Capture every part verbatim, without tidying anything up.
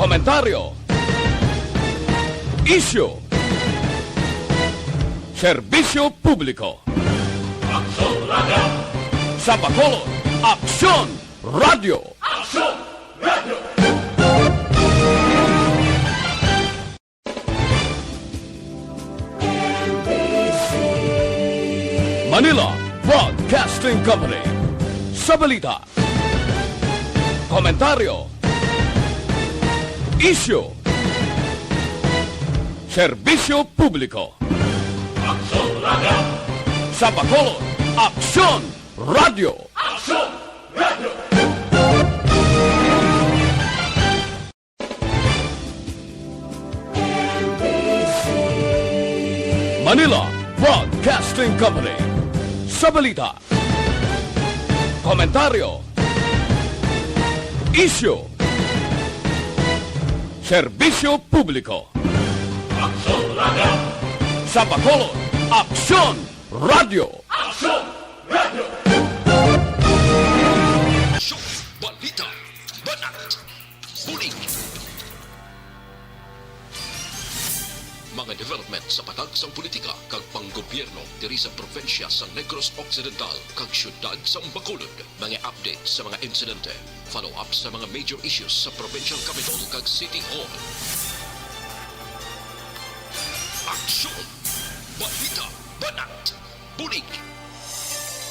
Komentaryo. Isyu. Serbisyo publiko. Aksyon Radio. Sa Bacolod, Aksyon Radio. Aksyon Radio. Manila Broadcasting Company. Sa balita, komentaryo, isyu, serbisyo publiko. Aksyon Radio. Sa Bacolod, Aksyon Radio. Aksyon Radio. Manila Broadcasting Company. Sa balita, komentaryo, isyu, serbisyo publiko. Aksyon Radio. Sa Bacolod, Aksyon Radio. Aksyon Radio. Aksyon Balita. Banat. Bulig. Mga development sa patag sang politika kag panggobyerno diri sa probinsya sa Negros Occidental kag siyudad sang Bacolod. Mga update sa mga insidente, follow-up sa mga major issues sa provincial capitol kag city hall. Aksyon! Balita! Banat! Bulig!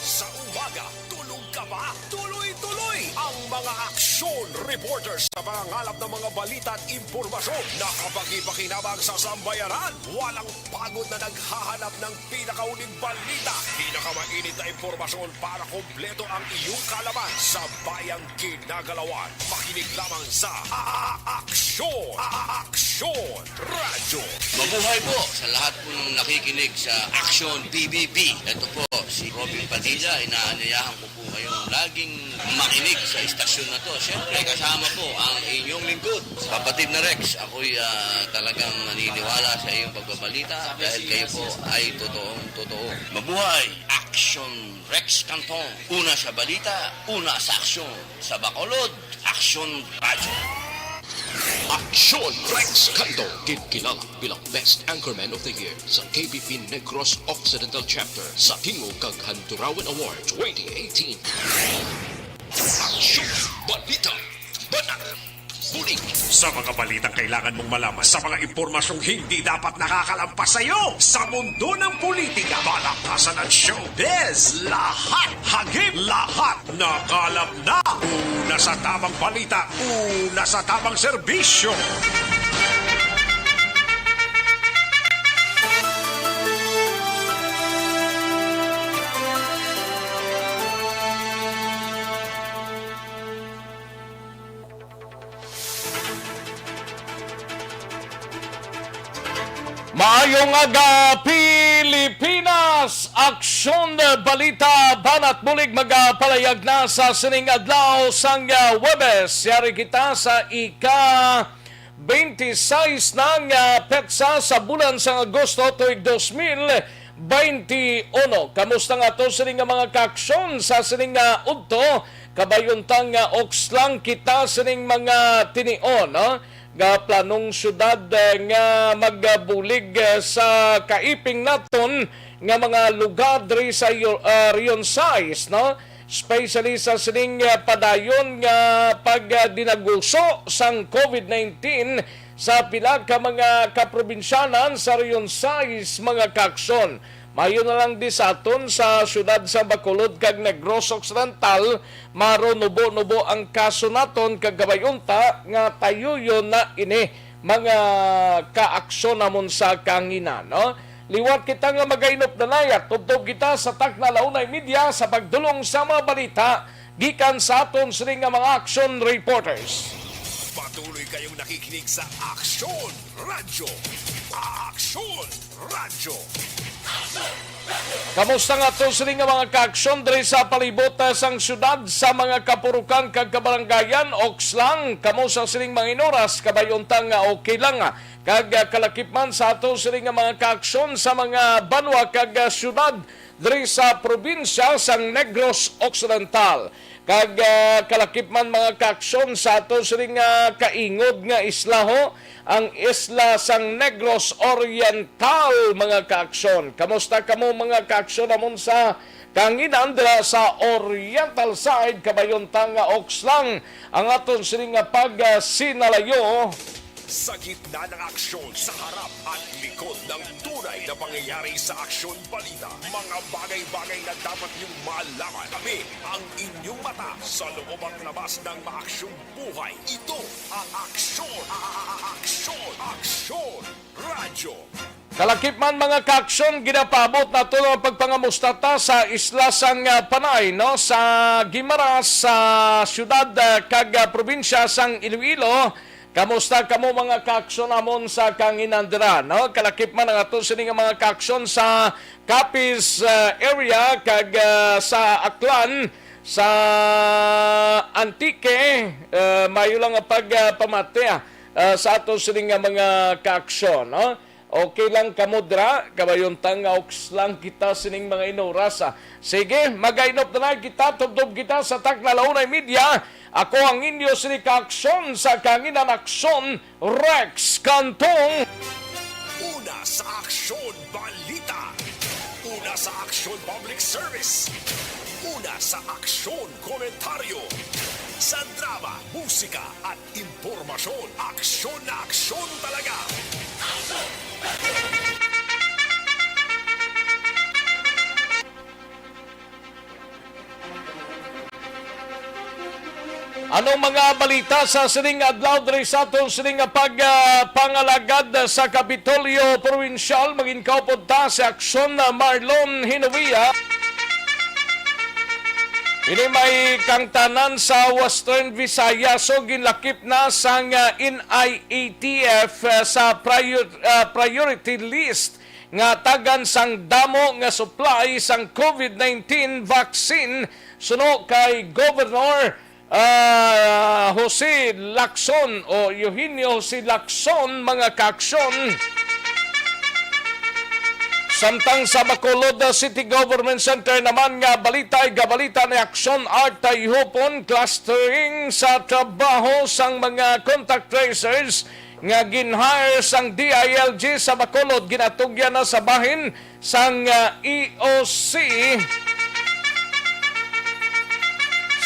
Sa umaga, tulog ka ba? Tuloy-tuloy ang mga aksyon reporters sa pangangalap ng mga balita at impormasyon na kapakipakinabang sa sambayanan. Walang pagod na naghahanap ng pinakauling balita, pinakamainit na impormasyon para kompleto ang iyong kaalaman sa bayang ginagalawan. Makinig lamang sa A-, A-, Aksyon, A-, A-, Aksyon Radyo. Mabuhay po sa lahat po ng nakikinig sa Aksyon P B B. Ito po si Robin Padilla, inaanyayahan ko po kayong laging makinig sa istasyon na to. Siyempre, kasama po ang inyong lingkod, kapatid na Rex. Ako'y, ah, talagang naniniwala sa iyong pagbabalita dahil kayo po ay totoong totoo. Mabuhay! Aksyon Rex Canton. Una sa balita, una sa aksyon. Sa Bacolod, Aksyon Radyo. Aksyon Rex Canton, ginkilala bilang Best Anchorman of the Year sa K B P Negros Occidental Chapter sa Tingog kag Handurawan Award twenty eighteen. Aksyon Balita. Banat. Bulig. Sa mga balitang kailangan mong malaman, sa mga impormasyong hindi dapat nakakalampas sa iyo, sa mundo ng politika, palakasan at showbiz, lahat hagip, lahat nakalap na. Una sa tamang balita, una sa tamang serbisyo. Maayong aga, Pilipinas! Aksyon Balita, Banat Bulig, magapalayag na sa sining adlaw sang, ah, Huwebes. Yari kita sa ika-twenty-six na nga petsa sa bulan sang Agosto tuig dos mil twenty-one. Kamusta nga to sining nga mga kaaksyon sa sining nga udto? Kabay unta nga oks lang kita sining mga tinion, no? Nga planong syudad, eh, nga magbulig, eh, sa kaiping naton nga mga lugar diri sa Yo-, ah, Region sais, no? Especially sa sining, ah, padayon nga pagdinaguso sang covid nineteen sa pila ka mga kaprobinsyanan sa Region sais, mga kaaksyon. Maayo na lang di sa aton sa siyudad sa Bacolod kag Negros Occidental, maro nubo-nubo ang kaso naton kag kabay unta nga tayuyon na ini mga kaaksyon namon sa kahanginan, no? Liwat kita nga magainop na naya, tubtob kita sa takna la una y media sa pagdulong sa mga balita gikan sa aton sini nga mga action reporters. Patuloy kayong nakikinig sa Aksyon Radyo. Aksyon Radyo. Kamusta nga to sini nga mga kaaksyon diri sa palibot, ah, sang syudad, sa mga kapurukan kag kabaranggayan? Oks lang, kamo sa sining mga inuras, kabay unta nga okay lang, ah, kag, ah, kalakip man sa ato sini nga mga kaaksyon sa mga banwa kag, ah, syudad diri sa probinsya sang Negros Occidental. Kag, ah, kalakip man, mga kaaksyon, sa ato sini nga kaingod nga isla, ho, ang isla sang Negros Oriental, mga kaaksyon. Kamusta kamo, mga kaaksyon, amon sa kanginan dira sa Oriental side? Kabayuntang nga oks lang ang aton sini nga pagsinalayo. Sa gitna ng aksyon, sa harap at likod ng tunay na pangyayari sa Aksyon Balita, mga bagay-bagay na dapat niyong malaman. Kami ang inyong mata sa loob at labas ng maaksyong buhay. Ito ang Aksyon, a-, a-, a-, Aksyon, Aksyon Radyo. Kalakip man, mga kaaksyon, ginapaabot nato ang pagpangamusta ta sa isla sang, ah, Panay, no, sa Guimaras, sa siyudad, ah, kag, ah, probinsya sang Iloilo. Kamusta kamo, mga kaaksyon, amon sa kanginan dira, no? Kalakip man ang ato sini nga mga kaaksyon sa Capiz, ah, area kag, ah, sa Aklan, sa Antique. Ah, mayo lang nga pag, ah, pamati, ah, ah, sa ato sini nga mga kaaksyon, no? Okay lang kamo dira, kabayuntang nga oks lang kita sining mga inoras, ah. Sige, mag-ainop na lang kita, tubtob kita sa takna la una y media. Ako ang inyo sini ka aksyon sa kanginan, Aksyon, Rex Cantong. Una sa Aksyon Balita. Una sa Aksyon Public Service. Una sa Aksyon Komentaryo. Sa drama, musika, at impormasyon, aksyon na aksyon talaga. Anong mga balita sa sining adlaw diri sa aton sining pag, ah, pangalagad sa Kapitolyo Provincial? Manginkaupod ta si Aksyon Marlon Hinovia. Ini may kangtanan sa Western Visayas, so ginlakip na sang, ah, N I A T F, ah, sa prior-, ah, priority list nga tagan sang damo nga supply sang COVID nineteen vaccine, suno kay Governor, ah, Jose Lacson o Eugenio Jose Lacson, mga kaaksyon. Samtang sa Bacolod City Government Center naman nga balita, igabalita ni Aksyon Art Tayhupon, clustering sa trabaho sang mga contact tracers nga gin-hire sang D I L G sa Bacolod, ginatugyan na sa bahin sang, ah, E O C.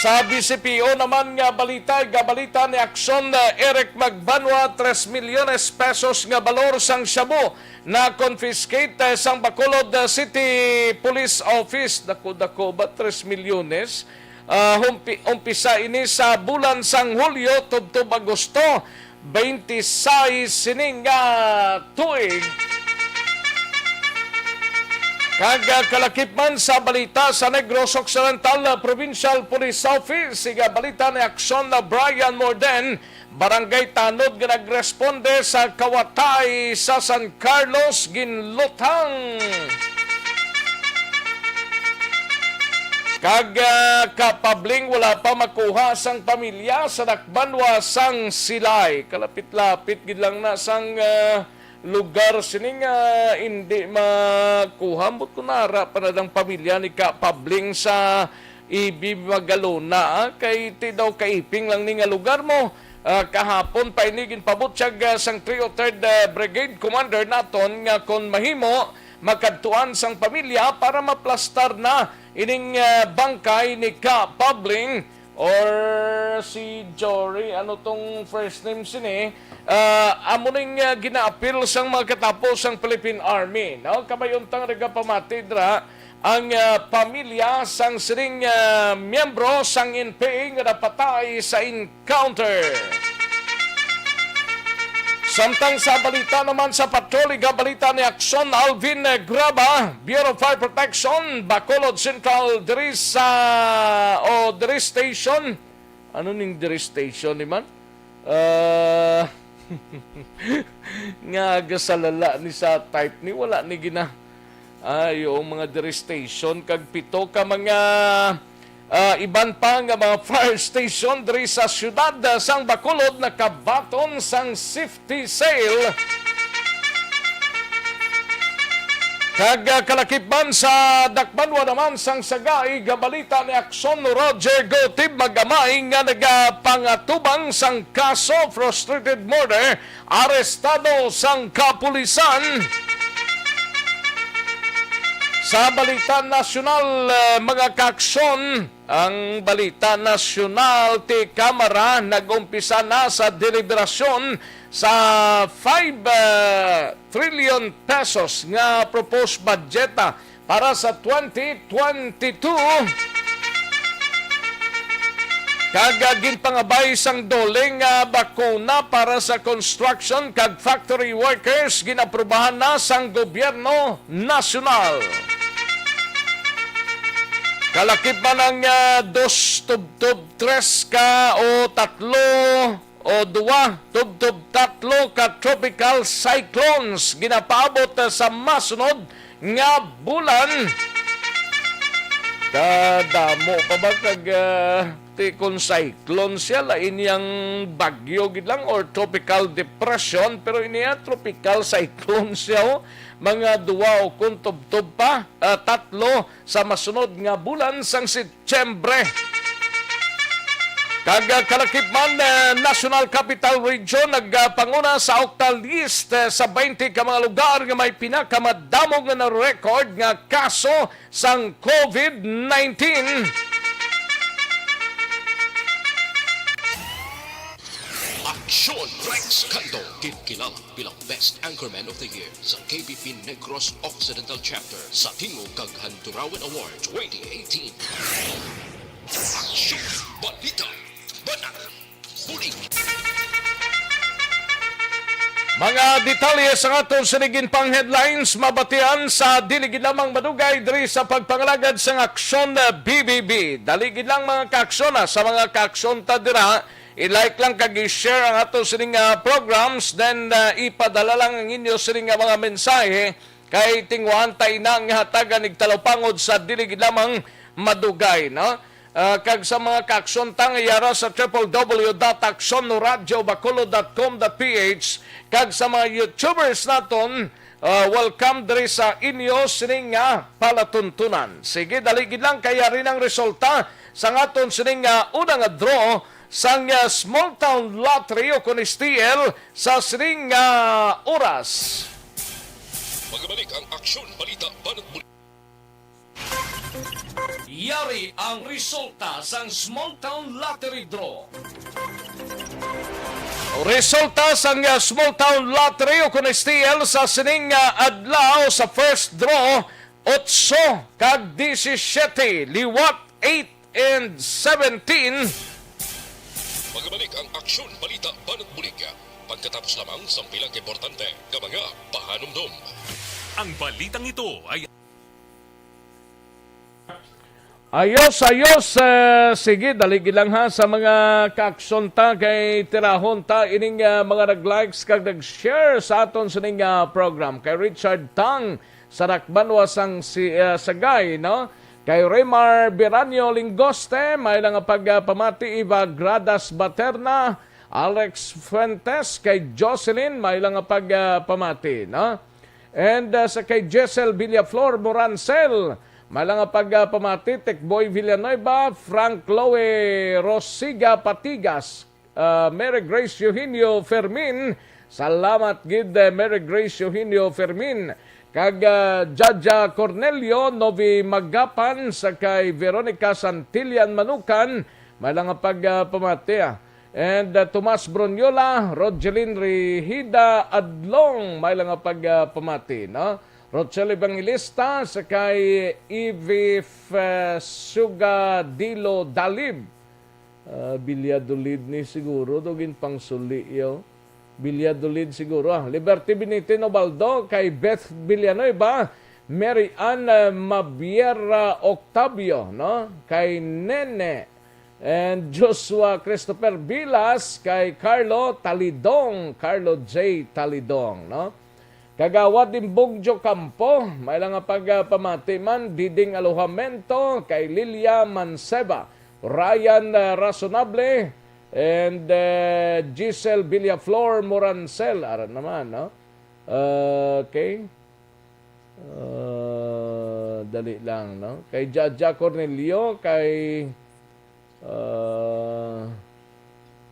Sa B C P O naman nga balita, igabalita ni Aksyon, ah, Eric Magbanwa, tres milyones pesos nga balor sang shabu na confiscate, eh, sang Bacolod, ah, City Police Office. Dako-dako ba, tres milyones? Ah, humpi-, umpisa ini sa bulan sang Hulyo tubtob Agosto twenty-six sining, ah, tuig. Kag, ah, kalakip man sa balita sa Negros Occidental, ah, Provincial Police Office, igabalita ni Aksyon na Brian Morden, Barangay Tanod nga nagresponde sa kawatay sa San Carlos, ginluthang. Kag, ah, kapabling wala pa makuha sang pamilya sa dakbanwa sang Silay. Kalapit-lapit gid lang na sang, ah, lugar sini nga indi makuha. Ambot ko nara pa na dang pamilya ni kapabling sa Ibi Magalona, ah, kay ti daw kaiping lang ni nga lugar mo. Ah, kahapon pa ini ginpabutyag, ah, sang three oh third, ah, Brigade Commander naton nga kon mahimo, makadtuan sang pamilya para maplastar na ining, ah, bangkay ni Ka Pabling or si Jory. Ano tong first name sini? Ah, amo ning, ah, ginaapil sang mga katapo sang Philippine Army, no? Kabayuntang nagapamati dira ang, ah, pamilya sang sining, ah, miyembro sang N P A nga napatay sa encounter. Samtang sa balita naman sa patrol, igabalita ni Aksyon Alvin Graba, Bureau of Fire Protection, Bacolod Central, diri sa, o diri station. Ano ning diri station ni man? Ah, nga aga sa lala ni sa type ni, wala ni gina-, ay, oo, mga diri station, kag pito ka mga, ah, iban pa nga mga fire station diri sa siyudad, ah, sang Bacolod nakabaton sang safety sale. Kag, ah, kalakip man sa dakbanwa naman sang Sagay nga balita ni Aksyon Roger Gotib Magamay nga nagapangatubang sang kaso frustrated murder, arestado sang kapulisan. Sa balita nasyonal, ah, mga kaaksyon, ang balita nasyonal, ti Kamara nag-umpisa na sa deliberasyon sa five, ah, trillion pesos nga proposed budget, ah, para sa twenty twenty-two. Kag, ah, ginpangabay sang DOLE nga bakuna para sa construction kag factory workers ginaprubahan na sang gobyerno nasyonal. Kalakip man ang, ah, dos tubtob tres ka o tatlo o duwa tubtob tatlo ka tropical cyclones ginapaabot sa masunod nga bulan. Kadamo pa ba kag, ah, ti kon cyclone siya, lain yang bagyo gid lang or tropical depression, pero iniya tropical cyclone siya, oh. Mga duwa o kon tubtob pa, ah, tatlo sa masunod nga bulan sang Setyembre. Kag, ah, kalakip man, ah, National Capital Region nagpanguna sa octal list, ah, sa twenty ka mga lugar nga may pinakamadamo nga na-record nga kaso sang covid nineteen. Aksyon Rex Cando, kinkilala bilang Best Anchorman of the Year sa K B P Negros Occidental Chapter sa Tingog kag Handurawan Award twenty eighteen. Aksyon, balita, banat, bulig. Mga detalye sa aton sining ginpang headlines mabatian sa dili gid lamang madugay diri sa pagpangalagad sang Aksyon B B B. Dali gid lang, mga kaaksyon, ah, sa mga kaaksyon ta dira, i-like lang kag i-share ang ato sining, ah, programs, then, ah, ipadala lang ang inyo sining, ah, mga mensahe kay tinguhaan ta ina nga hatagan nig talupangod sa dili gid lamang madugay, no? Ah, kag sa mga kaaksyon ta nga yara sa triple W dot aksyon radio bacolod dot com dot P H, kag sa mga YouTubers naton, ah, welcome diri sa inyo sining nga palatuntunan. Sige, dali gid lang kay yari nang resulta sang aton sining nga una nga draw sang, ah, Small Town Lottery o kon S T L sa sining nga oras. Magbalik ang Aksyon Balita Banat Muli. Yari ang resulta sang Small Town Lottery Draw. Resulta sang, ah, Small Town Lottery o kon S T L sa sining, ah, adlaw sa first draw, otso kag disisiete, liwat eight and seventeen. Magbalik ang Aksyon Balita Banat Bulig. Pagkatapos lamang sang pila ka importante nga mga pahanumdom. Ang balitang ito ay Ayos, ayos. Eh, sige, dali gid lang ha sa mga kaaksyon ta kay tirahon ta ining, ah, mga nag-likes kag nag-share sa aton sining, ah, program. Kay Richard Tang sa Dakbanwa sang si, ah, Sagay, no? Kay Remar Biranyo Lingoste, may lang nga pagpamati, Eva Gradas Baterna, Alex Fuentes, kay Jocelyn, may lang nga pagpamati, no? And, uh, sa kay Jessel Villaflor Morancel, may lang nga pagpamati, Tekboy Villanueva, Frank Chloe Rosiga Patigas, uh, Mary Grace Eugenio Fermin, salamat gid, uh, Mary Grace Eugenio Fermin, kag, uh, Jaja Cornelio Novi Magapan, sa kay Veronica Santillan Manukan, may lang nga pagpamati, ah. And, uh, Tomas Bronyola, Rogelin Rihida Adlong, may lang nga pagpamati, no? Rochelle Evangelista, sa kay Eve F-, uh, Sugadilo Dalib. Ah, Valladolid ni siguro, do ginpangsuli, yo. Valladolid siguro, ah. Liberty Benitino Baldo, kay Beth Villanueva, Mary Ann, uh, Mabiera Octavio, no? Kay Nene, and Joshua Christopher Vilas, kay Carlo Talidong, Carlo J Talidong, no? Kagawad Dimbugjo Campo, may lang nga pagpamati man, Diding Alojamento, kay Lilia Manceba, Ryan, uh, Rasonable, and, uh, Giselle Villaflor Morancel, ara naman, no? Okay. Ah, dali lang, no? Kay Jaja Cornelio, kay, ah,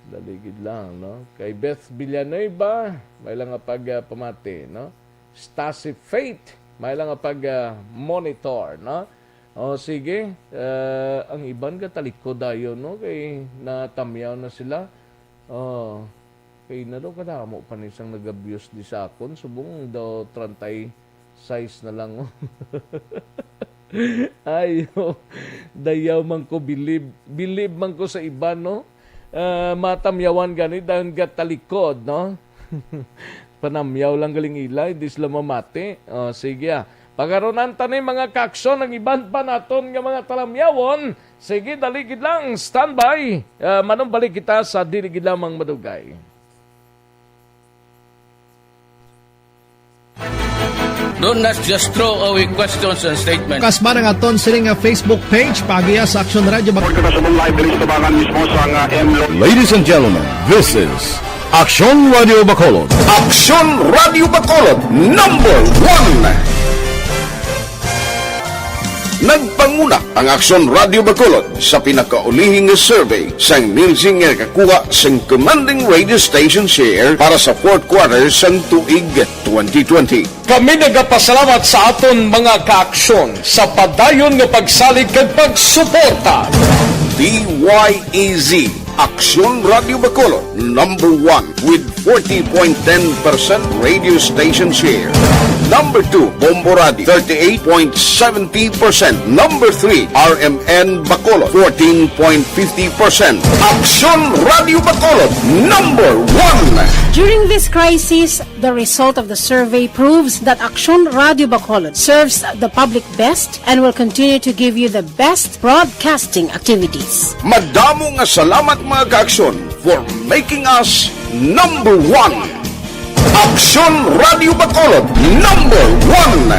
dali gid lang, no? Kay Beth Villanueva, may lang nga pag, ah, pamati, no? Stasi Faith, may lang nga pag, ah, monitor, no? O, sige, ah, ang iban gatalikod dayon, no? Kay natamyaw na sila. Oh, kay na daw kadamo pa ni sang nag-abuse di sa akon, subong daw treinta y seis na lang, oh. Ay, oh. Dayaw man ko bilib. Bilib man ko sa iban, no? Ah, matamyawan gani, dahil gatalikod, no? Panamyaw lang galing ila, hindi sila mamati. Oh, sige, ah. Pagarunan ta ni mga kaaksyon ang iban pa naton nga mga talamyawon. Sige, dali gid lang, standby. Ah, manumbalik kita sa dili gid lamang madugay. Don't not just throw away questions and statements. Kasma ang aton sining nga Facebook page, paagiha sa Aksyon Radio Bacolod. Report na sa live diri sa tubangan mismo sa nga M Lo. Ladies and gentlemen, this is Aksyon Radio Bacolod. Aksyon Radio Bacolod, number one. Nagpanguna ang Aksyon Radio Bacolod sa pinakaulihing nga survey sang Nielsen nga nakakuha sang commanding radio station share para sa fourth quarter sang tuig twenty twenty. Kami nagapasalamat sa aton mga kaaksyon sa padayon nga pagsalig kag pagsuporta. D Y E Z, Aksyon Radio Bacolod, number one with forty point ten percent radio station share. Number two, Bombo Radio, thirty-eight point seventy percent. Number three, R M N Bacolod, fourteen point fifty percent. Aksyon Radio Bacolod, number one. During this crisis, the result of the survey proves that Aksyon Radio Bacolod serves the public best and will continue to give you the best broadcasting activities. Madamo nga salamat, mga kaaksyon, for making us number one. Aksyon Radio Bacolod, number one.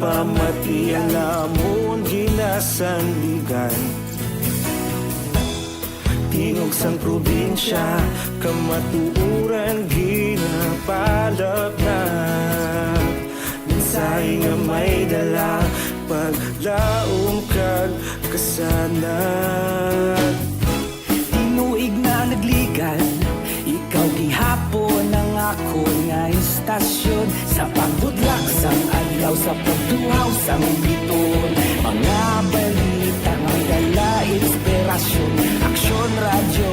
Pamati ang amon ginasandigan. Tingog sang probinsya, kamatuoran ginapalapnag. Mensahe nga may dala, paglaom kag kasanag. Tinuig na nagligad, ikaw gihapon ang akon nga istasyon. Sa pagbudlak sang adlaw, sa pagtuhaw sang biton, mga balita may dala inspirasyon. Aksyon Radyo,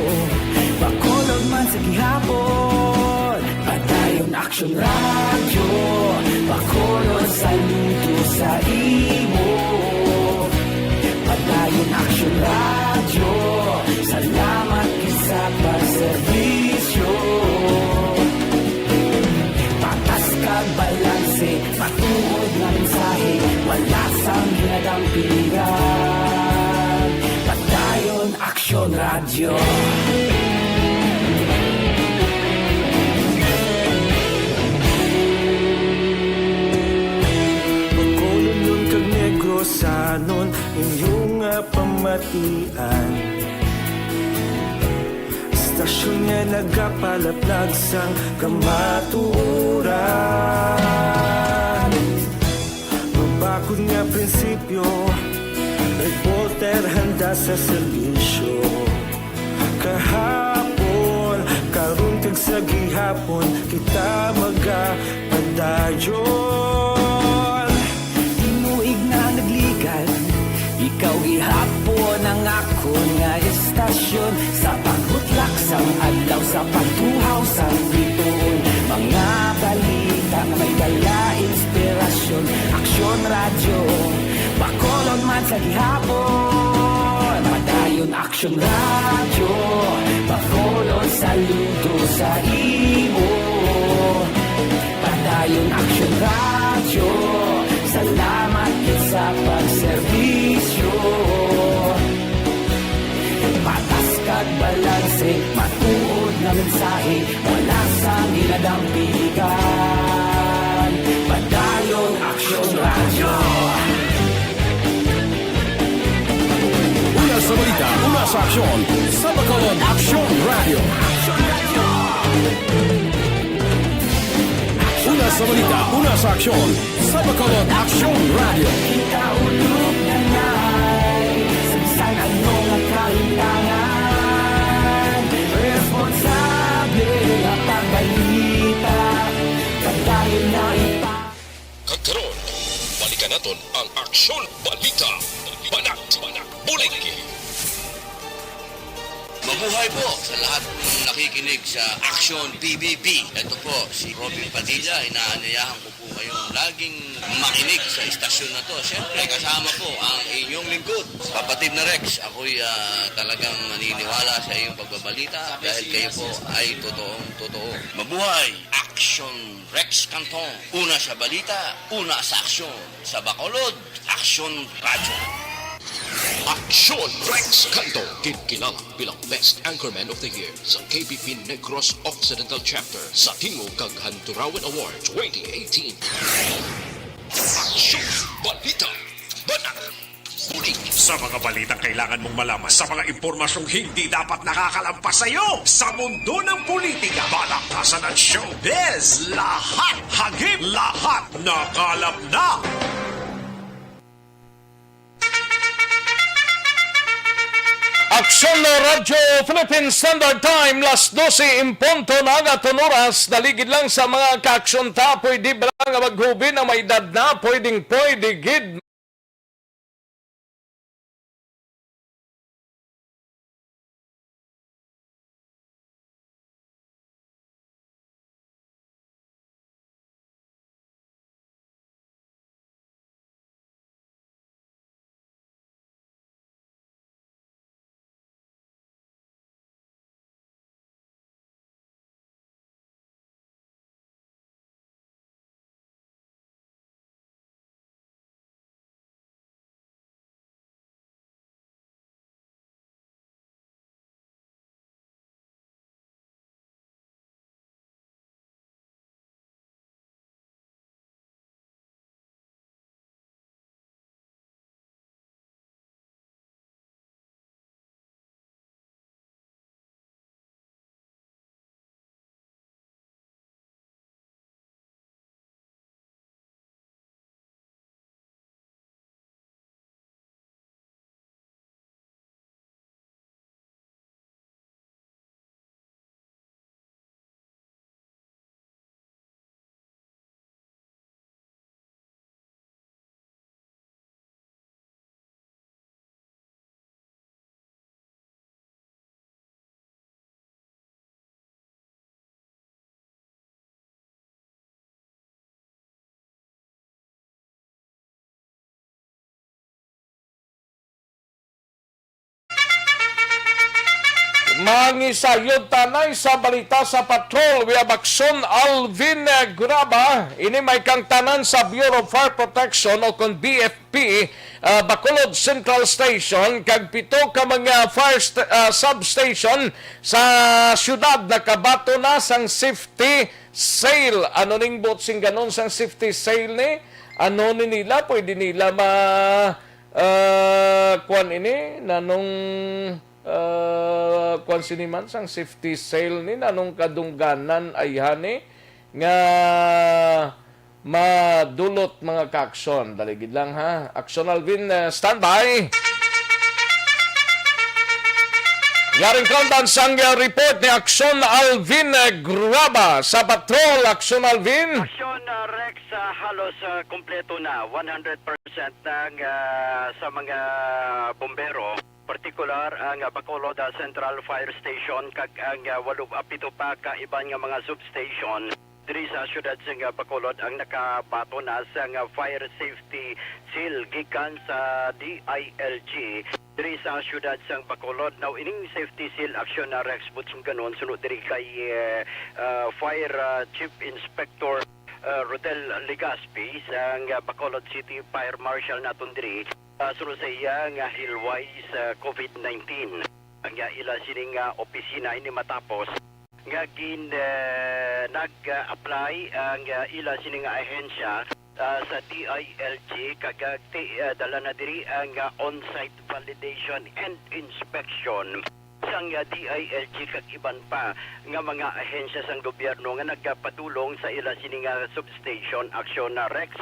Bacolod man sa gihapon. Padayon Aksyon Radyo, Bacolod, saludo sa imo. Padayon Aksyon Radyo, salamat gid sa pagserbisyo. Patas kag balanse, matuod nga mensahe, wala sang ginadampigan. Padayon Aksyon Radyo. Bacolod kag Negrosanon, inyo nga pamatian. Istasyon nga nagapalaplag sang kamatuoran. Mabakod nga prinsipyo, reporter handa sa serbisyo. Kahapon, karon kag sa gihapon, kita magapadayon. Tinuig na nagligad, ikaw gihapon ang akon nga istasyon. Sa pagbutlak sang adlaw, sa pagtuhaw sang bituon, mga balita nga may dala inspirasyon. Aksyon Radyo, Bacolod man sa gihapon. Padayon Aksyon Radyo, Bacolod, saludo sa imo. Padayon Aksyon Radyo, salamat Ang Piligan, Padayon Aksyon Radyo. Una sa balita, una sa aksyon, sa Bacolod Aksyon Radyo. Una sa balita, una sa aksyon, sa Bacolod Aksyon Radyo. Kita ulog na nai, sa bisan ano nga kahitangan, responsable nga pagbalita, padayon na ipa- Kag karon, balikan naton ang Aksyon Balita. Banat, bulig. Mabuhay po sa lahat ng nakikinig sa Action P B B. Ito po si Robin Padilla. Inaanyayahan ko po kayong laging makinig sa istasyon na to. Siyempre, kasama po ang inyong lingkod, Kapatid na Rex. Ako'y, ah, talagang naniniwala sa iyong pagbabalita dahil kayo po ay totoong totoo. Mabuhay! Action Rex Canton. Una sa balita, una sa aksyon. Sa Bacolod, Aksyon Radyo. Aksyon Rex Canto, ginkilalang bilang Best Anchorman of the Year sa K P P Negros Occidental Chapter sa Tingog kag Handurawan Award twenty eighteen. Aksyon Balita, Banat, Bulig. Sa mga balitang kailangan mong malaman, sa mga impormasyong hindi dapat nakakalampas sa iyo, sa mundo ng politika, balaktasan at showbiz, lahat hagip, lahat nakalap na. Aksyon na Radyo Philippine Standard Time, las dose en punto na ang aton oras. Daligid lang sa mga kaaksyon ta, pwede ba nga maghubin ang may edad na? Pwedeng pwede gid. Mangisayod tanay sa balita sa patrol. We have Aksyon Alvin, eh, Graba. Ini may kang tanan sa Bureau of Fire Protection o kon B F P, ah, Bacolod Central Station, kag pito ka mga fire st-, ah, substation sa syudad nakabaton na sang safety seal. Ano ning buot singganon sang safety seal ni? Ano ni nila? Pwede nila ma-, ah, kuwan ini? Nanong, ah, kuwan sini man sang safety seal ni? Nanong kadungganan ay hani nga madulot, mga kaaksyon? Dali gid lang, ha. Aksyon Alvin, ah, standby. Yaring kaundan sang, ah, report ni Aksyon Alvin, ah, Graba sa patrol. Aksyon Alvin. Aksyon, ah, Rex, ah, halos, ah, kompleto na, one hundred percent na ang, ah, sa mga bombero, partikular ang, ah, Bacolod, ah, Central Fire Station kag ang, ah, walo, ah, pito pa ka iban nga mga substation diri sa siyudad sang, ah, Bacolod ang nakabaton na sang, ah, fire safety seal gikan sa D I L G diri sa siyudad sang Bacolod. Now, ining safety seal action na Rex Butching Ganon sunod diri kay, eh, ah, Fire, ah, Chief Inspector, ah, Rodel Legaspi sang, ah, Bacolod City Fire Marshal naton diri, ah, sunod sa iya nga hilway sa COVID nineteen. Ang, ah, ila sini nga opisina ini matapos nga gin, ah, nag-apply ang, ah, ila sini nga ahensya, ah, sa D I L G, kag, ah, ti-, ah, dala na diri ang, ah, on-site validation and inspection sang, ah, D I L G kag iban pa nga mga ahensya sang gobyerno nga nagapadulong sa ila sini nga substation aksyon na Rex.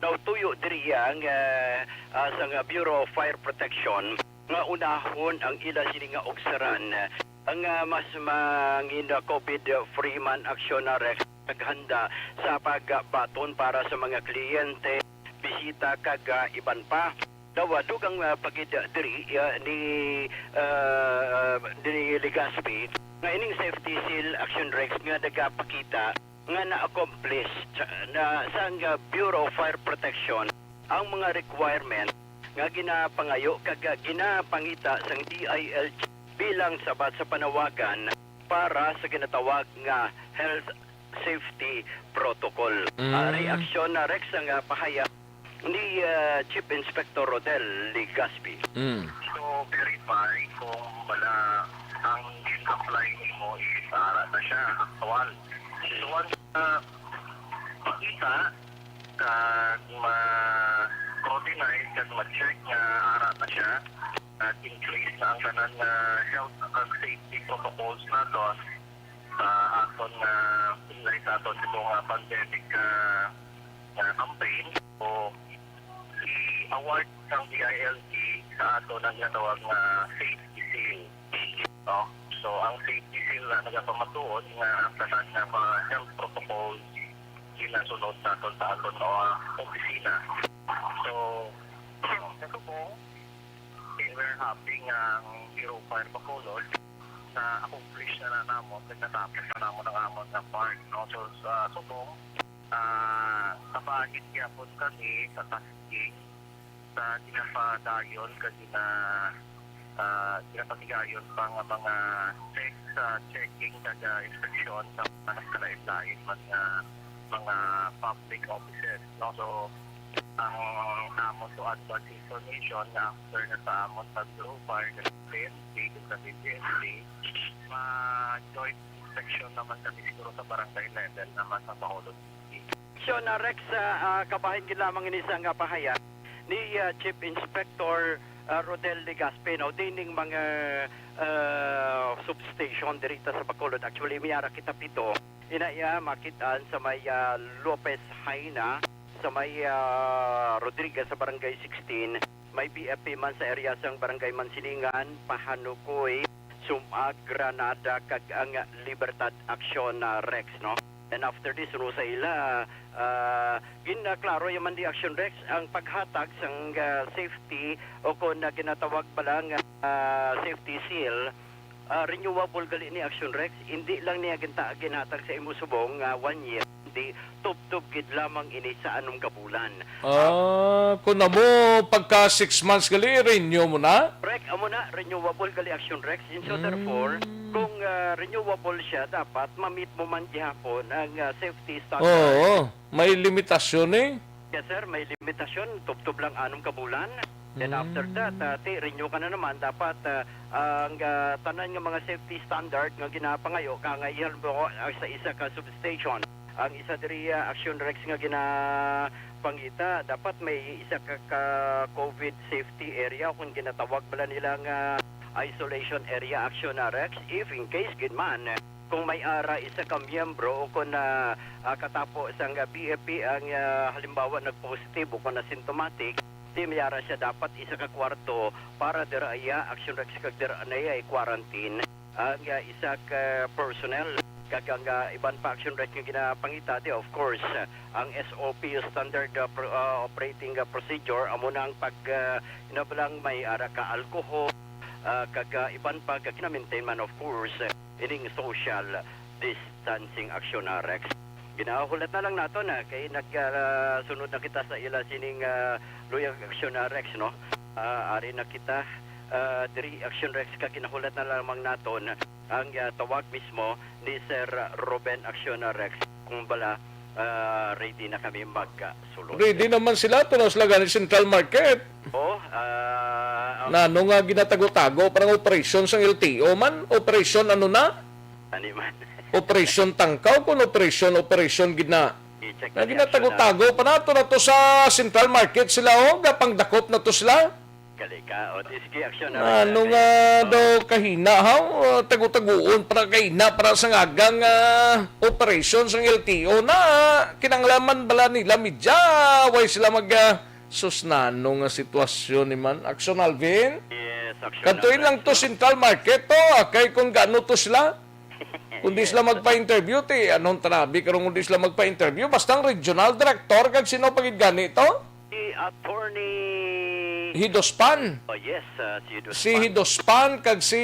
Nautuyo diri ang, ah, ah, sang Bureau of Fire Protection nga unahon ang ila sini nga ugsaran. Ang, ah, mas mangin, ah, COVID-free man aksyon na Rex, naghanda sa pagbaton para sa mga kliyente, bisita kag, ah, iban pa. Daw, ah, dugang, ah, pagid diri, ah, ni, ah, ni Legaspi nga ining safety seal action Rex nga nagapakita nga na-accomplish na sang, ah, Bureau of Fire Protection ang mga requirement nga ginapangayo kag, ah, ginapangita sang D I L G bilang sabat sa panawagan para sa ginatawag nga health safety protocol. Mm. Ah, reaksyon na Rex ang, ah, pahayag ni, ah, Chief Inspector Rodel Legaspi. Mm. To verify kung bala ang gin-apply nimo is ara na siya, aktual. So, once, ah, makita kag ma-scrutinize kag ma-check nga ara na siya, kag in place na ang tanan nga health kag safety protocols naton sa aton nga, sa aton itong, ah, pandemic, ah, ah, campaign. So, i-award sang D I L G sa aton ang ginatawag nga safety seal. No? So, ang safety seal na nagapamatuod nga ang tanan nga mga health protocols ginasunod naton sa aton, ah, opisina. So, sa subong, eh, we're happy nga ang Bureau of Fire Bacolod na-accomplish na, na namon, kag natapos na namon ang amon nga part, no? So, sa subong, ah, kabahin gyapon kami sa tasking sa ginapadayon kag gina-, ah, ginapatigayon pa nga mga checks, ah, checking kag, ah, inspeksyon sa mga nagkalain-lain man nga mga public offices, no? So, ang amon to advance information nga after na sa amon pag-global, then dito sa D P S C, ma-joint inspection naman kami siguro sa barangay level naman sa Bacolod City. So, na Rex, ah, ah, kabahin gid lamang ini sa nga pahayag ni, ah, Chief Inspector, ah, Rodel Legaspi, no, dining mga, ah, substation diri ta sa Bacolod. Actually, may ara kita pito. Ina iya makit-an sa may, ah, Lopez Jaena, sa may, ah, Rodriguez sa Barangay sixteen, may B F P man sa area sang Barangay Mansilingan, Pahanukoy, Sumag, Granada, kag ang Libertad Action, ah, Rex, no? And after this, no, sa ila, ah, ginaklaro yaman di Action Rex ang paghatag sang, ah, safety o kon na ginatawag pa lang, ah, safety seal, ah, renewable gali ni Action Rex, hindi lang niya ginta-, ginhatag sa imo subong nga one year, hindi, tubtob gid lamang ini sa anom ka bulan. Ah, kung amo pagka six months gali, renew mo na? Correct, amo na, renewable gali Action Rex. And so, therefore, Mm. kung, ah, renewable siya, dapat ma-meet mo man gihapon ang, ah, safety standard. Oo, may limitasyon eh. Yes, sir, may limitasyon, tubtob lang anom ka bulan. Then after Mm. that, ah, ti, renew ka na naman. Dapat, ah, ang, ah, tanan nga mga safety standard nga ginapangayo, kangay, halimbawa, ah, sa isa ka substation, ang isa diri, ah, Action Rex nga ginapangita, dapat may isa ka, ka COVID safety area, kung ginatawag bala nila nga isolation area, Action, ah, Rex. If in case gid man, kung may ara isa ka miyembro o kung, ah, ah, katapo sang, ah, B F P ang, ah, halimbawa nagpositibo o kung na symptomatic, di may ara siya dapat isa ka kwarto para dira iya Action Rex kag dira na iya i-quarantine ang, ah, isa ka personnel. Kag ang, ah, iban pa Action Rex nga ginapangita di, of course, ah, ang S O P, standard, ah, pro-, ah, operating, ah, procedure, amo na ang pag, ah, inabalang may ara ka alcohol, ah, kag, ah, iban pa, kag gina-maintain man, of course, ining social distancing aksyon, ah, Rex. Ginahulat na lang naton, ah, kay nag, ah, sunod na kita sa ila sining, ah, luyag aksyon, ah, Rex, no? Ah, ari na kita, ah, diri aksyon, Rex, kag ginahulat na lamang naton ang, ah, tawag mismo ni Sir Ruben Aksyon, ah, Rex, kung bala, ah, ready na kami magsulod. Ready naman sila, tunaw sila gani Central Market. Oh, ah, ah. Na ano nga ginatago-tago, parang operasyon sa L T O man, operasyon ano na? Ani man. Operasyon Tangkaw, kung operasyon, operasyon gid na. I-check na, na ni action na. Ginatago-tago pa nato na to sa Central Market sila, oh, gapangdakop na to sila. Gali ka, o, diski action na. Ano nga daw kahina, ha? Uh, tago-taguon para kahina para sa ngagang, ah, operasyon sang L T O na kinanglaman bala nila media, way sila mag, ah, sus, nano nga sitwasyon ni man. Action, Alvin? Yes, action. Kadtuin na lang to Central Market to, ah, kay kung gaano to sila. Kung di sila magpa-interview, ti, anong tanabi karon kung di sila magpa-interview? Basta ang regional director, kag sino pa gid gani to? Si Attorney Hidospan. Oh, yes, uh, si Hidospan. Si Hidospan, kag si,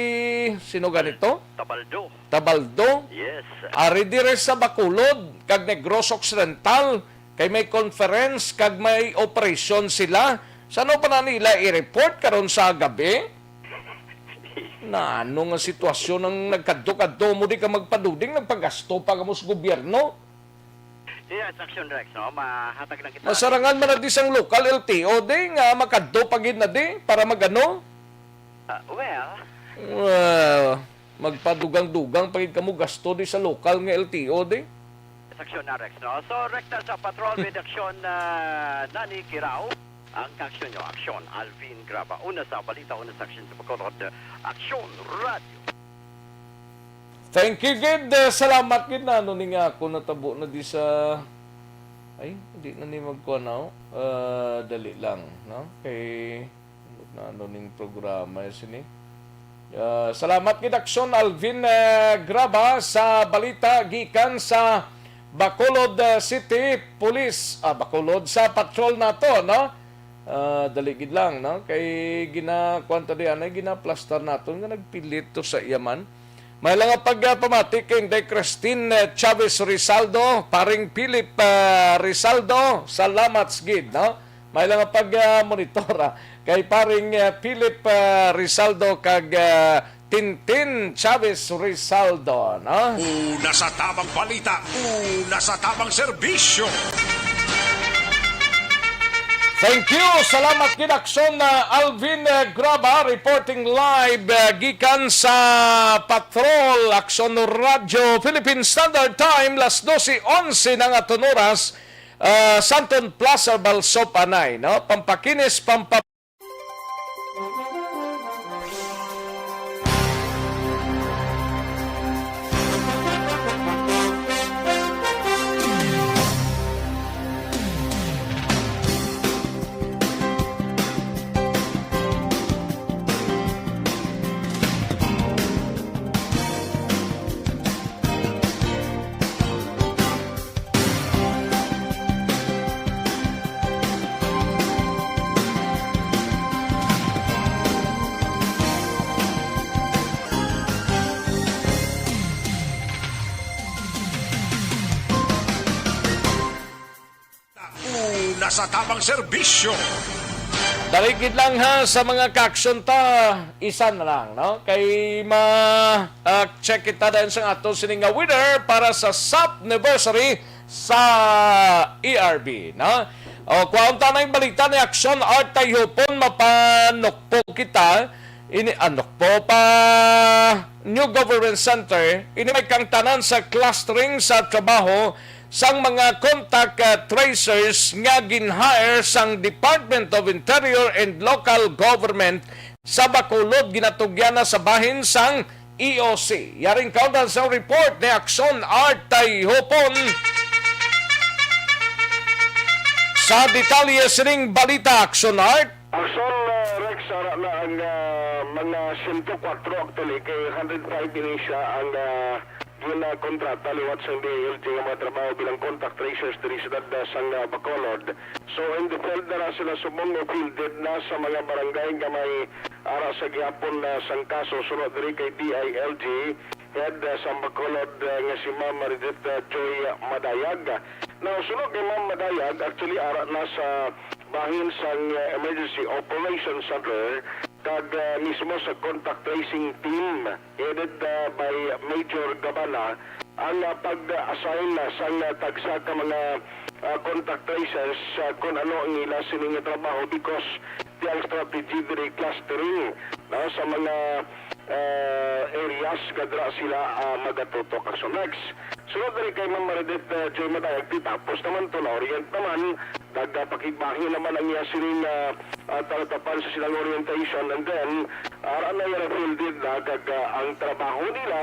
sino gani to? Tabaldo. Tabaldo. Yes. Ari dire sa Bacolod, kag Negros Occidental, kay may conference, kag may operasyon sila. Sano pa na nila i-report karon sa gabi? Na ano nga sitwasyon ang nagkadto-kadto mo di ka magpaduding, nagpagasto pa kamo sa gobyerno? Yes, Action Rex, no? Mahatag lang kita. Masarangan man na di sang local L T O di nga makadto pa gid na di para magano? Ah, well, Well, magpadugang-dugang pa gid kamo gasto di sa local nga L T O di. Yes, Action Rex, no? So, rekta sa patrol with Action, ah, Nani Kirao. Ang aksyon nyo, aksyon, Alvin Graba. Una sa balita, una sa aksyon sa Bacolod, aksyon, radyo. Thank you, gid. Eh, salamat, gid, na ano ni nga ako natabo na di sa, ay, hindi na ni magkuha na, oh. Ah, dali lang, no? Kay, na ano ning programa, eh, sini? Ah, salamat gid, Aksyon Alvin, eh, Graba sa balita gikan sa Bacolod, eh, City Police. Ah, Bacolod sa patrol nato, no? Ah, dali gid lang, no? Kay gina-, kuwan ta di anay, ginaplastar naton nga nagpilit to sa iya man. May lang nga pagpamati kay Inday Christine, eh, Chavez Rizaldo, paring Philip, ah, Rizaldo, salamat gid, no? May lang nga pag, ah, monitor, ah, kay paring, ah, Philip, ah, Rizaldo kag, ah, Tintin Chavez Rizaldo, no? Una sa tamang balita, una sa tamang serbisyo. Thank you. Salamat gid, Aksyon, ah, Alvin, ah, Graba, reporting live, ah, gikan sa Patrol, Aksyon Radyo, Philippine Standard Time, las dose onse na nga aton oras, ah, Santon Plaza, Balsop, anay, no? Pampakinis, pampa- Una sa tamang serbisyo. Dali gid lang ha, sa mga kaaksyon ta, isa na lang, no? Kay ma, ah, check kita dayon sa ato sini nga winner para sa sap anniversary sa E R B, no? O, kuhaon ta na yung balita ni Aksyon Art Tayhupon, mapanukpo kita. Ini, ah, nukpo pa New Government Center, ini may kangtanan sa clustering sa trabaho sang mga contact, ah, tracers nga gin-hire sang Department of Interior and Local Government sa Bacolod, ginatugyan na sa bahin sang E O C. Yaring kaundan sa report ni Aksyon Art Tayhupon. Sa detalye sining balita, Aksyon Art. Aksyon, ah, Rex, ara na ang, ah, mga siyento kwatro, actually, kay hundred five ini siya ang, ah, ginakontrata liwat sang D I L G nga mga trabaho bilang contact tracers diri sa siyudad, ah, sang, ah, Bacolod. So, in the field na, na sila subong o fielded na sa mga barangay nga may ara sa gihapon na sang kaso suno diri kay D I L G Head, ah, sa Bacolod, ah, nga si Ma'am Maridit, ah, Joy Madayag. Now, suno kay Ma'am Madayag, actually, ara na sa bahin sang, ah, Emergency Operations Center kag, ah, mismo sa contact tracing team headed, ah, by Major Gabana ang, ah, pag-assign na sang, ah, tagsa ka mga, ah, contact tracers, ah, kung ano ang ila sining trabaho because ti ang strategy diri clustering, no, sa mga ah, areas nga dira sila, ah, magatutok, Action Rex. Sunod diri kay Ma'am Marideth, ah, Joy Madayag, ti tapos naman to, na-orient naman, nagapakigbahin naman ang iya sining, ah, ah, talatapan sa silang orientation, and then ara na iya na-fielded na kag, ah, ang trabaho nila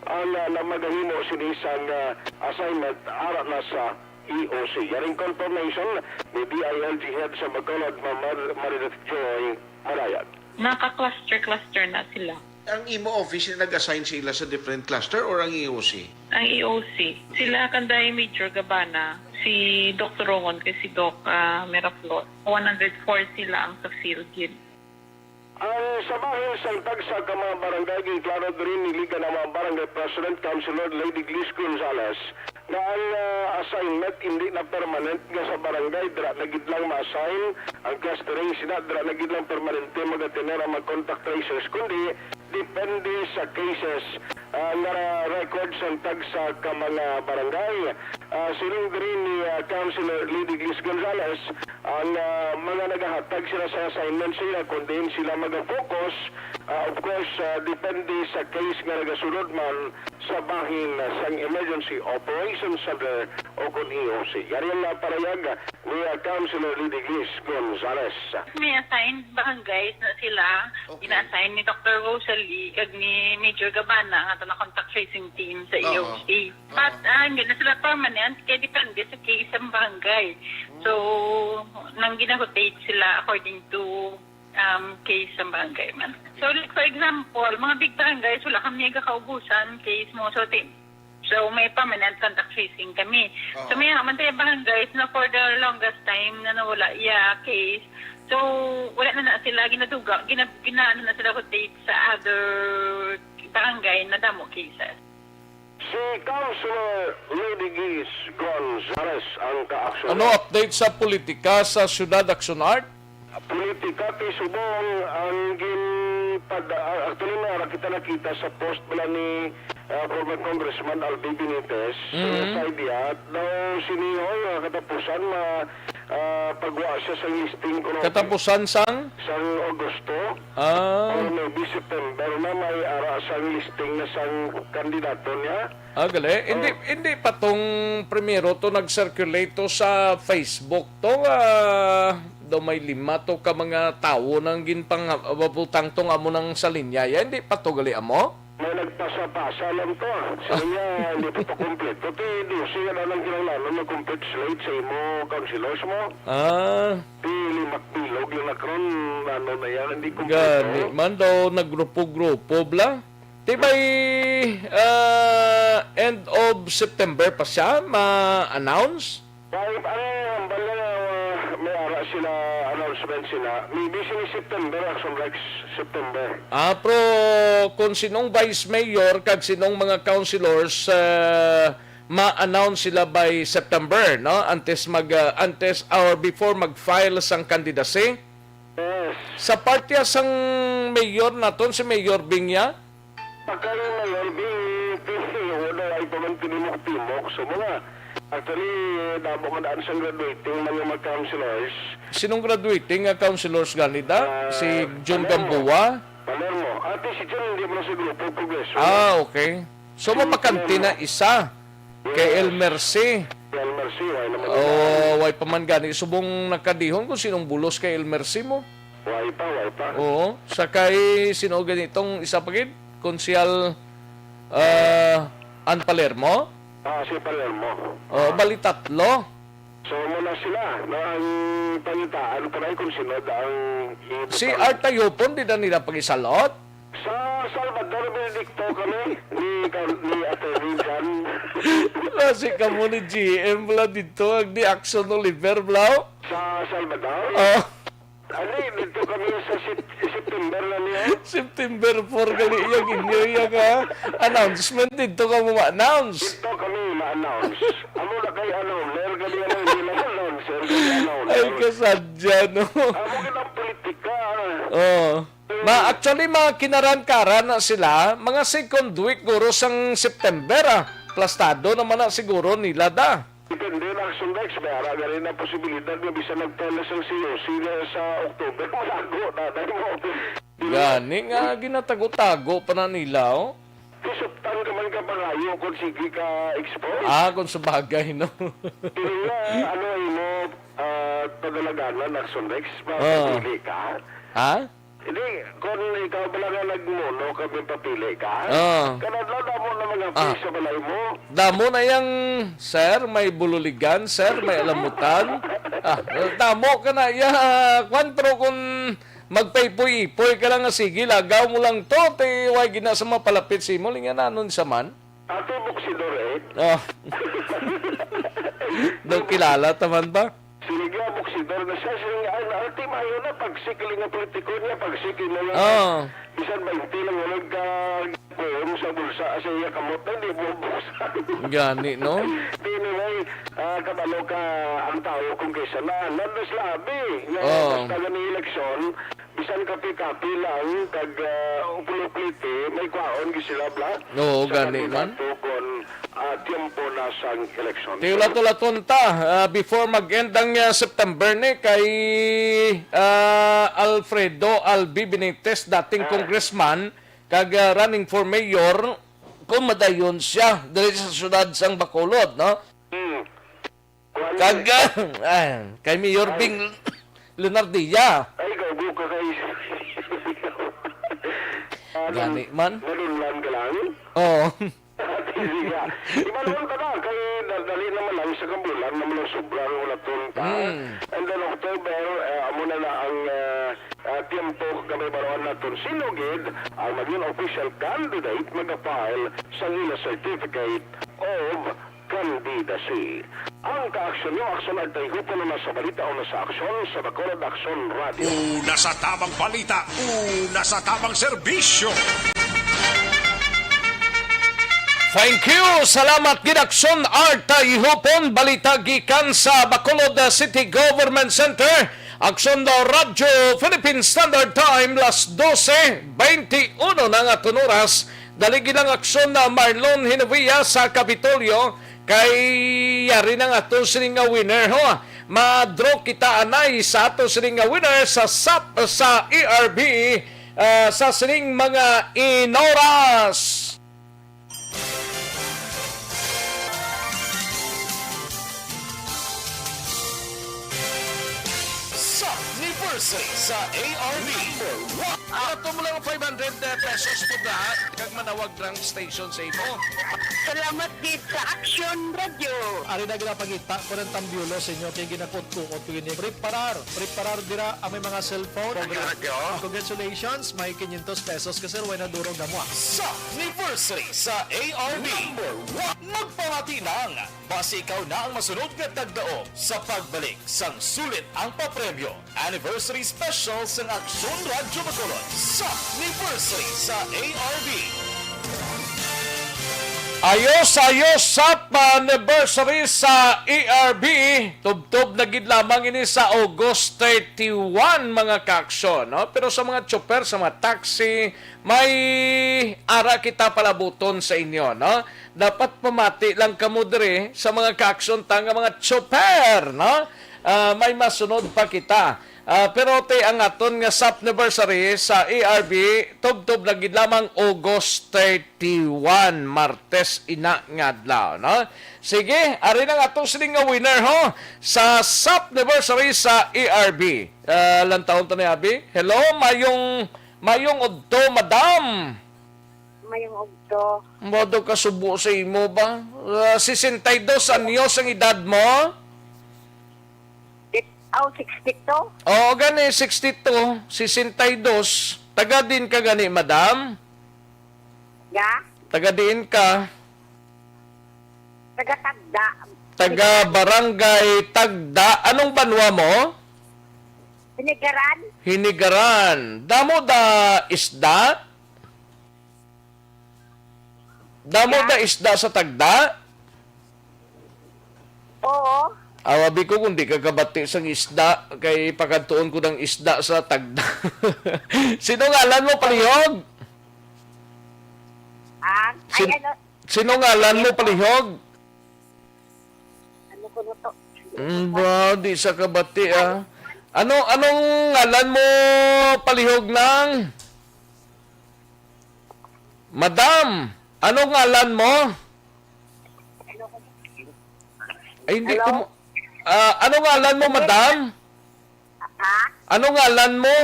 ang, ah, na magahimo sini sang, ah, assignment ara na sa E O C. Yaring confirmation ni D I L G Head sa Bacolod, Ma'am Mar-, Marideth Joy Madayag. Naka-cluster-cluster na sila. Ang imo office na nag-assign sila sa different cluster or ang E O C? Ang E O C. Sila kanday Major Gabana, si Doc Rongon, kay si Doc, ah, Miraflor. One hundred four sila ang sa field gid. Ang sa bahin sang tagsa ka mga barangay, ginklaro diri ni Liga ng mga Barangay President, Councilor Lady Gliz Gonzalez, nga ang, ah, assignment hindi na permanent nga sa barangay dira na gid lang ma-assign ang clustering, sina dira na gid lang permanente magatener ang mga contact tracers, kundi depende sa cases, ah, nga record sang tagsa ka mga barangay. Ah, siling diri ni, ah, Councilor Lady Gliz Gonzalez, ang, ah, mga nagahatag sila sa assignment sila, kung diin sila magafocus, ah, of course, ah, depende sa case nga nagasulod man sa bahin, ah, sang Emergency Operations Center o kon E O C. Yari ang, ah, parayag ni, ah, Councilor Lady Gliz Gonzalez. May assigned barangays na sila. Okay. Gina-assign ni Doctor Rosalie kag ni Major Gabana nga na contact tracing team sa Oo. E O C. Oo. But, ah, hindi na sila permanent, kaya depende sa case ang barangay. So, nang gina-rotate sila according to, um, case sa barangay man. So, like, for example, mga big barangays, wala kami nagakaubusan case mo. So, ti-, so, may permanent contact tracing kami. Oo. So, may mga tayo barangays na for the longest time na nawala iya case. So, wala na na sila ginaduga, gina-, gina-, ano na sila rotate sa other barangay na damo cases. Si Councilor Lady Gliz Gonzalez ang ka-aksyon. Ano update sa politika sa Syudad, Action Art? Politika ti subong ang ginpad-, ah, actually, may ara kita nakita sa post bala ni, ah, former Congressman Albi Benitez, Mhm. sa idea daw sini, hoy, ah, katapusan ma-, ah, pagwa siya sa listing kuno. Katapusan sang? Sang Agosto. Ah. Or maybe September na may ara sang listing na sang kandidato niya. Ah, gali. Hindi, Oh. hindi pa tong primero to nag-circulate to sa Facebook to, ah, daw may lima to ka mga tawo nang ginpang-, mabutang to nga amo nang sa linya. Ya, hindi pa to gali amo? May nagpasa-pasa lang to. Sige niya, hindi pa to kompleto. Ti dose nga na lang kinahanglan mag-complete slate sa imo councilors mo. Ah. Ti lima ka bilog lang na karon, ano na yan, hindi kompleto. Gani man daw, naggrupo-grupo bla. Ti by, ah, end of September pa siya ma-announce? By, ano, ang bala, ah, may ara sila, announcement sila. Maybe sini September, Action Rex, September. Ah, pero kung sinong vice mayor kag sinong mga councilors, ah, ma-announce sila by September, no? Antes mag, ah, antes or before mag-file sang candidacy. Yes. Sa parte sang mayor naton, si Mayor Bing ya? Pagka ni Mayor Bing, P C, wala, ay pa man tinimok-timok. So, mga, actually, damo man daan sang graduating mga, mga councilors. Sinong graduating nga councilors gani da? Ah, Si Jun Palermo. Gamboa? Palermo. Ate, si Jun, hindi mo na sa grupo, Progreso. Ah, okay. So, Si mapakante Palermo. na isa. Kay Yes. Elmer C. Kay Elmer C, why naman Oh, yun? Why pa man gani subong nakadihon kung sinong bulos kay Elmer C mo? Why pa, why pa? Oo. Sa kay sino gani tong isa pa gid? Konsehal, ah, Ann Palermo? Ah, si Palermo. Oh, Ah. bali tatlo. So, muna sila, no, ang pangitaan ko na kung sino ang Si ibutang. Art Tayupon, di na nila pagisalot? Sa Salvador Benedicto kami ni, ni Attorney John. Kasi kamo ni G M bla dito, ang ni Action Oliver, bla? Sa Salvador? Oh. Ani, dito kami sa Sep-, September na niya. September four gali iyang inyo, iyang, ah, announcement. Dito kamo ma-announce. Dito kami ma-announce. Amo na kay, ano, mayor kami, ano, hindi na announcer, kami announcer. Ay, kasadya, no? Amo ka ng politika. Oh. Ma, actually, mga kinaran-karan na sila, mga second week guro sang September, ah. Plastado naman na siguro nila da. Depende na, Action Rex, may ara gani na posibilidad nga bisan nag-file na sang C O C na sa October, malago na, dahil mo. Gani nga ginatago-tago pa na nila, oh. Kisuptan ka man ka pangayo kung sige ka expose. Ah, kung sabagay, no? Kini nga, ano, imo, ah, padalaganan, Action Rex, Ah. mapapili ka. Ha? Hindi, kung ikaw pala nga nagmuno ka, may papili ka. Ah. Kanadlaw na mo na mga Ah. Sa balay mo. Damo na yang, sir, may bululigan, sir, may alamutan. Ah, damo ka na, ya, kwantro kung magpaipoy-ipoy ka lang nga, sige, lagaw mo lang to, te, way gina sa mapalapit sa imo, lingan nanon sa man. Ate, buksidor eh. Oh. Daw kilala taman ba? Sige, buksidor na siya. Sige, ay, na, ate, mayo na, pagsikli nga politiko niya, pagsikli mo lang. Oh. Bisan bainte lang, walang ka, kuon sa bulsa, sa iya kamot, hindi mo buksan. Gani, no? Anyway, ah, kabalo ka ang tao kung kaysa na, nandun sila, abi. Nga, Oh. basta gani eleksyon, bisan kape-kape lang, kag, ah, upul-upliti, may kwaon gi sila, bla. Oo, Sa gani man. kandidato kon, ah, tiempo na sang eleksyon. Tiulat-ulaton ta, ah, before mag-end ang, ah, September ni kay, ah, Alfredo Albi Benitez, dating Ah. congressman, kag, ah, running for mayor, kung madayon siya diri sa siyudad sang Bacolod, no? Hmm. Kuwan Kag, eh. ah, ah, kay Mayor Ay. Bing Leonardia. Ay, gago ka kay Gani man. Nalunlan ka lang? Oo. Sige ka. Ibalon ka na, kay dali naman lang sa kambulan naman ang sobrang ulaton ta. Mm. And then October, eh, amo na na ang, eh, eh, tiempo kami baroan naton. Sino gid ang maging official candidate mag-file sa ila certificate of candidacy. Ang kaaksyon nyo, aksyon at tayhupon na sa balita o na sa aksyon sa Bacolod Aksyon Radio. Una sa tamang balita, una sa tamang serbisyo. Thank you. Salamat gid, Aksyon Art Tayhupon. Balita gikan sa Bacolod City Government Center. Aksyon Radyo Philippine Standard Time, las dose beintiuno na nga aton oras. Dali gid lang, Aksyon na Marlon Hinovia sa Kapitolyo, kay yari na nga aton sining nga winner, ho. Ma-draw kita anay sa aton sining nga winner sa sap sa A R B, ah, sa sining mga inoras. Sa anniversary sa A R B. Number one. Ato mo lang five hundred pesos po na, kag manawag lang station sa imo. Salamat gid sa Aksyon Radyo. Ari na ginapangita ko ng tambyulo sa inyo kay ginakot-kuot ko ini. Preparar, preparar dira ang may mga cellphone. Radyo. Congratulations, may quinientos pesos ka, sir, way na durog na mo, ah. Sa anniversary sa A R B. Number one. Magpamati lang, basi ikaw na ang masunod nga tagdaog sa pagbalik sang sulit ang papremyo. Anniversary Special sang Aksyon Radyo Bacolod sa anniversary sa A R B. Ayos, ayos, sap anniversary sa A R B. Tubtob na gid lamang ini sa August thirty-one, mga kaaksyon, no? Pero sa mga chopper, sa mga taxi, may ara kita palabuton sa inyo, no? Dapat pamati lang kamo diri sa mga kaaksyon ta nga mga chopper, no? Ah, may masunod pa kita. Ah, pero ti ang aton nga sap anniversary sa A R B, tubtob na gid lamang August thirty-one, Martes ina nga adlaw, no? Sige, ari na nga ato sining nga winner, ho, sa sap anniversary sa A R B. Ah, lantawon ta ni Abi. Hello, mayong, mayong udto, madam. Mayong udto. Mo daw kasubo sa imo ba? Ah, sesenta y dos anyos ang edad mo? It, oh, sixty-two. Oo, gani, sixty-two, sesenta y dos. Taga din ka gani, madam? Ga? Taga diin ka? Taga Tagda. Taga Barangay Tagda. Anong banwa mo? Hinigaran. Hinigaran. Damo da isda? Damo da isda sa Tagda? Oo. Aw, abi ko kung di ka kabati sang isda, kay pakadtuon ko ng isda sa Tagda. Sino ngalan mo, palihog? Ah, ay, Sin-, ano? Sino ngalan mo, palihog? Ano ko na to? Mm, bro, di sa kabati, ah. Ano, anong ngalan mo, palihog, nang? Madam, ano ngalan mo? Ay, hindi ko Hello? mo-, ah, ano ngalan mo, madam? Ha? Ano ngalan mo?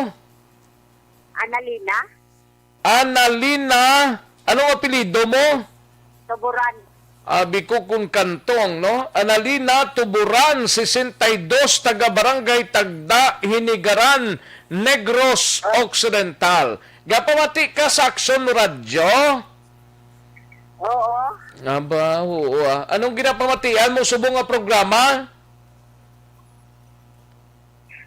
Annalena? Annalena, anong apelyido mo? Tuburan. Abi ko kung kantong, no? Annalena Tuburan, sesenta y dos, taga Barangay Tagda, Hinigaran, Negros Occidental. Gapamati ka sa Aksyon Radyo? Oo. Aba, oo, ah. Anong ginapamatian mo subong nga programa?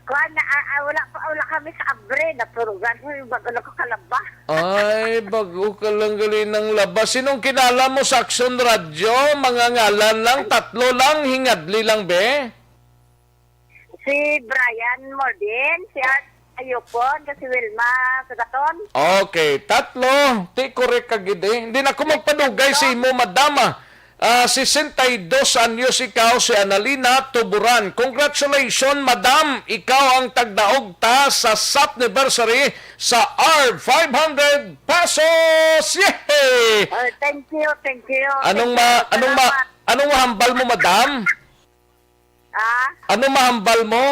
Kuan, ah, ah, wala pa, wala kami sa abre. Naturugan ko yung bago na ko kalaba. Ay, bago ka lang gali ng laba. Sinong kilala mo sa Aksyon Radyo? Mga ngalan lang, tatlo lang, hingadli lang, be. Si Brian Mordin, si Art Ayupon, si Wilma Sagaton. Okay, tatlo. Ti, correct ka gid eh. Hindi na ako magpadugay sa imo, madam, ah. Ah, sesenta y dos anyos ikaw, si Annalena Tuburan. Congratulations, madam. Ikaw ang tagdaog ta sa sapniversary sa R five hundred pesos. Yehey! Oh, thank you, thank you. Anong Thank ma-, you. Anong ma-, Salamat. Anong mahambal mo, madam? Ah? Ano mahambal mo?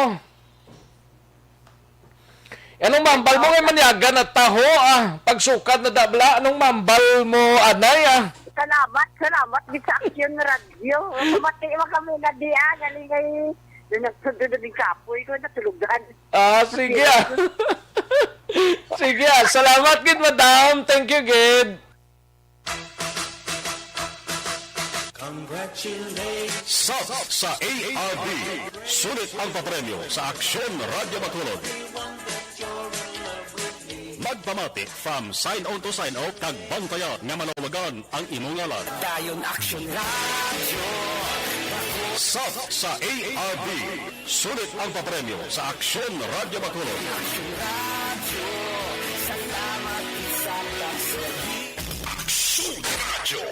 Anong mahambal mo? Kay manyaga na taho, ah. Pagsukad na dabla, anong mahambal mo, anay, ah? Salamat, salamat gid sa Aksyon Radyo. Pamati man kami na di, ah. Galing kay, doon nagsundo na din kapoy ko, natulugan. Ah, sige, ah. Sige, ah. Salamat gid, madam. Thank you gid. Congratulations! Sub sa A R B. Sulit ang papremyo sa Aksyon Radyo Bacolod. Magpamati from sign on to sign off kag bantayan nga malawagan ang imong ngalan. Dayon Aksyon Radyo. Sub sa A R B. Sulit ang papremyo sa Aksyon Radyo Bacolod. Aksyon Radyo.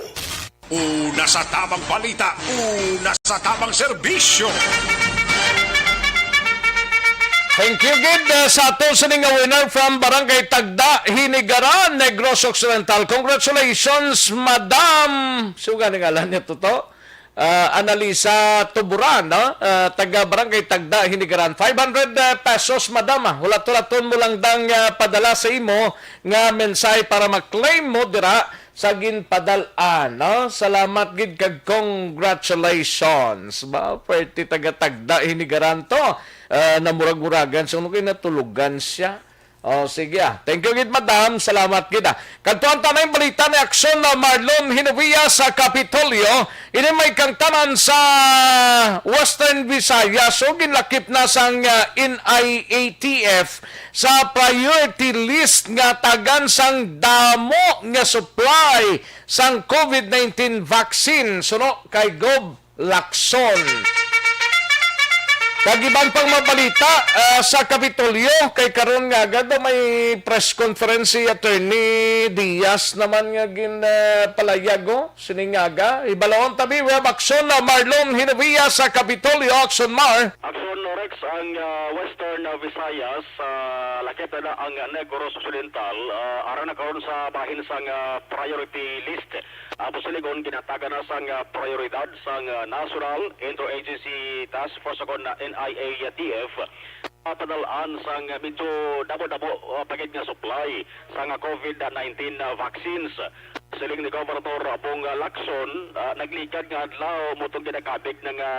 Una sa tamang balita, una sa tamang serbisyo. Thank you gid, uh, sa ato sining nga winner from Barangay Tagda, Hinigaran, Negros Occidental. Congratulations, madam. Suga ni ngalan niya, Toto? Ah, Analisa Tuburan, no? Ah, taga Barangay Tagda, Hinigaran. Five hundred, eh, pesos, madam, ah. Hulat-hulaton mo lang dang, ah, padala sa imo nga mensahe para ma-claim mo dira sa ginpadal-an, no? Salamat gid kag congratulations. Ba, pwerte taga Tagda, Hinigaran to. Ah, namurag-uragan. So, ano kayo natulugan siya? Oh, sige, ah. Thank you gid, madam. Salamat gid, ah. Kadtuan ta na yung balita ni Aksyon na Marlon Hinovia sa Kapitolyo. Ini may kangtaman sa Western Visayas. So, ginlakip na sang, ah, N I A T F sa priority list nga tagan sang damo nga supply sang COVID nineteen vaccine. Suno kay Gov. Lacson. Kag iban pang mabalita, ah, sa Kapitolyo, kay karon nga agad may press conference si Attorney Diaz naman nga gin, ah, palayago sining aga. Ibalaon tabi, we have Aksyon na Marlon Hinovia sa Kapitolyo, Aksyon Mar. Aksyon Rex ang, ah, Western, ah, Visayas, ah, lakip na na ang Negros Occidental, ah, ara na karon sa bahin sang, ah, priority list. Ang Pusiligon ginatagan na sang, ah, prioridad sang, ah, National Interagency Task Force o kon N I A T F, ah, padal-an sang, ah, medyo damo-damo, ah, pa gid nga supply sang, ah, COVID nineteen, ah, vaccines. Siling ni Governor Bong, ah, Lacson, ah, nagligad nga adlaw mo tong ginakabig na nga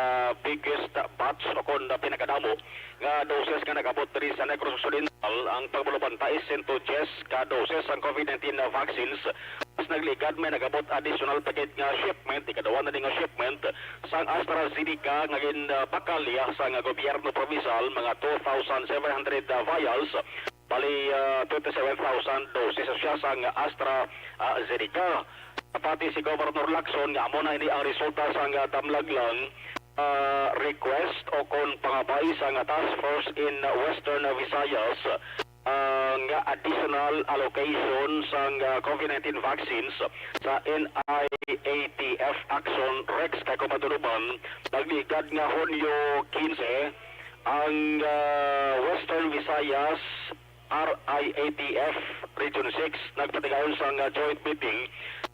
biggest batch o kon, ah, pinakadamo nga doses nga nag-abot diri sa Negros Occidental. Ang pagbalubantay, sento diyes ka doses sang COVID nineteen na vaccines. Mas nagligad, may nag-abot additional pa gid nga shipment, ikaduha na ni nga shipment sang AstraZeneca nga ginbakalya sang gobyerno provincial, mga two thousand seven hundred vials. Bali, ah, twenty-seven thousand doses siya sang Astra, ah, Zeneca. Pati si Governor Lacson nga amo na ini ang resulta sang, ah, damlag lang, ah, request o kon pangabay sang Task Force in Western Visayas, ah, nga additional allocation sang, ah, COVID nineteen vaccines sa N I A T F Aksyon Rex kay kung matunuban, nagligad nga Hunyo quince ang, ah, Western Visayas R I A T F Region six nagpatigayon sang, ah, joint meeting,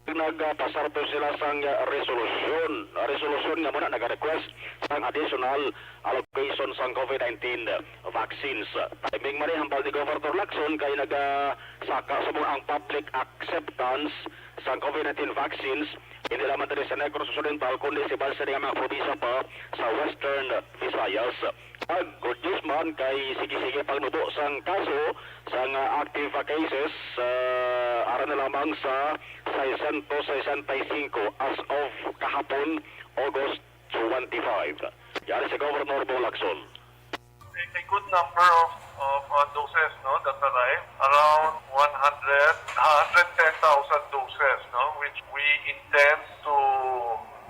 nagpasar to sila sang, ah, resolusyon. Ah, resolusyon nga muna nag-request sang additional allocation sang COVID nineteen vaccines. Timing man ni, hambal ni Governor Lacson, kay nagasaka sa mga ang public acceptance sang COVID nineteen vaccines, hindi lamang diri sa Negros Occidental, kundi sa iban sa mga probinsya pa sa Western Visayas. Ang good news man kay sige-sige pagnubo sang kaso, sang, ah, active cases, ah, ara na lamang sa sesenta sesenta y cinco as of kahapon, August twenty-five. Yari si Governor Bong Lacson. A, a good number of, of, uh, doses, no, that arrived, around one hundred, a hundred ten thousand doses, no, which we intend to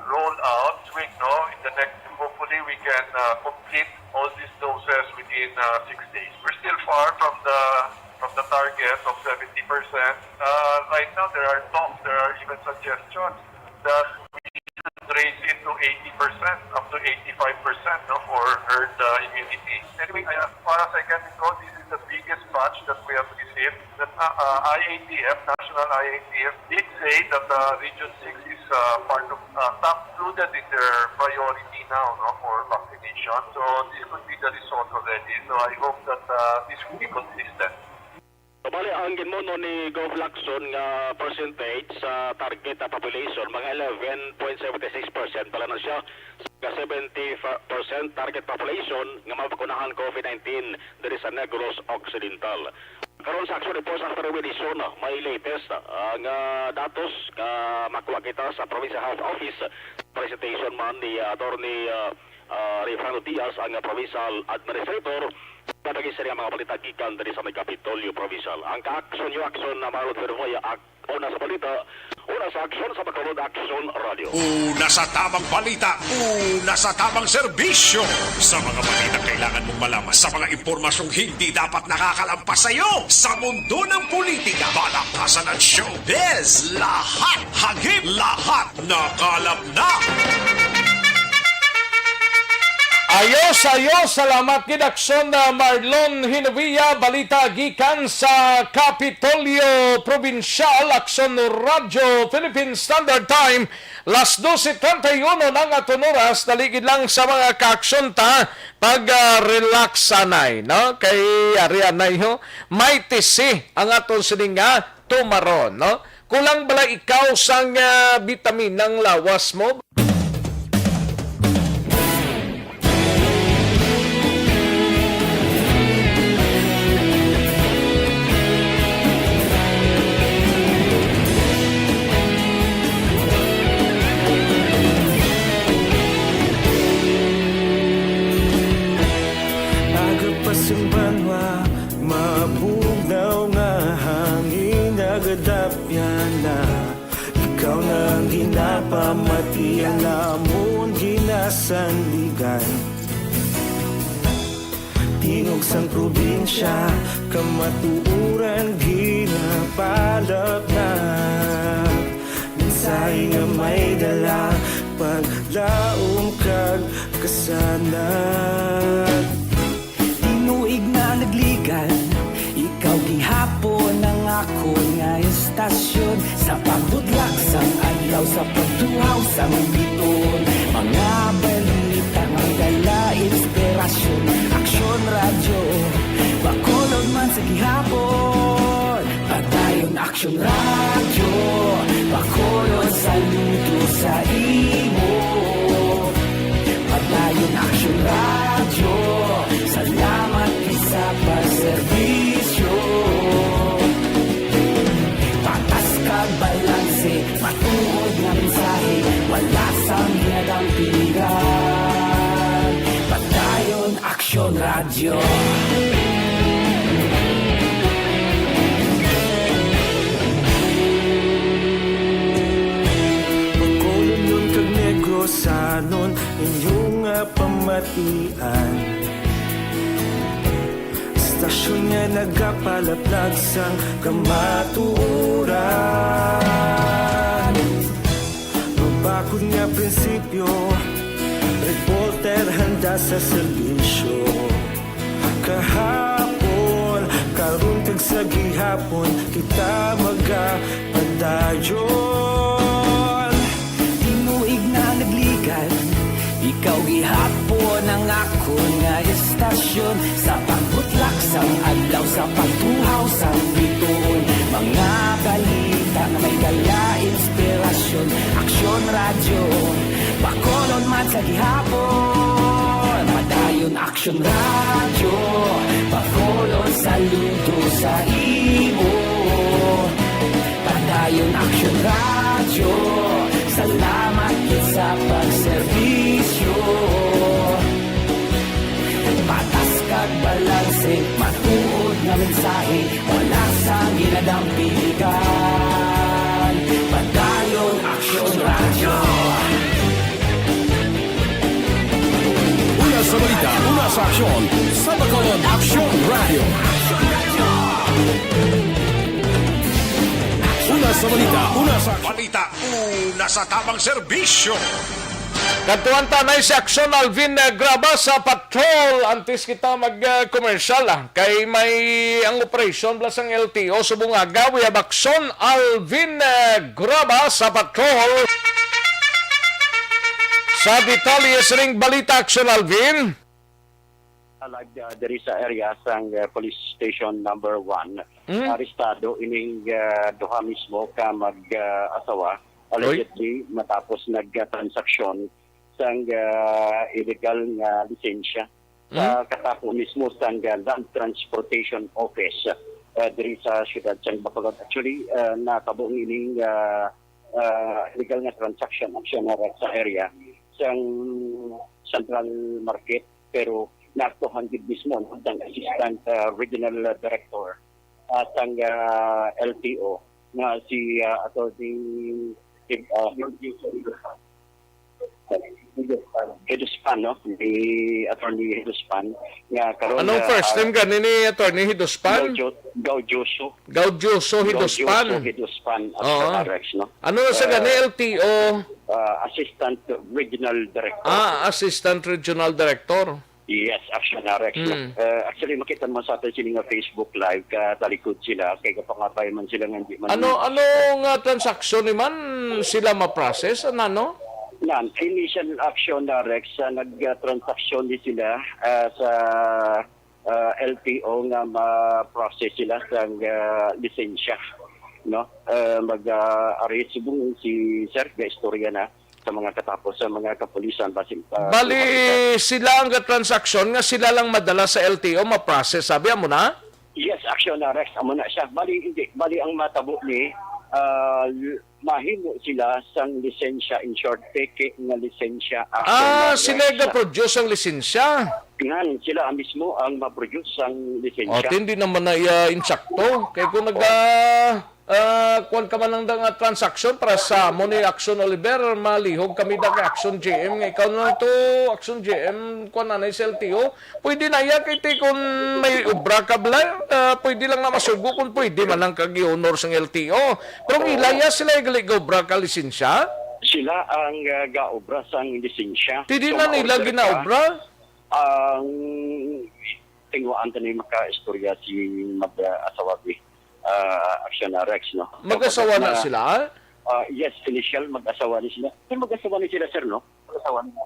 roll out this week, no, in the next, hopefully we can, uh, complete all these doses within, uh, six days. We're still far from the, from the target of seventy percent. Uh, right now, there are talks, there are even suggestions that we should raise it to eighty percent, up to eighty-five percent, no, for herd, uh, immunity. Anyway, uh, as far as I can recall, this is the biggest batch that we have received. That, uh, uh, I A T F, National I A T F, did say that, uh, Region six is, uh, part of, uh, top included in their priority now, no, for vaccination. So this could be the result already. So I hope that, uh, this will be consistent. Bali, ang ginmuno ni Gov Lacson nga percentage sa target na population, mga eleven point seven six percent pala na siya sa seventy percent target population nga mabakunahan COVID nineteen diri sa Negros Occidental. Karon sa Action Reports after Winison, may latest, ah, nga datos nga makuha kita sa Provincial Health Office. Presentation man ni, ah, Attorney, ah, ah, Rayfrando Diaz, ang, ah, Provincial Administrator. Sa pag-istorya nga mga balita gikan diri sa may Kapitolyo Provincial. Ang ka-action, yung action na Marlon Fervoya, ak-, una sa balita, una sa aksyon sa Bacolod Action Radio. Una sa tamang balita, una sa tamang serbisyo. Sa mga balita kailangan mong malaman, sa mga impormasyong hindi dapat nakakalampas sa iyo, sa mundo ng politika, balakasan at showbiz, lahat hagip, lahat nakalap na. Ayos, ayos. Salamat gid, Aksyon, uh, Marlon Hinovia. Balita gikan sa Kapitolyo Probinsyal, Aksyon Radyo Philippine Standard Time. Las dose treinta y uno na ang aton oras. Dali gid lang sa mga ka-aksyon ta pag, ah, relax anay, no? Kay ari anay, ho, may tisi ang aton sining nga tumaron, no? Kulang bala ikaw sang, ah, bitamin ang lawas mo? Aga pa sang banwa, mabugnaw nga hangin, nagadapyan na. Ikaw na ang ginapamati, ang amon ginasandigan. Tingog sang probinsya, kamatuoran ginapalapnag. Mensahe nga may dala, paglaom kag kasanag. Tinuig na nagligan, ikaw gihapon ang akon nga estasyon. Sa pagbudlak sang adlaw, sa pagtuhaw sang bituon, mga balita nga dala inspirasyon. Aksyon Radyo, Bacolod man sa gihapon. Padayon Aksyon Radyo, Bacolod, saludo sa imo. Padayon Aksyon Radyo, salamat gid sa pagserbisyo. Patas kag balanse, matuod nga mensahe, wala sang ginadampigan. Padayon Aksyon Radyo. Bacolodnon kag Negrosanon, inyo nga pamatian. Estasyon nga nagapalaplag sang kamatuoran. Mabakod nga prinsipyo, reporter handa sa serbisyo. Kahapon, karon, kag Sa gihapon kita magapadayon. Tinuig na nagligan, ikaw gihapon ang akon nga estasyon. Sa pagbutlak sang adlaw, sa pagtuhaw sang bituon, mga balita nga may dala inspirasyon. Aksyon Radyo, Bacolod man sa gihapon. Padayon Aksyon Radyo, Bacolod, saludo sa imo. Padayon Aksyon Radyo, salamat gid sa pagserbisyo. Patas kag balanse, matuod nga mensahe, wala sang ginadampigan. Padayon Aksyon Radyo. Una sa balita, una sa aksyon, sa Bacolod Aksyon Radio. Una sa balita, una sa aksyon. Balita, una sa tamang serbisyo. Kadtuan ta na si Aksyon Alvin, eh, Graba sa patrol. Antes kita mag, eh, commercial, ah, kay may ang operasyon bala sang L T O subong aga. We have Aksyon Alvin, eh, Graba sa patrol. Sa detalye sining balita, Aksyon Alvin. Alag, ah, diri sa area sang, ah, Police Station Number One, Hmm? arestado ining, ah, duha mismo ka mag, ah, asawa, Oy. allegedly matapos nagtransaksyon sang, ah, illegal nga lisensya sa Hmm? katapo mismo sang, ah, Land Transportation Office, ah, diri sa siyudad sang Bacolod. Actually, ah, natabo ining, ah, ah, illegal nga transaction, Aksyon Radyo, sa area sang Central Market, pero naaktuhan gid mismo, no, ang Assistant, ah, Regional Director, ah, sang, ah, L T O nga si, ah, Attorney, ah, Hiduspan, no? Ni Attorney Hiduspan, nga karon, Anong ah, first name gani ni Attorney Hiduspan? Gaudio-, Gaudioso. Gaudioso Hiduspan. Gaudioso Hiduspan, Oo. Aksyon Radyo, no? Ano na sa Ah, gani, L T O? Ah, Assistant Regional Director. Ah, Assistant Regional Director. Yes, Aksyon Radyo, no? Hmm. Ah, actually, makita mo sa aton sini nga Facebook Live, ka talikod sila, kay kapangabay man sila nga hindi man Ano, ano nga transaksyon ni man sila ma-process? Ano, ano? Nan, initial action na Rex, sa nagtransaksyon ni sila, ah, sa, ah, L T O nga ma-process sila sa, ah, lisensya, no? Ah, mag, ah, arrest subong si Sir, ga istorya na sa mga katapos sa mga kapulisan, basin pa Bali, sila ang transaksyon nga sila lang madala sa L T O, ma-process, sabi mo na? Yes, Aksyon Radyo, amo na siya. Bali, hindi. Bali, ang matabo ni, ah, mahimo sila sang lisensya, in short, peke nga lisensya, Aksyon Ah, Radyo. sila ga-produce ang lisensya. Ngan, sila mismo ang ma-produce sang lisensya. O, hindi naman na iya insakto. Kay kung naga, ah, kuwan ka man ang nga transaksyon para sa mo ni Action Oliver, malihog kami da kay Action G M. Nga ikaw na lang to, Action G M, kuwan na na sa L T O. Pwede na iya, kay ti kung may obra ka bala, ah, pwede lang na masugo kung pwede man lang kag i-honor sang L T O. Pero ang Oo. ilaya sila igali ga obra ka lisensya? Sila ang, ah, gaobra sang lisensya. Ti di So, na nila maorder ka. ginaobra? Ang tinguhaan ta ni makaistorya si mag-asawa bi, ah, Action Rex, no? Mag-asawa na Kapag sila? ah, yes, initial, mag-asawa ni sila. Pero mag-asawa ni sila, sir, no? Mag-asawa nila.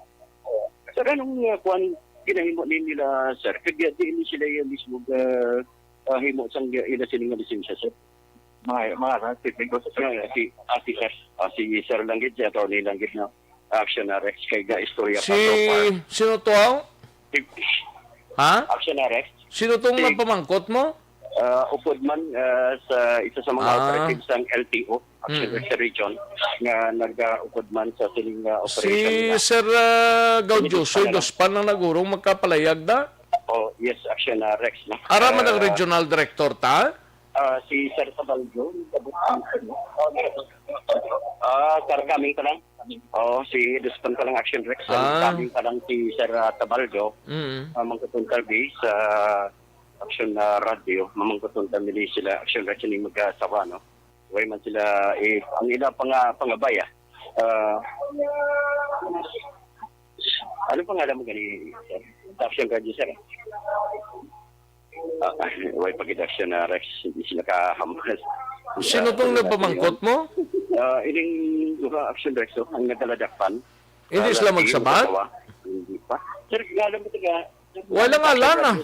Oo. Sir, anong, ah, kuwan, ginahimo ni nila, sir? Kag di ni sila yung mismo, ah, ah, himo sang ila sini nga lisensya, sir? Mga, mga, ano, technical, sir. Ah, si, ah, si sir. Ah, si sir lang gid, si attorney lang gid, no? Action Rex, kay ga istorya pa Si, so far. sino to, aw? Si Ha? Action Rex. Sino tong Si nagpamangkot mo? Ah, upod man, ah, sa isa sa mga Ah. operatives sang L T O, Action Mm. Rex sa region, nga nag-, ah, upod man sa sining, ah, Si operation na. Sir, ah, Gaudioso Hiduspan na lang. Hiduspan ang nagurong magkapalayag na? Oh, yes, Action, ah, Rex, no? Ara man ang Ah, regional director ta? Ah, si Sir Tabaldo, kabutang, no? Ah, Sir, coming pa lang. Oh, si Hiduspan pa lang, Action Rex. Ah. Coming pa lang si Sir, ah, Tabaldo. Mm. Ah, mangkuton ta bi sa Action, ah, Radio. Mamangkuton ta nila sila, Action Rex, ni mag-asawa, no? Way man sila, eh, ang ila panga-, pangabay, ah. Ah, ano pangalan mo gani, sir? Sa Action Radio, sir. Ah, way pag-action na, Rex, hindi sila kahamas. Sino tong nagpamangkot mo? Ah, ining duha, Action Rex, oh, ang nagkaladakpan. Hindi sila magsabat? Hindi pa. Sir, alam mo, taga, Wala nga lang, ah.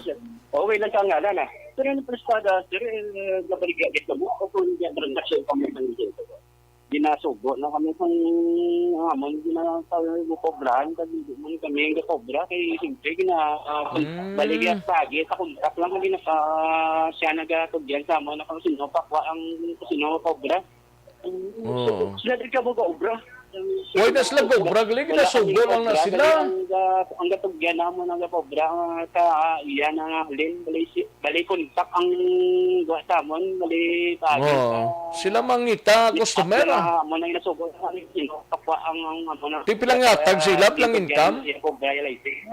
Okay lang ka nga lang, ah. Pero ano prestada, sir, eh, nabaligyagit na mo? O kung hindi, transaction pa mo ng ginasugo na kami kung amon ginakobrahan, kag hindi man kami ang gakobra, kay siyempre gina-, ah, kun-, Mm. baligya sa agi, sa kontak lang kami naka-, siya nagatugyan sa amon na kung sino pakwa ang, kung sino kobra. Oo. Sila din ka mag-obra. Why na sila gobra? Gali, ginasugo lang na sila. Ang ga-, ang gatugyan namon ang gakobra, ah, sa, ah, iya na nga, Lin, balay si, balay kontak ang gawa sa amon, balay paagi Oo. sa Sila mangita, customer, ah. Amo na inasugo sa kami, sino, pakwa ang, ang, amo na. Ti pila nga tag sila, pila nga income? Iya, kung gaya lang, eh.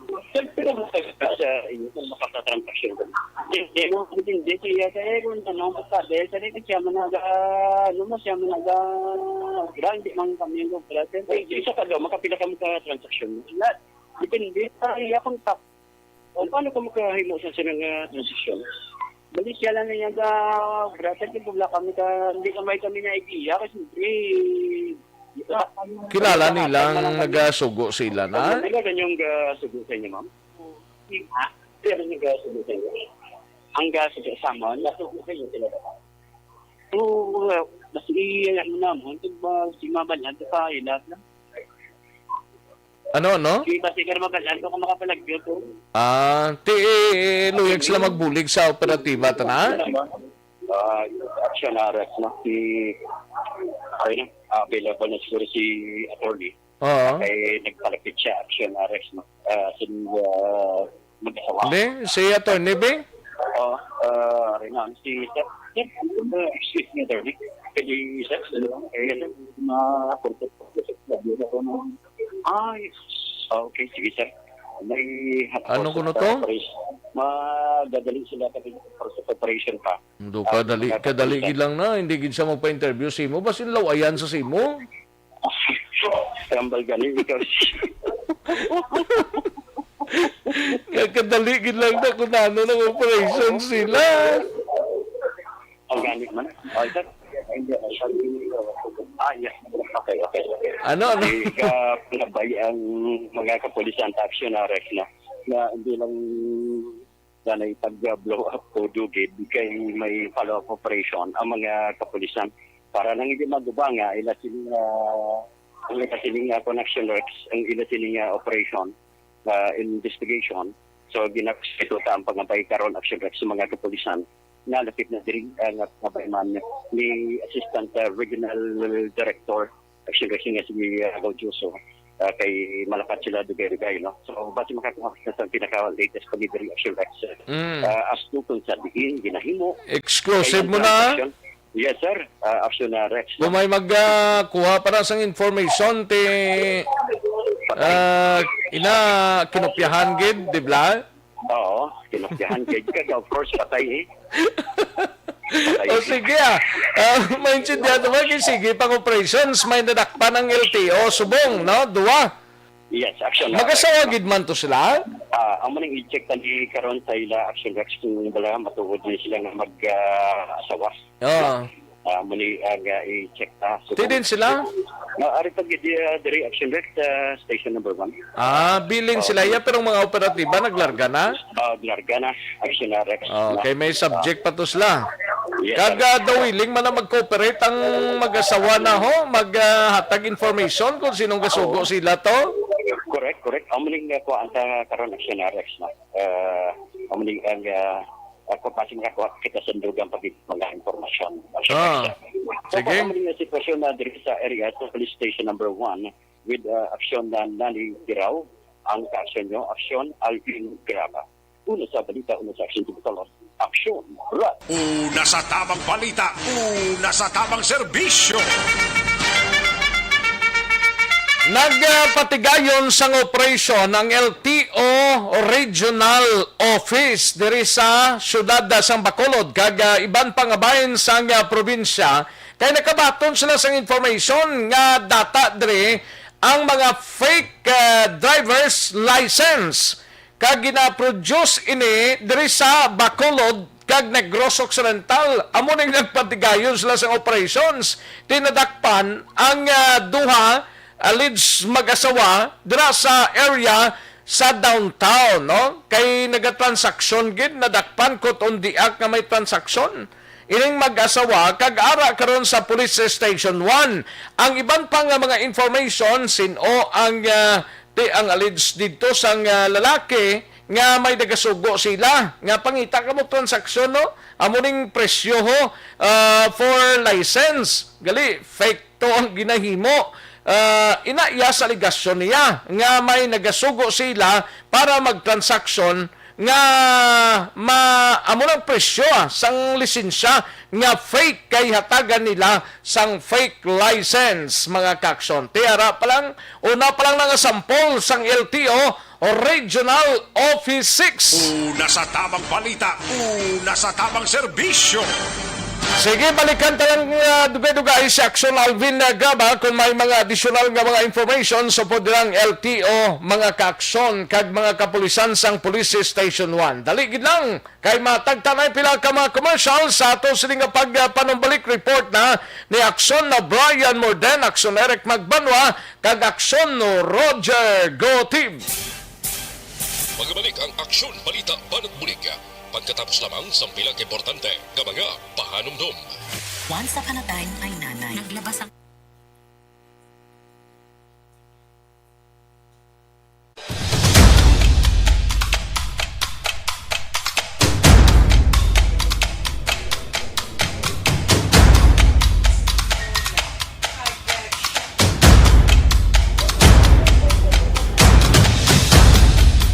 Siyempre, masaya ka sa inyo kung makakatransaksyon ka. Hindi, hindi mo, hindi, hindi, siya, sa, eh, kung ano, basta, dahil sa rin, siya man naga, ano mo, siya man naga, wala, hindi man kami yung wala. Siyempre, isa ka daw, makapila kami sa transaksyon mo. Wala. Depende sa iya kung tap-, O, paano ka makahimo sa sila nga transaksyon? Bali, siya lang niya ga, brother, di wala kami ka, hindi ka may kami na idea kasi, eh, Kilala nilang nagasugo sila na? Ano nila ganyang gasugo sa inyo, ma'am? Sila nagasugo sa inyo? Ang gasugo sa amon, nasugo sa inyo sila ba? Oo, well, mas i-, ano namon, kung ba, si Mama Land, sa ilat na. Ano, ano? Di ba, sige, mabalaan ko kung makapalagyo to. Ah, ti, eh, eh, luyag sila magbulig sa operatiba, tana? Ah, action arrest, no? Si, ayun, ah, available na siguro si attorney. Oo. Kay nagpalapit siya, action arrest, no? Ah, sin, ah, mag-asawa. Hindi, si attorney, be? Oo, ah, ayun na, si, sir, sir, ah, excuse me, attorney. Pwede, sir, ano, eh, ma-, Ay, okay, sige, sir. May Ano kuno to? Madadali sila kasi for sa preparation pa. Do Ah, kadali, mga kadali kapitan. Gid lang na, hindi gid siya magpa-interview sa imo. Basin lawayan sa simo. Tambal gani ikaw. Nga kadali gid lang na kung ano nang operation sila. Organic man. Oh, sir. Ah, yes. Okay, okay, okay. Ano, ano? Di ka pinabay ang mga kapulisan sa action arrest na, na hindi lang na ipag-blow up o dugid kay may follow-up operation ang mga kapulisan para lang hindi maguba nga ila sila, ang ila sila nga connection works, ang ila sila nga operation, ah, investigation. So, ginakusito ta ang pangabay karon, action works sa mga kapulisan. Nalapit na diri, ah, nga pangabay man ni Assistant, ah, Regional Director, action works nga si, ah, Gaudioso. Ah, kay malakat sila dugay-dugay, no? So, basi makakuha kita sa pinaka-latest pa ni diri, action works. Mm. Ah, as to kung sa diin, ginahimo. Exclusive Kaya mo na? Action. Yes, sir. Ah, action na, Rex. Kung may mag, ah, kuha para sang information, ti, ah, ina, kinopyahan gid, di ba? Oo, kinopyahan gid. Kag, of course, patay, eh. Patay, O, eh. Sige, ah. Ah, maintindihan naman, kay sige pang operations, may nadakpan ang L T O, subong, no? Duwa. Yes, action na. Mag-asawa gid man to sila? Ah, amo nang i-check ta ni karon sa ila action works kung bala matuod ni sila nga mag, ah, asawa. Oo. Ah, amo ni, ah, nga i-check ta. So, Ti din sila? Ah, ari pa gid, ah, diri action works sa station number one. Ah, bilin sila iya, pero ang mga operatiba naglarga na? Ah, larga na. Action na, Rex. Okay, may subject pa to sila. Yes, Kag, sir. Ah, daw willing man na mag-cooperate ang mag-asawa na ho, maghatag information kung sinong gasugo Oo. sila to. Correct, correct. Amo ning, uh, kuhaan sa karon, action na, Rex, na. Uh, amo ning ang, uh, ako pa sing kuha kita sa dugang pag mga impormasyon. Ah. So, Sige. Amo ning sitwasyon na diri sa area sa police station number one with, uh, action na Nani Giraw. Ang action nyo, action Alvin Graba. Una sa balita, una sa action, Tubutalon. Action, Rat. Una sa tamang balita, una sa tamang serbisyo. Nagpatigayon sang operasyon ang L T O Regional Office diri sa siyudad sang Bacolod kag, ah, iban pang bahin sang, ah, probinsya kay nakabaton sila sang information nga data diri ang mga fake, ah, driver's license. Kag gina-produce ini diri sa Bacolod kag Negros Occidental. Amo ning nagpatigayon sila sang operations. Ti nadakpan ang, ah, duha alleged mag-asawa dira sa area sa downtown, no? Kay nagatransaksyon gid, nadakpan, quote, on the act nga may transaksyon ining mag-asawa, kag ara karon sa Police Station one. Ang iban pa nga mga information, sin-o ang, ah, ti-, ang alleged didto sang, ah, lalaki nga may nagasugo sila nga, "Pangita kamo transaksyon, no? Amo ning presyo, ho, ah, for license." Gali, fake to ang ginahimo. Ah, ina iya sa alegasyon niya nga may nagasugo sila para magtransaksyon nga ma-, amo lang presyo, ah, sang lisensya nga fake kay hatagan nila sang fake license, mga kaaksyon. Ti ara pa lang, una pa lang nga sample sang L T O, Regional Office six. Una sa tamang balita, una sa tamang serbisyo. Sige, balikan ta lang, ah, dugay-dugay si Aksyon Alvin, ah, Gaba kung may mga additional nga mga information sa upod lang L T O, mga kaaksyon, kag mga kapulisan sang Police Station one. Dali gid lang, kay matagtanay pila ka mga commercial sa ato sini nga pag, ah, panumbalik. Report na ni Aksyon na Brian Morden, Aksyon Eric Magbanwa, kag Aksyon no Roger Gotib. Magbalik ang Aksyon Balita Banat Bulig pagkatapos lamang sang pila ka importante nga mga pahanumdom. Once upon a time, ay nanay. Naglabas ang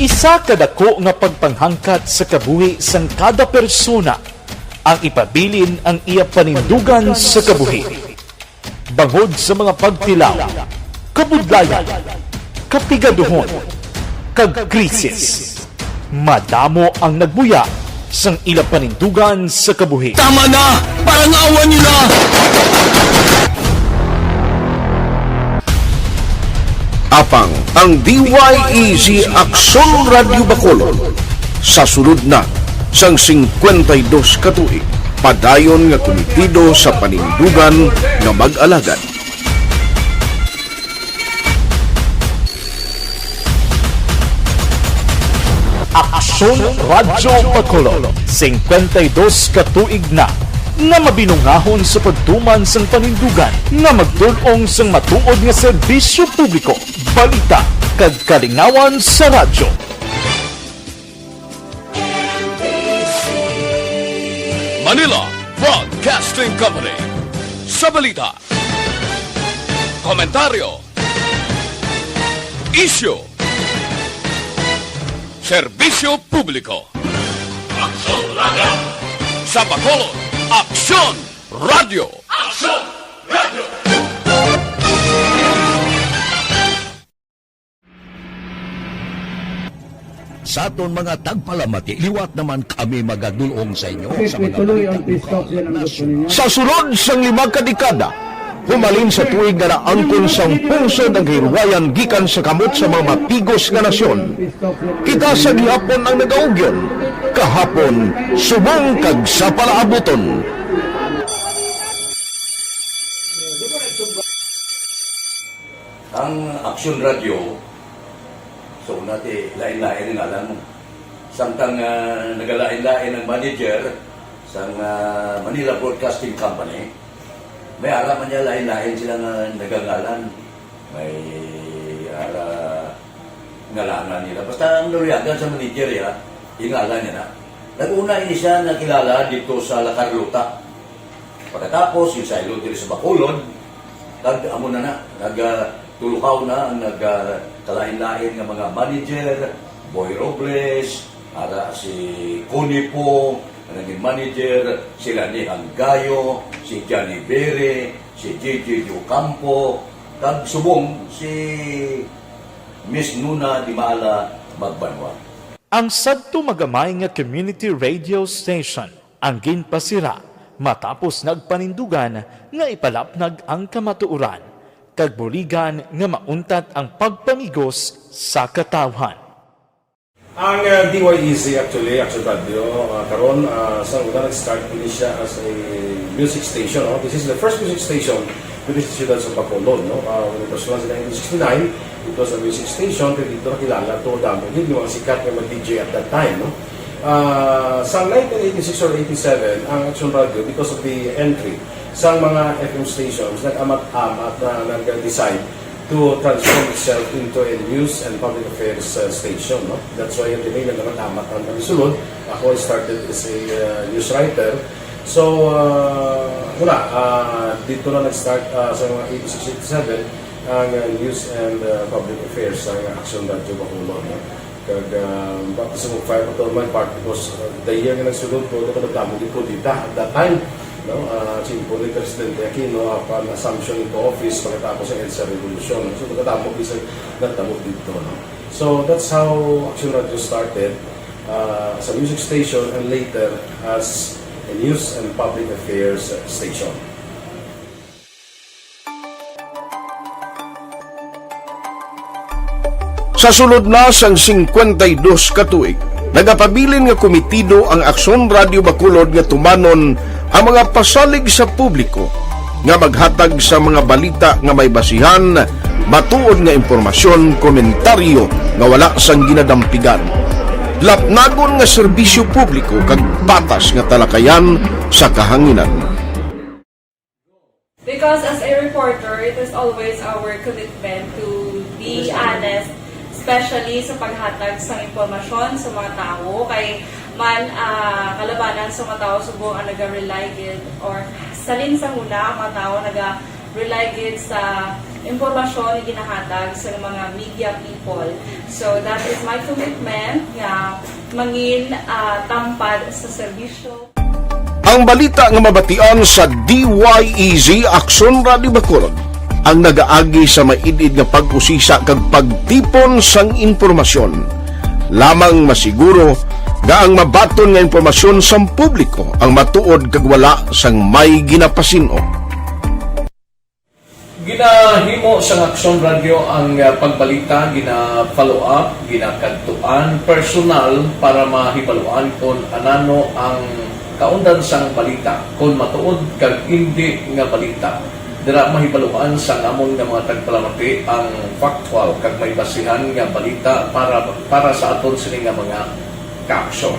Isa ka dako nga pagpanghangkat sa kabuhi sang kada persona ang ipabilin ang iya panindugan sa kabuhi. Bangod sa mga pagtilaw, kabudlayan, kapigaduhon, kag krisis, madamo ang nagbuya sang ila panindugan sa kabuhi. Tama na! Parangawan niyo na! Apang ang D Y E Z Aksyon Radyo Bacolod sa sulod na sang singkwenta y dos ka tuig, padayon nga kumitido sa panindugan nga mag-alagad. Aksyon Radyo Bacolod, singkwenta y dos ka tuig na nga mabinungahon sa pagtuman sang panindugan nga magtul-ong sang matuod nga serbisyo publiko, balita, kag kalingawan sa radyo. Manila Broadcasting Company. Sa balita, komentaryo, isyu, serbisyo publiko. Aksyon Radyo. Sa Bacolod, Aksyon Radyo. Aksyon Radyo. Sa aton mga tagpalamati, liwat naman kami magadul-ong sa inyo sa mga balita lokal, nasyonal. Sa sulod sang lima ka dekada, humalin sa tuig nga naangkon sang pungsod ang kahilwayan gikan sa kamot sa mga mapigos nga nasyon, kita sa gihapon ang nagaugyon, kahapon subong kag sa palaabuton. Ang Aksyon Radyo, sa una ti lain-lain ang ngalan mo. Samtang, ah, nagalain-lain ang manager sang, ah, Manila Broadcasting Company, may ara man niya lain-lain sila nga nagangalan. May ara ngalangan nila. Basta ang naluyagan sa manager, ya, ingalan niya na. Nag-una ini siya nakilala dito sa La Carlota. Pagkatapos, yung saylo diri sa Bacolod, kag amo na na, nag, ah, tulukaw na ang nag, ah, kalain-lain nga mga manager, Boy Robles, ara si Connie Poo, ang naging manager, si Lani Hanggayo, si Johnny Bere, si J J Ocampo, kag subong si Miss Nuna Dimala Magbanwa. Ang sadto magamay nga community radio station ang ginpasira matapos nagpanindugan nga ipalapnag ang kamatuoran kag buligan nga mauntat ang pagpamigos sa katawhan. Ang uh, D Y E Z actually, Action Radio, uh, karon uh, sa una nag-start ini siya as a music station. No? This is the first music station within the Siyudad sa Bacolod. No? Uh, when it was launched in nineteen sixty-nine, it was a music station, pero dito nakilala to damo gid yung mga sikat nga mga D J at that time. No? Uh, sa nineteen eighty-six or eighty-seven, ang Action Radio, because of the entry sa mga F M stations, nag-amat-amat na nag-decide to transform itself into a news and public affairs uh, station. No? That's why yung dinay na naman amat ang kami sulod. Ako, I started as a uh, news writer. So, uh, wala. Uh, dito na nag-start uh, sa mga eighty-six, eighty-seven ang uh, news and uh, public affairs sa Action Radio Bacolod. No? Kag uh, baptism of fire pa to my part because uh, the year nga nagsulod ko, ako nagdamo gid ko dita at that time. No? Uh, simple ni Presidente Aquino, upon assumption into office, pagkatapos ng EDSA Revolution. So, nagdamo gid sa nagdamo dito. No? So, that's how Action Radio started uh, as a music station and later as a news and public affairs station. Sa sulod na sang singkwenta y dos ka tuig, nagapabilin nga komitido ang Aksyon Radio Bacolod nga tumanon ang mga pasalig sa publiko nga maghatag sa mga balita nga may basihan, matuod nga impormasyon, komentaryo nga wala sang ginadampigan, lapnagon nga serbisyo publiko kag patas nga talakayan sa kahanginan. Because as a reporter, it is always our commitment to be honest, especially sa paghatag sa impormasyon sa mga tawo. Kay man uh, kalabanan sa mga tawo subong ang naga-rely gid or salin sa huna ang mga tawo naga-rely gid sa impormasyon nga ginahatag sa mga media people. So that is my commitment nga mangin uh, tampad sa serbisyo. Ang balita nga mabatian sa D Y E Z Aksyon Radio Bacolod ang nagaagi sa maid-id nga pag-usisa kag pagtipon sang impormasyon. Lamang masiguro nga ang mabaton nga impormasyon sang publiko ang matuod kag wala sang may ginapasin-o. Ginahimo sang Aksyon Radyo ang ah, pagbalita, gina-follow up, ginakadtuan personal para mahibaluan kon anano ang kaundan sang balita, kon matuod kag indi nga balita. Dira mahibaluan sang amon nga mga tagpalamati ang factual kag may basihan nga balita para para sa aton sini nga mga kaaksyon.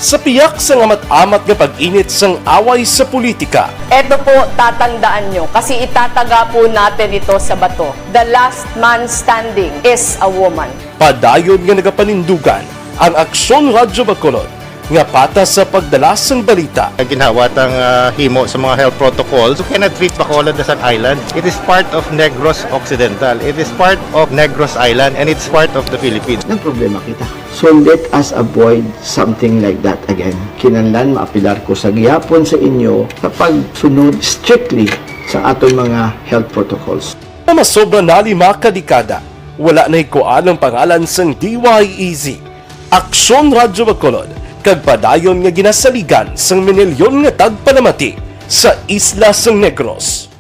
Sa piyak sang amat-amat nga pag-init sang away sa politika. Eto po, tatandaan nyo, kasi itataga po natin ito sa bato. The last man standing is a woman. Padayon nga nagapanindugan ang Aksyon Radyo Bacolod nga patas sa pagdala sang balita. Ginhawa tang ah, himo sa mga health protocols. You cannot treat Bacolod as an island. It is part of Negros Occidental. It is part of Negros Island and it's part of the Philippines. Nagproblema kita. So let us avoid something like that again. Kinahanglan maapilar ko sa gihapon sa inyo sa pagsunod strictly sa aton mga health protocols. Nga masobra na lima ka dekada, wala nahikuan ang pangalan sang D Y E Z, Aksyon Radyo Bacolod, kag padayon nga ginasaligan sang minilyon nga tagpalamati sa isla sang Negros.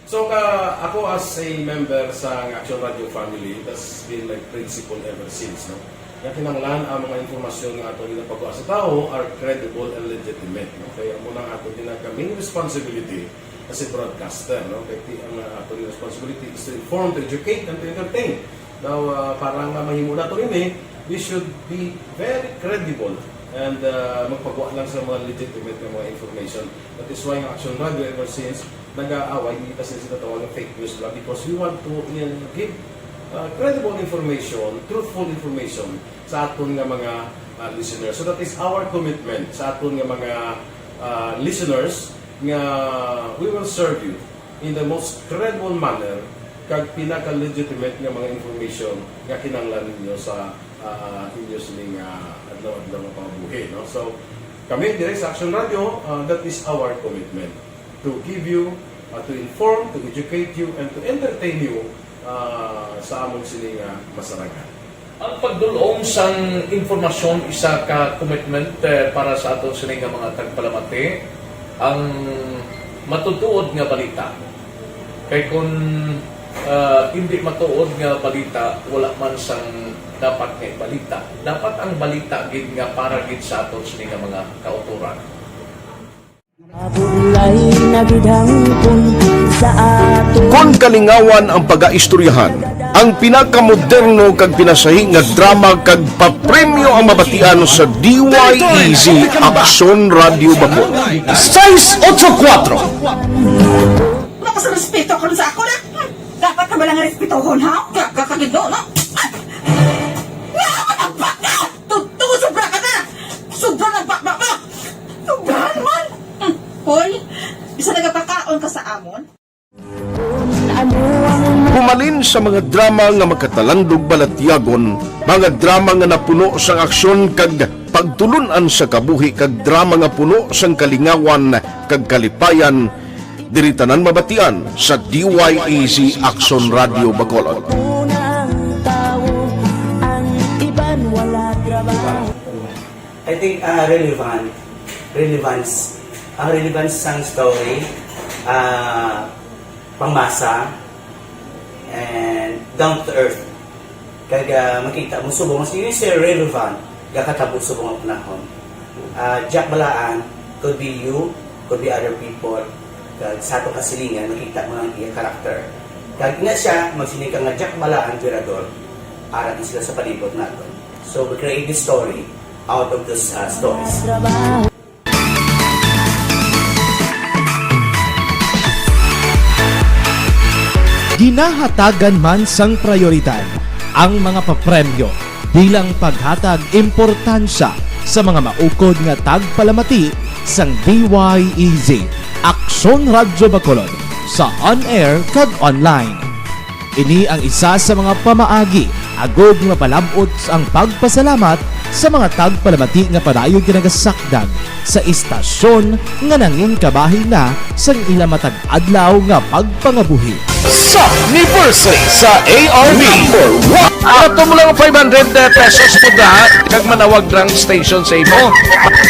So ka ako as a member sa Action Radio family, that's been my principle ever since, no? Nga kinahanglan ang mga impormasyon nga ato ginapagawa sa tawo are credible and legitimate, no? Kaya mo nang ato din ang main responsibility as a broadcaster, no? Kaya ti ang uh, ato responsibility is to inform, to educate, and to entertain. Now, uh, para nga mahimo nato ini, we should be very credible and uh, magpagawa lang sa mga legitimate nga mga information. That is why ang Action Radio ever since nag-aaway, hindi kasi sila tawag ng fake news nila because we want to uh, give uh, credible information, truthful information sa aton nga mga uh, listeners. So that is our commitment sa aton nga mga uh, listeners nga we will serve you in the most credible manner kag pinaka-legitimate nga mga information nga kinahanglan ninyo sa uh, inyo sining uh, adlaw-adlaw nga pambuhi. No? So, kami, direct sa Action Radio, uh, that is our commitment to give you, uh, to inform, to educate you, and to entertain you uh, sa amon sini nga masarangan. Ang pagdul-ong sang impormasyon isa ka commitment eh, para sa aton sini nga mga tagpalamati, ang matutuod nga balita. Kay kun Ah, hindi matuod nga balita, wala man sang dapat nga ibalita. Dapat ang balita gid nga para gid sa aton sini nga mga kautoran. Mabulay na gid hangpon sa aton. Kon kalingawan ang pagaistoryahan, ang pinakamoderno kag pinasahi nga drama kag papremyo ang mabatian sa D Y E Z Aksyon Radyo Bacolod. Sais otso kuwatro. Wala ka sa respeto karon sa ako na. Hmm, dapat ka ba lang respetohon, ha? Ka-, ka-, kagindo, no? Ay! Wala ka na baka! Totoo, sobra ka na! Sobra na baka, baka! Sobra naman! Hmm, hoy, isa nagapakaon ka sa amon? Humalin sa mga drama nga makatalandog balatyagon, mga drama nga napuno sang aksyon kag pagtulun-an sa kabuhi kag drama nga puno sang kalingawan kag kalipayan, diri tanan mabatian sa D Y E Z Aksyon Radyo Bacolod. Unang tawo, ang iban wala trabaho. I think, ah, relevant, relevance, ang relevance sang story, ah, pangmasa, and down to earth. Kag, ah, makita mo subong, as you say, relevant, gakatabo subong ang panahon. Ah, Jack Balaan, could be you, could be other people. Kag sa ato kasilingan, makita mo ang iya character. Kag ina siya, magsiling ka nga Jack Balaan, Virador, ara din sila sa palibot naton. So, we create this story out of those, ah, stories. Ginahatagan man sang prayoridad ang mga papremyo bilang paghatag importansya sa mga maukod nga tagpalamati sang D Y E Z, Aksyon Radyo Bacolod, sa on-air kag online. Ini ang isa sa mga pamaagi agod nga mapalab-ot ang pagpasalamat sa mga tagpalamati nga padayon ginagasakdag sa istasyon nga nangin kabahin na sang ila matag adlaw nga pagpangabuhi. Sa anniversary sa A R B. Number one. Ato mo lang five hundred pesos po da, kag manawag drang station sa imo.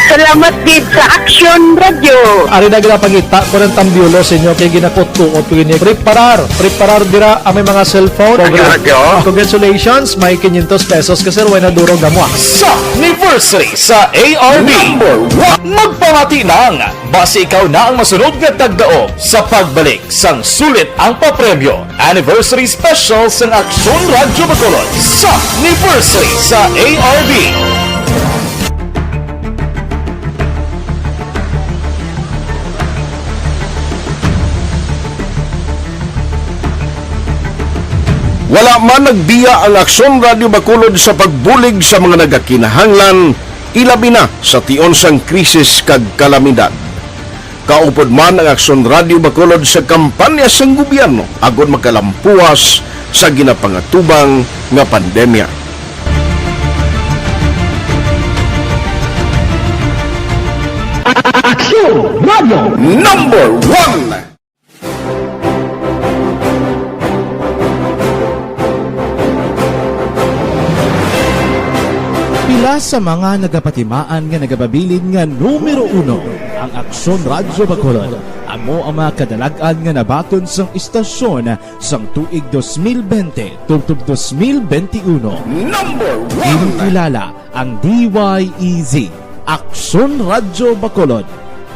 Salamat gid sa Action Radio. Ari na ginapangita ko ng tambyulo sa inyo kay ginakutkuot ko ini. Preparar, preparar dira ang may mga cellphone. Ang radyo. Congratulations, may quinientos pesos ka, sir, way na duro gamwa. Sa anniversary sa A R B. Number one. Magpamati lang. Basi ikaw na ang masunod nga tagdaog sa pagbalik sang sulit ang papremyo. Anniversary Special sang Aksyon Radyo Bacolod sa anniversary sa A R B. Wala man nagbiya ang Aksyon Radyo Bacolod sa pagbulig sa mga nagakinahanglan, ilabi na sa tion sang krisis kag kalamidad. Kaupod man ang Aksyon Radyo Bacolod sa kampanya sang gobyerno agod makalampuas sa ginapangatubang nga pandemya. Aksyon Radyo Number One. Pila sa mga nagapatimaan nga nagapabilin nga numero uno ang Aksyon Radyo Bacolod. Amo ang mga kadalag-an nga nabaton sang istasyon sang tuig dos mil bente tubtob dos mil bente uno. Number one. Ginkilala ang D Y E Z, Aksyon Radyo Bacolod,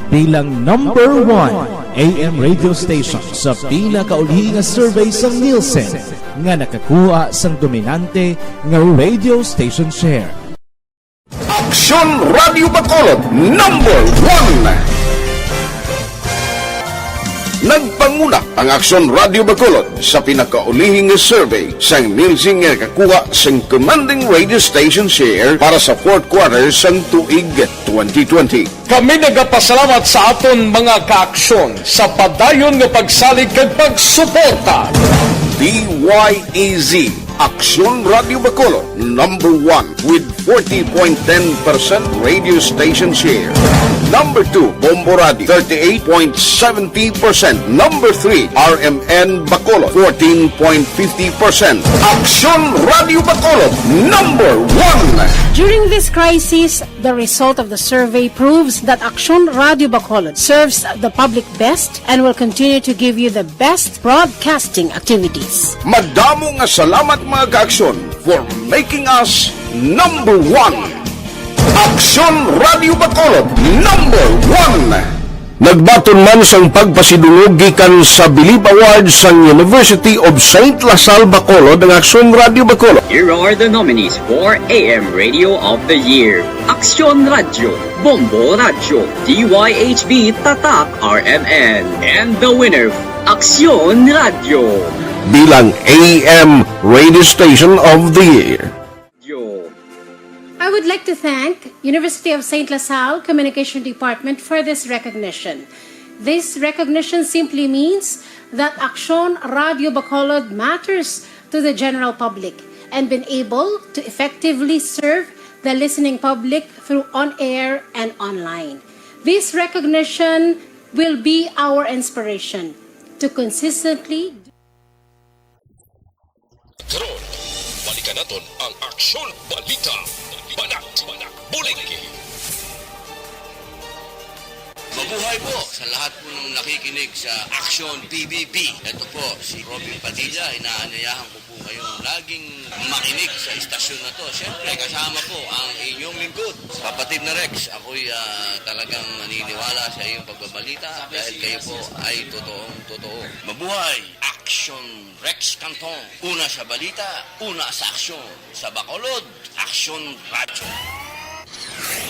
bilang number one A M radio station sa pinakauli nga survey sang Nielsen nga nakakuha sang dominante nga radio station share. Aksyon Radyo Bacolod, number one. Nagpanguna ang Aksyon Radyo Bacolod sa pinakaulihi nga survey sang Nielsen nga nakakuha sang commanding radio station share para sa fourth quarter sang tuig twenty twenty. Kami nagapasalamat sa aton mga kaaksyon sa padayon nga pagsalig kag pagsuporta. D Y E Z, Aksyon Radio Bacolod, number one with forty point ten percent radio station share. Number two, Bombo Radio, thirty-eight point seventy percent. Number three, R M N Bacolod, fourteen point fifty percent. Aksyon Radio Bacolod, number one. During this crisis, the result of the survey proves that Aksyon Radio Bacolod serves the public best and will continue to give you the best broadcasting activities. Madamo nga salamat, mga ka-Aksyon, for making us number one. Aksyon Radio Bacolod, number one. Nagbaton man sang pagpasidungog gikan sa Bilib Awards sang University of Saint La Salle Bacolod ang Aksyon Radio Bacolod. Here are the nominees for A M Radio of the Year: Aksyon Radyo, Bombo Radyo, D Y H B Tatak R M N, and the winner, Aksyon Radyo. Bilang A M Radio Station of the Year. Yo. I would like to thank University of Saint La Salle Communication Department for this recognition. This recognition simply means that Aksyon Radio Bacolod matters to the general public and been able to effectively serve the listening public through on-air and online. This recognition will be our inspiration to consistently Karon, balikan naton ang Aksyon Balita. Banat, Banat, Bulig. Mabuhay po sa lahat po ng nakikinig sa Aksyon P B B. Ito po si Robin Padilla. Inaanyayahan ko po kayong laging makinig sa istasyon na to. Siyempre, kasama po ang inyong lingkod, kapatid na Rex. Ako'y, ah, talagang naniniwala sa iyong pagbabalita dahil kayo po ay totoong totoo. Mabuhay! Aksyon Rex Canton. Una sa balita, una sa aksyon. Sa Bacolod, Aksyon Radyo.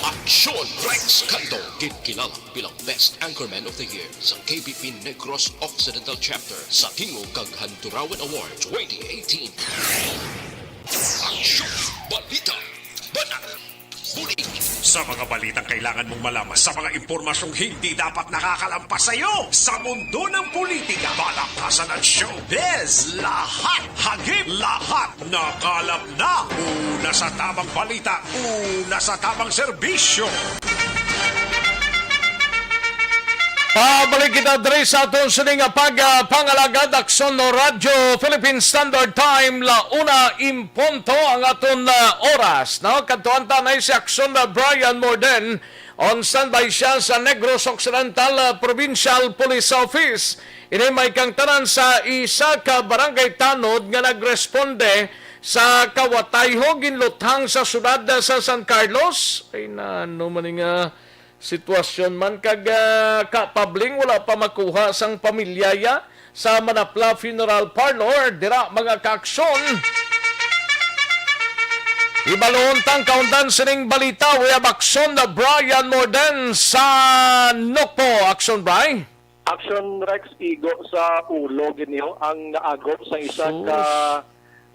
Aksyon Rex Canton, ginkilala bilang Best Anchorman of the Year sa K B P Negros Occidental Chapter sa Tingog kag Handurawan Award twenty eighteen. Aksyon Balita. Banat. Bulig. Sa mga balitang kailangan mong malaman, sa mga impormasyong hindi dapat nakakalampas sa iyo, sa mundo ng politika, palakasan at showbiz, lahat hagip, lahat nakalap na. Una sa tamang balita, una sa tamang serbisyo. Pabalik kita diri sa aton sini nga pag, ah, pangalagad, Aksyon Radyo, Philippine Standard Time, la una en punto ang aton, ah, oras, no? Kadtuan ta na si Aksyon, ah, Brian Morden. On standby siya sa Negros Occidental, ah, Provincial Police Office. Ini may kangtanan sa isa ka barangay tanod nga nagresponde sa kawatayho ginluthang sa siyudad, ah, sa San Carlos. Ay, nano man ni nga sitwasyon man kag, ah, kapabling wala pa makuha sang pamilya ya sa Manapla Funeral Parlor. Dira, mga kaaksyon, ibalon tang kaundan sining balita. We have Aksyon na Brian Morden sa Nokpo. Aksyon, Bri. Aksyon, Rex, igo sa ulo gid niyo ang naagop sa isa Sus. ka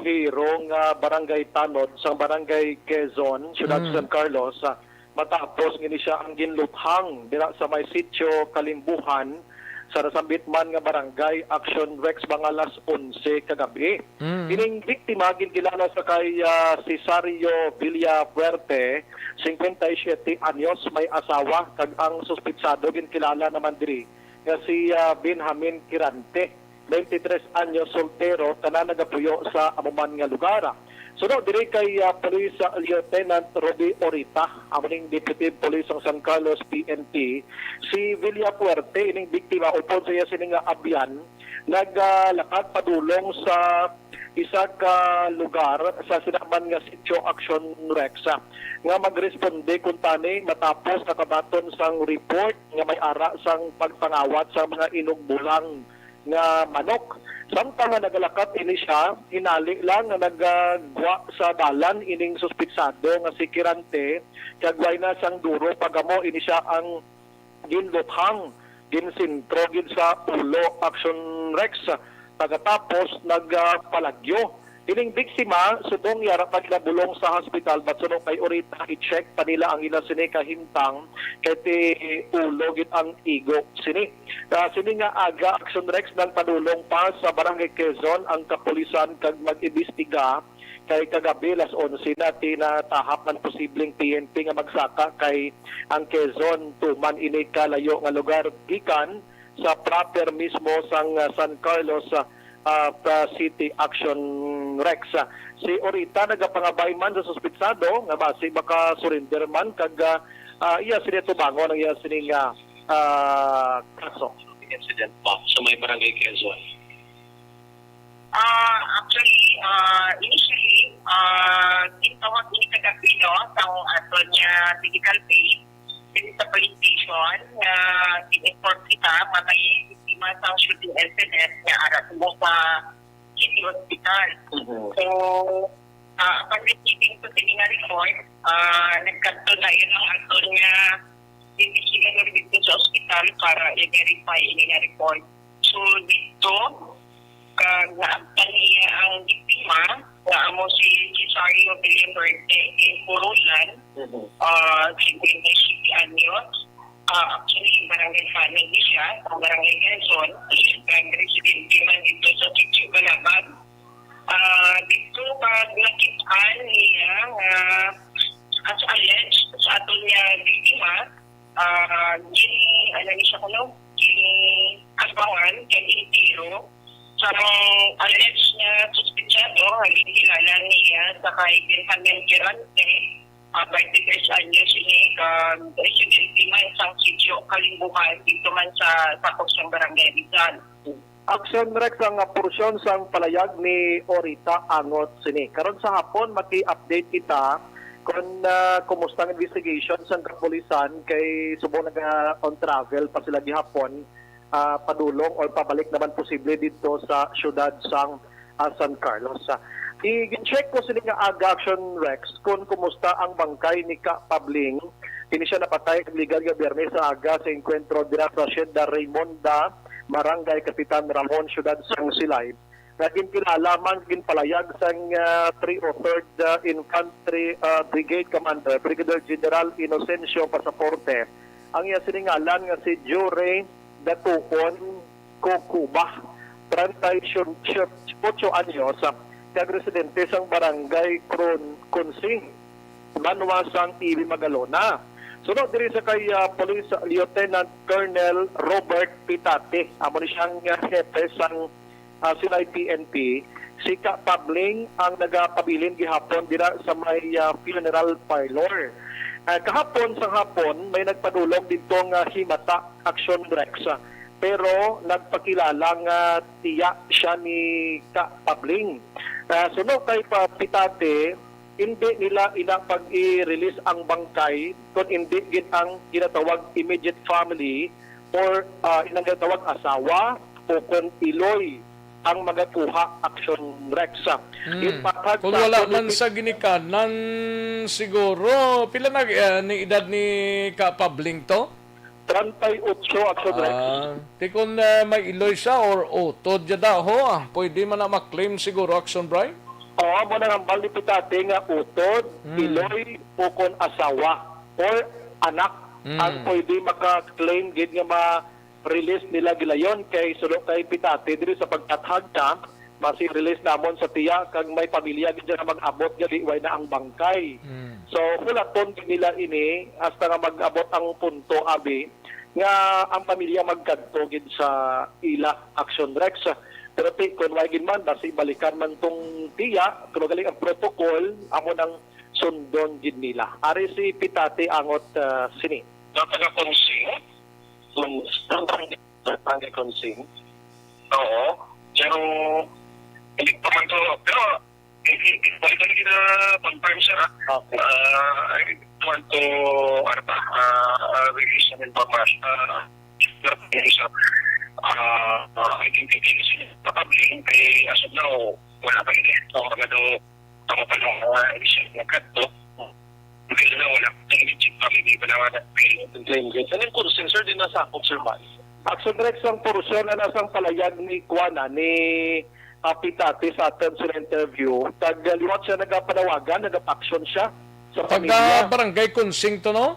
hero nga barangay tanod sa barangay Quezon, Siyudad Mm. San Carlos, ah, matapos nga ini siya ang ginluthang dira sa may sitio Kalimbuhan sa nasambit man nga barangay. Aksyon, Rex, mga alas onse kagabi. Mm. Ining biktima ginkilala sa kay, ah, Cesario Villafuerte, cincuenta y siete anyos, may asawa, kag ang suspitsado ginkilala naman diri nga si, ah, Benjamin Kirante, twenty-three anyos, soltero, tanan nagapuyo sa amo man nga lugar. Suno diri kay, ah, Police, ah, Lieutenant Ruby Orita, amo ning Deputy Police sang San Carlos P N P, si Villafuerte ining biktima upod sa iya sini nga abyan, nagalakat padulong sa isa ka lugar sa sinaman nga sitio. Aksyon, Rex, ah, nga magresponde kuntani matapos nakabaton sang report nga may ara sang pagpangawat sa mga inugbulang nga manok. Samtang nga nagalakat ini siya, hinali lang nga nagagwa sa dalan ining suspitsado nga si Kirante, kag way na sang duro pa gamo ini siya ang ginluthang, ginsentro gid sa ulo. Aksyon, Rex, pagkatapos nagpalagyo Ining biktima, subong niya ra pa ginabulong sa hospital, but suno kay Orita, i-check pa nila ang ila sini kahimtang, kay ti ulo gid ang igo sini. Ah, sini nga aga, Action Rex, nagpadulong pa sa Barangay Quezon ang kapulisan kag mag-imbestiga, kay kagabi, las onse na, ti natahap man posibleng P N P nga magsaka, kay ang Quezon tuman ini ka layo nga lugar gikan sa proper mismo sang, ah, San Carlos, ah, ah, pa City, Action Rex. Ah, si Orita nagapangabay man sa suspitsado nga basi maka-surrender man kag, ah, ah, iya sini tubangon ang iya sining, ah, ah, kaso. Incident po sa may Barangay Quezon. Ah, actually, ah, initially, ah, gintawag ini kagabi, no, sang aton nga medical team diri sa police station nga gin-inform kita nga may biktima sang shooting incident nga ara mo sa City Hospital. Mhm. So, ah, upon receiving to sini nga report, ah, nagkadto na yun ang aton nga investigador dito sa ospital para i-verify ini nga report. So, dito, kag naabtan niya ang biktima, nga amo si Cesario Villaverde, in Purulan, Mhm. ah, cincuenta y siete anyos. Ah, actually, barangay family siya, sa barangay Quezon, nag-residente man dito sa Sitio Galabag. Ah, dito, pag nakit-an niya nga, as alleged, sa aton nga biktima, ah, gin-, ano ni siya, ano, gin-asawan, kay gintiro, sa alleged nga suspitsado, nga ginkilala niya sa kay Benjamin Quirante, ah, twenty-three anyos ini, kag residente man sang Sitio Kalimbuhan, dito man sa sakop sang Barangay Rizal. Action Rex, ang porsyon sang palayag ni Orita angot sini. Karon sa hapon, maki-update kita kung, ah, kumusta ang investigation sang kapulisan, kay subong naga on travel pa sila gihapon, ah, padulong or pabalik naman posible dito sa siyudad sang, ah, San Carlos. Ah, i-check ko sini nga aga, Action Rex, kung kumusta ang bangkay ni Ka Pabling. Kini siya napatay kag legal nga Biyernes sa aga sa engkwentro dira sa Hacienda Raymonda, Barangay Kapitan Ramon, siyudad sang Silay, nga ginkilala man, ginpalayag sang, ah, three oh third, ah, Infantry, ah, Brigade Commander, Brigadier General Inocencio Pasaporte, ang iya sining ngalan nga si Jure Datuon Kokuba, treinta y ocho anyos, ah, kag residente sang Barangay Cron-, Consing, Banwa sang Ibi, Magalona. Suno diri sa kay, ah, Police Lieutenant Colonel Robert Pitate, amo ni siyang, ah, hepe sang, ah, Silay P N P, si Ka Pabling ang nagapabilin gihapon dira sa may, ah, funeral parlor. Ah, kahapon sang hapon, may nagpadulong didto nga himata, Action Rex, ah, pero nagpakilala nga tiya siya ni Ka Pabling. Ah, suno kay pa Pitate, hindi nila ina pag-i-release ang bangkay kung hindi gid ang ginatawag immediate family or, ah, inang ginatawag asawa o kon iloy ang magakuha, Action Rex. Hmm. Ginpatag Kung sa wala authority man sa ginikanan, siguro, pila na, eh, ni edad ni Ka Pabling to? Treinta y ocho, Action Rex. Ah, ti kung, eh, may iloy siya or utod, jada ho, ah, pwede man na maklaim siguro, Action Bry? Oo, mo nang hambal ni Pitate nga utod, Hmm. iloy, o kon asawa, or anak, Hmm. ang pwede maka-claim gid nga ma-release nila gilayon kay suno kay Pitate diri sa pagtathag ta, basi release namon sa tiya kag may pamilya gid nga mag-abot gali way na ang bangkay. Hmm. So, hulaton gid nila ini hasta nga mag-abot ang punto, abi, nga ang pamilya magkadto gid sa ila, Action Rex. Pero ti, kung way gid man, basi balikan man tong tiya, pero galing ang protocol, amo nang sundon gid nila. Ari si Pitate angot, ah, sini. Sa taga Consing, Con-, Barangay Consing. Oo. Pero, hindi pa man to, pero, hindi, hindi pa ito nila confirm, sir, ah. Okay. Ah, I want to, ano pa, ah, ah, release some information. Ah, sir, ah, ah, I think it is probably, eh, as of now, wala pa yun, eh. So, mga do, tama pa nung, ah, initial na cut to. Hindi na, wala pa yung legit pa, hindi pa naman na-pay. Hindi, hindi. Ano yung concern, sir? Di nasakop, sir, ba? Action Rex, ang portion na nasang palayag ni Kuana, ni ah, Pi Tati sa aton sa interview. Kag, ah, liwat siya nagapanawagan, nagapa-action siya sa Taga pamilya. Barangay Kunsing to, no?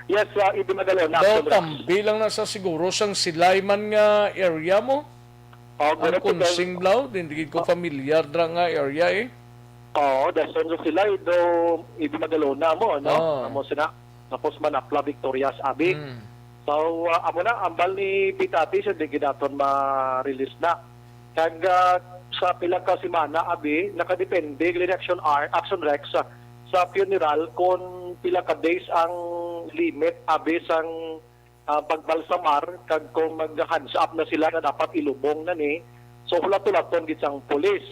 Yes, ah, Ibi Magalona, Daw Action Rex. Tambi lang na sa siguro sang Silay man nga area mo. Oh, Ang pero tika- Kunsing, Blaw, hindi gid ko Oh. familiar dra nga area, eh. Oo, dason sa Silay, do, Ibi Magalona mo, no? Oh. Amo sina, tapos Manapla, Victorias, Abi. Mm. So, ah, amo na, ambal ni Pi Tati, siya di gid naton ma-release na. Kag, ah, sa pila ka semana, abi, nakadepende gid ni Action R, Action Rex, ah, sa funeral kung pila ka days ang limit, abi, sang, ah, pagbalsamar, kag kung mag-hands up na sila nga dapat ilubong na ni. So, hulat-hulaton gid sang pulis.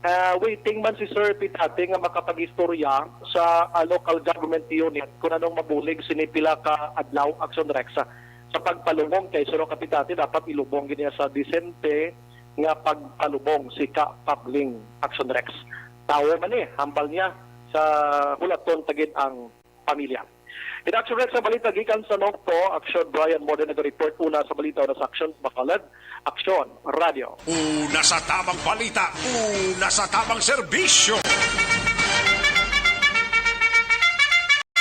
Ah, waiting man si Sir Pi Tati nga makapag-istorya sa, ah, local government unit kung anong mabulig sini pila ka adlaw, Action Rex, ah, sa pagpalubong kay Sir Pi Tati dapat ilubong gid niya sa disente nga pagpalubong si Ka Pabling, Action Rex. Tawo man ni, hambal niya sa hulaton ta gid ang pamilya. In Action Rex, ang balita gikan sa Nokpo, Action Brian Morden nag-report. Una sa balita, una sa Action Bacolod, Action Radio. Una sa tamang balita, una sa tamang serbisyo.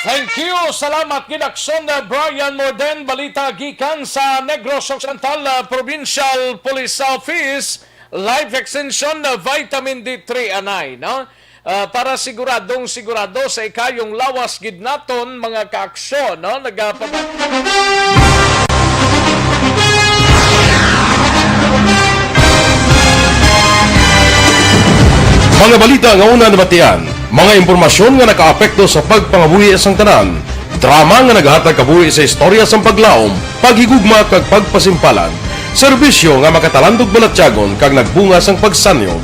Thank you. Salamat gid, Action, uh, Brian Morden. Balita gikan sa Negros Occidental, uh, Provincial Police Office, Life Extension, uh, Vitamin D three anay, no? Uh, para siguradong sigurado sa ikayong lawas gid naton, mga kaaksyon, no? Nagapama- Mga balita nga una nabatian, mga impormasyon nga nakaapekto sa pagpangabuhi sang tanan, drama nga naghatag kabuhi sa istorya sang paglaom, paghigugma kag pagpasimpalan, serbisyo nga makatalandog balatyagon kag nagbunga sang pagsanyog.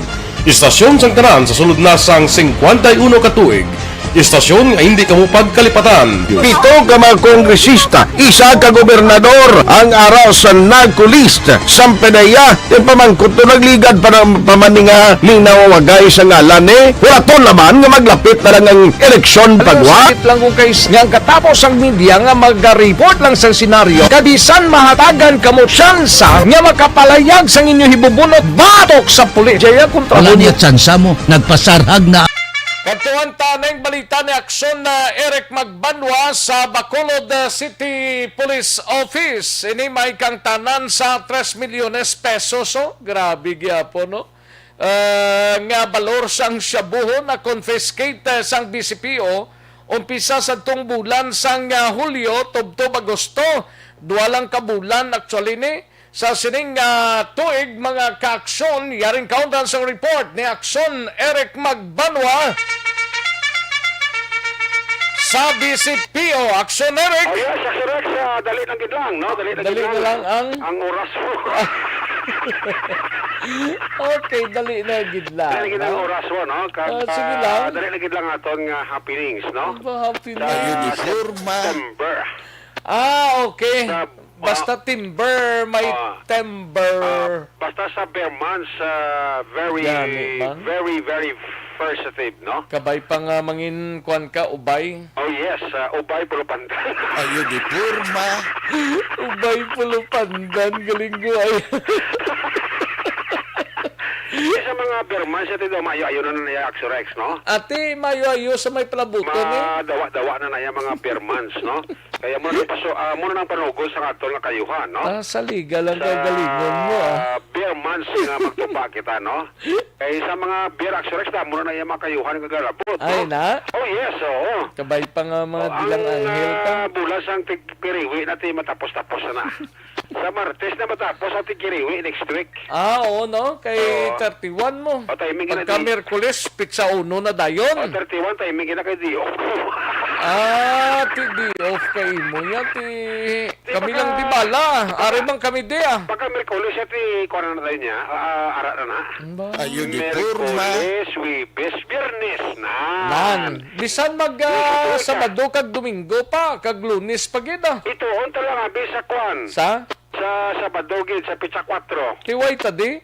Istasyon sang tanan sa sulod na sang singkwenta y uno ka tuig, istasyon nga hindi kamo pagkalipatan. Pito ka mga kongresista, isa ka gobernador ang ara sa NAGCOLEST. Sampanaya, yung pamangkot to nagligad pa ng pamaninga ni nawawagay sa ngalan ni. Wala to naman nga maglapit na lang ang eleksyon Ano, pagwa. Sakit lang kung kay nga ang katapos ang media nga mag-report lang sa senaryo. Kabisan mahatagan kamo tsansa nga makapalayag sang inyo hibubunot batok sa pulis. Jaya kontra Wala mo. Niya tsansa mo, nagpasarhag na. Kadtuan ta ning balita ni Aksyon na Eric Magbanwa sa Bacolod, uh, City Police Office. Ini may kangtanan sa tres milyones pesos, oh. Grabe gyapon, no? Uh, nga balor sang shabuho na confiscate, uh, sang B C P O umpisa sa tong bulan sang, uh, Hulyo tubtob Agosto. Dua lang ka bulan actually ni. Sa sining, ah, tuig, mga kaaksyon, yaring kaundan sang report ni Aksyon Eric Magbanwa sa B C P O. Aksyon Eric! Oh, yes, Aksyon Rex, ah, dali lang gid lang, no? Dali lang gid na lang. Dali lang ang ang oras mo. Okay, dali na gid lang, no? Dali lang gid ang oras mo, no? Kag, ah, sige lang. Ah, dali lang gid lang aton nga happenings, no? Ano ba happening? Sa September. Ah, okay. Sa Basta timber, may Ah. timber. Ah, basta sa Ber months, ah, very, Gani man. very, very versatile, no? Kabay pa nga mangin kwan ka, ubay. Oh, yes, ah, ubay pulupandan. Ayo di porma. Ubay pulupandan, galing ko ay. Sa mga Ber months, ito daw, maayo-ayo na na niya, Axorex, no? Ate, maayo-ayo sa may palabuton, eh. Madawa-dawa na na yung mga Ber months, no? Kaya mo nang paso-, ah, mo nang panugol sa aton nga kayuhan, no? Ah, saliga lang. Sa kagalingon mo, ah. Ber months nga magtupa kita, no? Kay sa mga Ber Axorex, damo na na yung mga kayuhan nga galabot, Ay, no? na? Oh, yes, oo. Kabay pa nga mga Oh, dilang ang, anghel ka. ah, bulan sang tig-, piriwi na ti matapos-tapos na. Sa Martes na matapos ang tigkiriwi next week. Ah, oo, no? Kay Oo. thirty-one mo. O, timing na Pagka di. Miyerkules, pitsa uno na dayon. O, thirty-one, timing na kay Dio. Ah, ti di off kay imo niya, ti Di kami baka lang di bala. Ari man kami di, ah. Pagka Miyerkules, siya ti kuha na tayo niya. Ah, ara na na. Ba? Ayo di porma. Miyerkules, Webes, Biyernes na. Nan. Bisan mag, ah, Yes, sir. Sabado kag Domingo pa, kag Lunes pa gid, ah. Ito, unta lang, abi, sa kwan. Sa? Sa Sabado gid, sa pitsa kwatro. Tiway ta di?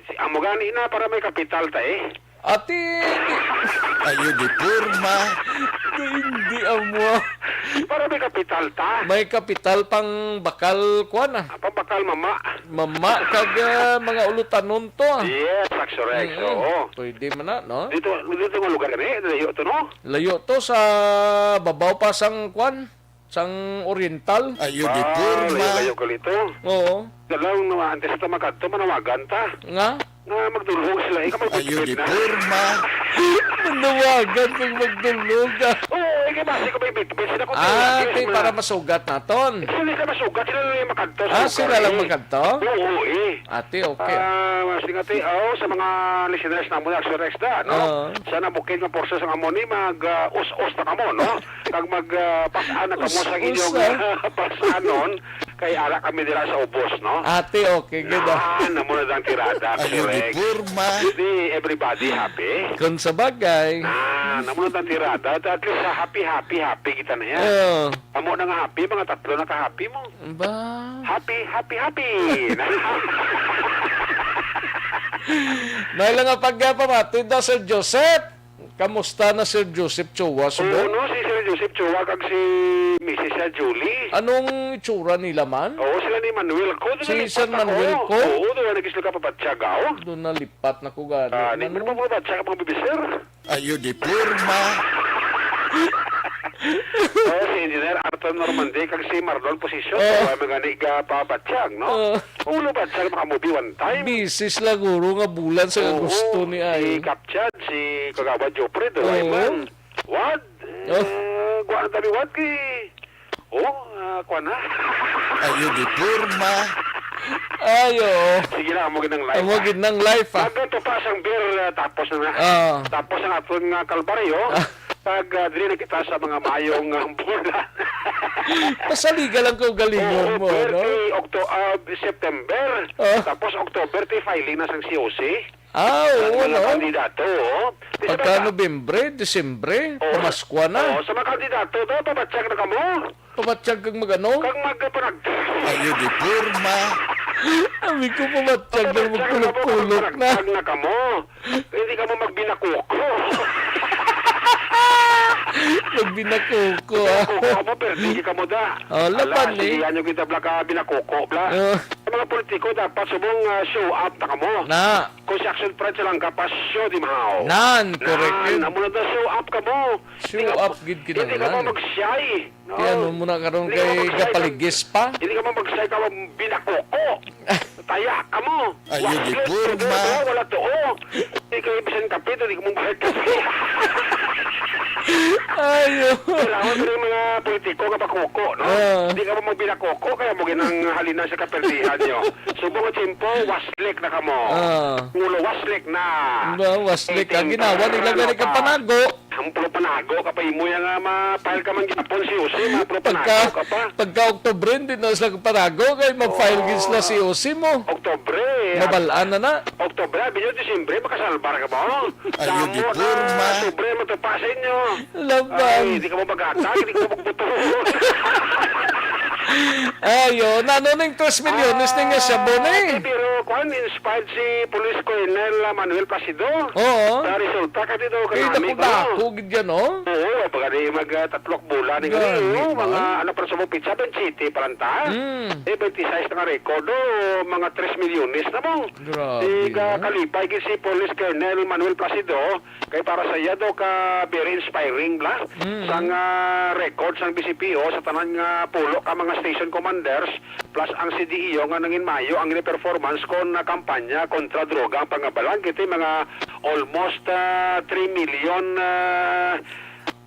Si, amo gani na, para may kapital ta, eh. Ati, di. Ayo di porma. Di, hindi amo. Para may kapital ta. May kapital pang bakal, kuwan, ah. Ah, pambakal mama. Mama kag, ah, mga ulutanon to, ah. Yes, Axorex, Mm-mm. oo. Pwede man na, no? Dito, dito nga lugar gani, layo to, no? Layo to sa babaw pa sang, kuwan, sang Oriental. Ayo di Ah, porma. Layo-layo ka lito. Oo. Dalang na antes ta makadto, manawagan ta. Nga? Nga magdulhog sila, ikaw Ayo di magbitbit na. Porma. Manawagan kang magdulhog, ah. Oo, eh, kay basi ko may bitbit sila ko Ah, tuwag, kay yes, para ma- masugat naton. Sila sila masugat, sila lang yung makadto sa Ah, lugar, sila lang eh. Makadto? Oo, eh. Ate, okay, ah. Ah, mas nga, ate, oh, sa mga listeners naman, Axel Rex, da, no? Oo. Sana bukid nga porsa sa amo ni mag, ah, us-us na kamo, no? Kag mag, ah, pas-an na kamo sa Us-us, inyong, ah. Ah, pas-anon, kay ara kami dira sa ubos, no? Ate, okay, good, ah. Ah, namo na ang tirada, Ayo di Rex. Porma. Di everybody happy? Kung sa bagay. Ah, namo na ang tirada. At least, ah, happy, happy, happy kita na yan. Oo. Amo na nga happy, mga tatlo na ka-happy mo. Ba? Happy, happy, happy! May lang nga pagpamati daw, Sir Joseph. Kamusta na, Sir Joseph Chua, subo? Oo, no, si Sir Joseph Chua kag si Missus Julie. Anong itsura nila man? Oo, sila ni Manuel ko. Doon Si nalipat San ako. Manuel ko? Oo, doon nag-islo ka papatsagaw. Doon nalipat na ko gani. Ah, di Ano? Mo na papatsag ang mga bibisir. Ayo di porma. Oo, si Engineer Arthur Normandy kag si Marlon Posisyon. Oh. Kaya mga niga pabatyag, no? Oh. Ulo ba siya makamubi one time? Busy sila guro nga bulan sa Oo, Agosto ni ay. Si Kapchad, si Kagawad Jopre, do Oo. Ay man. What? Oh. Eh, kuha na tabi, what? Kay, oh, ah, kuha na. Ayo di porma. Ayo. Sige na, amo gid ang life, Amo ah. Gid nang life, ah. Pag ito pa sang beer, ah, tapos na na. Ah. Tapos ang aton nga kalbaryo, Ah. Pag, ah, dili na kita sa mga mayong, ah, bulan. Pasaliga lang kaugalingon Oo, mo, no? Birthday, Octo-, ah, September. Oh. Tapos October, ti filing na sang C O C. Ah, Ang oo, mga no? Kandidato, oh. Di sa Pagka mga Nobyembre, Disyembre, Oo, Pamaskwa na. Oo, sa mga kandidato, daw, pabatyag na kamo. Pabatyag kag mag-ano? Kag magpanag- Ayo di porma. Sabi ko, pabatyag na Pabatyag na kamo, magkulok-kulok na. Magpanag na kamo. Hindi ka mo magbinakuko. Magbinakuko, ah. Binakuko ka mo, pero hindi ka mo da. Oh, laban, Ala, eh. Sige, ano kita, bla ka, binakuko, bla. Oh. Sa mga politiko, dapat subong, ah, show up na ka mo. Na. Kung si Action Pride sa langka pa, show di mahaw. Nan, correct Nan, yun. Amo na daw, show up ka mo. Show Hindi ka up mo, gid hindi ka mo kinahanglan. Mag-shy. No. Kaya ano mo na karon Hindi ka kay mo mag-shy ka, gapaligis pa? Hindi ka mo mag-shy ka, binakuko. Taya ka mo. Ayo, Waslit, di porma. Wala to, oh. Di ka bisan kape, di ka mo bayad kape. Ayo. Kailangan ko ng mga politiko nga pakuko, no? Ah. Di ka mo magbinakoko, kaya mo ginang halina sa kaperdihan nyo. Subong nga tiyempo, waslik na ka mo. Ah. Ngulo, waslik na. Ba, waslik. Ang Eighteen ginawa nila na gani ka pa. Panago. Ang pro panago ka pa, imo yan nga ma-file ka man gyapon si Jose, ma-pro panago Pagka, ka pa. Pagka Oktubre, hindi na sila panago, kay mag-file gid sila si Jose mo. Oktubre. Mabalaan na na. Oktubre, abi nyo, Disyembre, makasalbar ka ba? Ayo, Damo di na, porma. Sobre mo to pa sa inyo. Laban. Ay, di ka mo maghatag, di ka mo magbuto. Ayo, nano ning tres milyones ning nga shabu ni? Ah, pero kwan, inspired si Police Colonel, ah, Manuel Placido. Oo. Sa resulta, kadi daw Kay kanami ko. Dako-dako gid yan, oh. Oo, pagka di mag, ah, tatlok bulan ni Gani, gani, oh, mga man. Ano pa sa mo, pizza, twenty-eight pa lang ta. Mm. Eh, twenty-six na nga record, oh, mga tres milyones na mo. Grabe, Di ka no? Kalipay gid si Police Colonel Manuel Placido, kay para sa iya daw ka very inspiring bla. Mm. Sang, ah, record sang B C P O sa tanan nga pulo ka mga station commanders plus ang C D E O nga nangin mayo ang gini-performance kon na kampanya kontra droga ang pangabalan kiti mga almost, ah, three million, ah,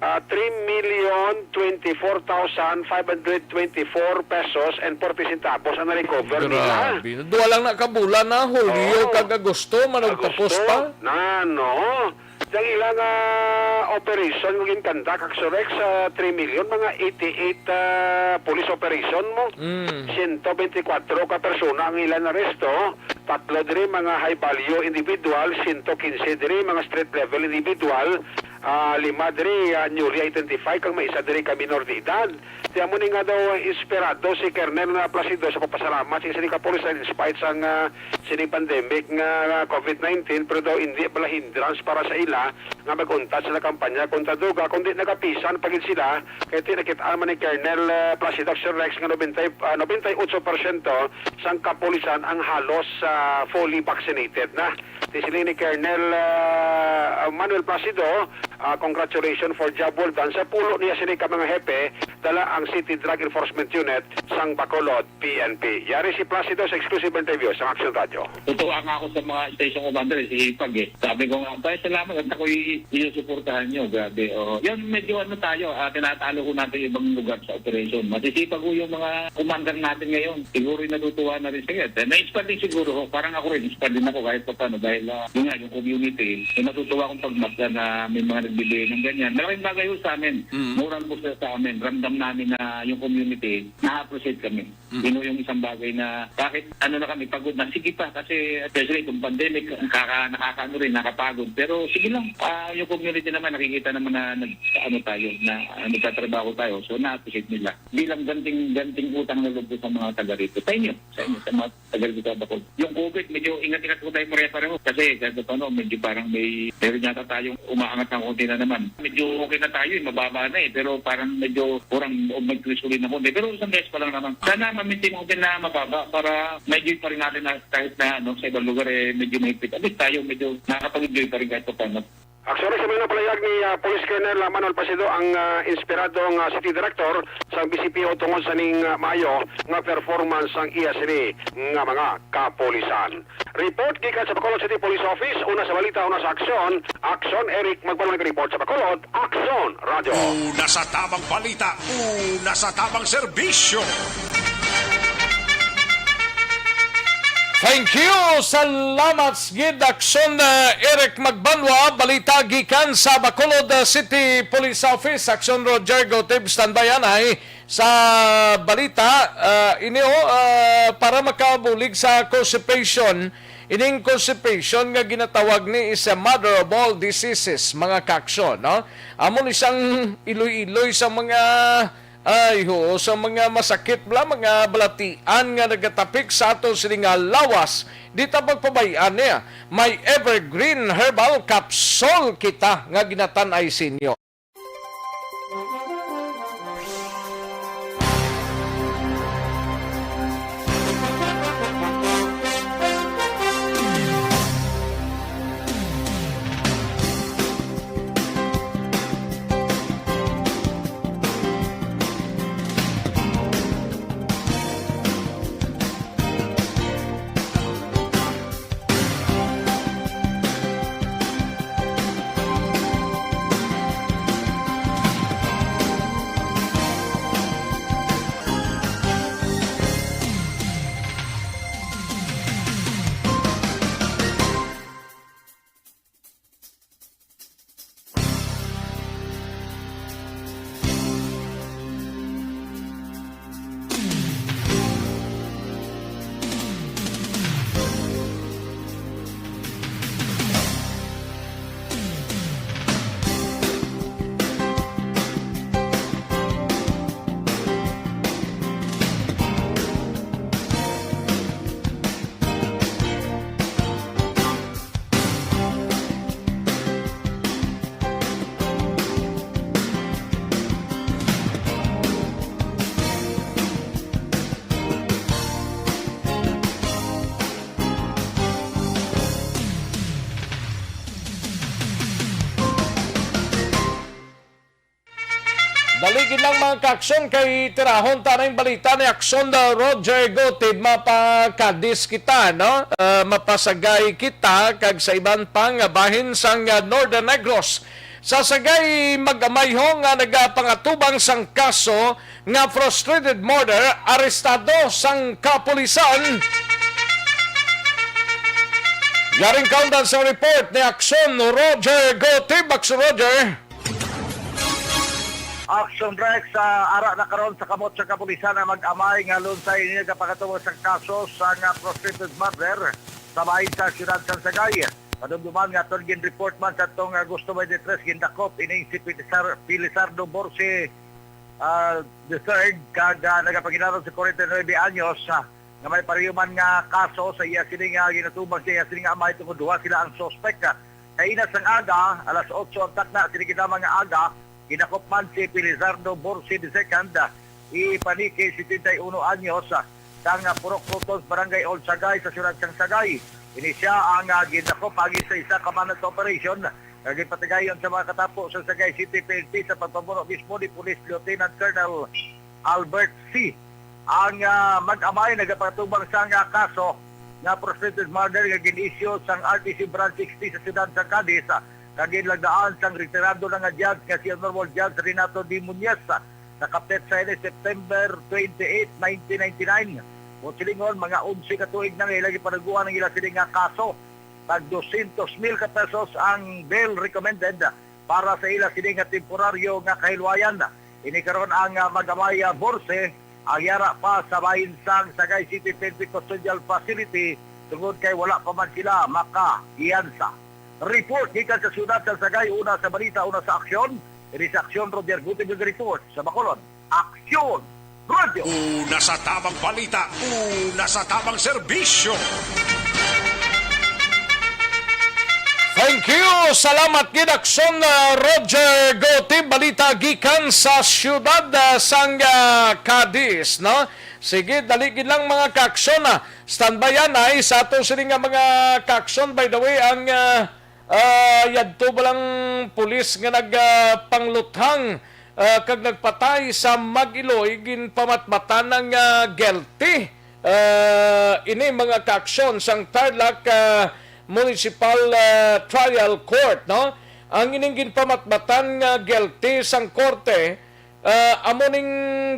Ah, three million twenty-four thousand five hundred twenty-four pesos and forty centavos ang na-recover nila. Grabe. Duha lang na ka bulan na, Hulyo Oo. Kag Agosto, manong Agosto, tapos pa. Na, no. Ang ilang, ah, operation nga ginkandak, Axorex, sa three million, mga eighty-eight, ah, police operation mo. Mm. Siyento bente kwatro ka persona ang ilang aresto. Tatlo diri, mga high value individual, siyento kinse diri, mga street level individual, Ah, lima diri, ah, newly identified, kag may isa diri ka minor de edad. Ti amo ni nga daw inspirado si Colonel, ah, Placido sa pagpasalamat sa sining kapulisan in spite sang, ah, sining pandemic nga, ah, covid nineteen, pero daw indi bala hindrance para sa ila nga mag-untat sila kampanya kontra droga, kundi nagapisan pa gid sila, kay ti nakit-an man ni Colonel, ah, Placido, Sir Rex, nga nobenta, ah, nobenta y ocho porsyento sang kapulisan ang halos, ah, fully vaccinated na. Ti siling ni Colonel, ah, Manuel Placido, ah, congratulations for job well done. Sa pulo niya sini ka mga hepe, dala ang City Drug Enforcement Unit sang Bacolod, P N P. Yari si Placido sa exclusive interview sa Action Radio. Tutuwa nga ako sa mga station commander, eh, si Hipag, eh. Sabi ko nga, "Tay, salamat at ako'y sinusuportahan nyo." Grabe, oh. Yan, medyo ano tayo, ah, tinatalo ko natin yung ibang lugar sa operation. Masisipag ko yung mga commander natin ngayon. Siguro yung natutuwa na rin sila. Eh, na-inspire din siguro ho. Parang ako rin, inspire din ako kahit pa paano. Dahil, ah, yun nga, yung community, yung natutuwa akong pagmasdan na may mga nagbibigay ng ganyan. Malaking bagay ho sa amin. Mm. Moral booster sa amin. Ramdam namin na yung community, na-appreciate kami. Mm. Yun ho yung isang bagay na kahit ano na kami, pagod na, sige pa. Kasi especially itong pandemic, nakaka-, nakakaano rin, nakapagod. Pero sige lang, ah, yung community naman, nakikita naman na nag-, ano tayo, na, ah, nagtatrabaho tayo. So, na-appreciate nila. Bilang ganting, ganting utang na loob ko sa mga taga rito. Sa inyo, sa inyo, sa mga taga rito sa Bacolod. Yung covid, medyo ingat-ingat po tayo pare-pareho. Kasi kahit pa paano, medyo parang may, meron yata tayong umaangat ng konti na naman. Medyo okay na tayo eh, mababa na eh. Pero parang medyo kurang o mag-twist ulit na konti. Pero isang beses pa lang naman. Sana ma-maintain natin na mababa para ma-enjoy pa rin natin na kahit na ano, sa ibang lugar eh, medyo mahigpit. At least tayo, medyo nakakapag-enjoy pa rin kahit pa paano. Actually, sa mga napalayag ni, ah, Police Colonel, ah, Manuel Placido, ang, ah, inspirado nga City Director sa B C P O tungod sa ning, ah, maayo nga performance sang iya sini nga mga kapulisan. Report gikan sa Bacolod City Police Office, una sa balita, una sa aksyon. Aksyon, Eric Magbanwa nag-report sa Bacolod. Aksyon, Radyo. Una sa tabang balita, una sa tabang serbisyo. Thank you. Salamat gid, Aksyon, uh, Eric Magbanwa. Balita gikan sa Bacolod, uh, City Police Office. Aksyon, Roger Gotib, standby anay sa balita. Uh, ini, oh, uh, para makabulig sa constipation, ining constipation nga ginatawag ni is a mother of all diseases, mga kaaksyon, no? Amo ni sang iloy-iloy sa mga Ay, oo, sa mga masakit bala, mga balatian nga nagatapik sa aton sini nga lawas, di ta magpabay-an niya. May Evergreen Herbal Capsule kita nga ginatan-ay sa inyo. Dali gid lang, mga kaaksyon, kay tirahon ta na yung balita ni Aksyon, uh, Roger Gotib. Mapakadis kita, no? Uh, mapasagay kita kag sa iban pa nga bahin sang, uh, Northern Negros. Sa sagay mag-amayho nga nagapangatubang sang kaso nga frustrated murder, arestado sang kapulisan. Yaring kaundan sa report ni Aksyon Roger Gotib. Aksyon Roger. Action Rex, ah, ara na karon sa kamot sa kapulisan ang mag-amay nga lunsay niya kapakatuwa sa kaso sa nga prostitute murder sa bahin sa siyudad sa Sagay. Madumduman nga atong gin-report man sa atong Agosto twenty-three, gindakop ining si Pilisar-, Pilisardo Borsi, ah, the third, kag, ah, nagapanginaron sa forty-nine anyos, ah, nga may pareho man nga kaso sa iya sini nga ginatubang sa iya sini nga amay tungod duha sila ang suspek. Kaina sang aga, alas otso ang takna, sini kita mga aga, ginakop man si Felizardo Borsi the second, ah, i Paniki, setenta y uno anyos, ah, sang, ah, Purok Frutos, Barangay Old Sagay, sa siyudad sang Sagay. Ini siya ang, ah, gindakop agi sa isa ka manhunt operation nga ginpatigayon sa mga katapo sa Sagay City P N P sa pagpamuno mismo ni Police Lieutenant Colonel Albert C. Ang, ah, mag-amay nagapatubang sang, ah, kaso nga prostitute murder nga gin-issue sang R T C Branch sixty sa siyudad sa Cadiz, ah, kag ginlagdaan sang retirado na nga judge nga si Honorable Judge Renato D. Muñez, ah, nakapit sa ini September twenty-eight, nineteen ninety-nine. Kung silingon, mga onse ka tuig na nga ila gipanaguan ang ila sini nga kaso. Tag dosyentos mil ka pesos ang bail recommended para sa ila sini nga temporaryo nga kahilwayan. Ini karon ang, ah, mag-amay, ah, Borse, ang yara pa sa bahin sang Sagay City P N P Custodial Facility tungod kay wala pa man sila makahiyansa. Report gikan sa siyudad sa Sagay, una sa balita, una sa aksyon. Ini sa aksyon, Roger Gutib nag-report sa Bacolod. Aksyon Radio. Una sa tamang balita, una sa tamang serbisyo. Thank you. Salamat gid, Aksyon, ah, Roger Gotib. Balita gikan sa siyudad, ah, sang, ah, Cadiz, no? Sige, dali gid lang, mga kaaksyon, ah. Standby yan, ay, sa ato sini nga mga kaaksyon. By the way, ang, ah, ah, yadto ba lang pulis nga nagpangluthang, ah, kag nagpatay sa mag-iloy, ginpamatbatan nga guilty. Ah, ini mga kaaksyon sang Tarlac, ah, Municipal, ah, Trial Court, no? Ang ining ginpamatbatan nga guilty sang korte, ah, amo ning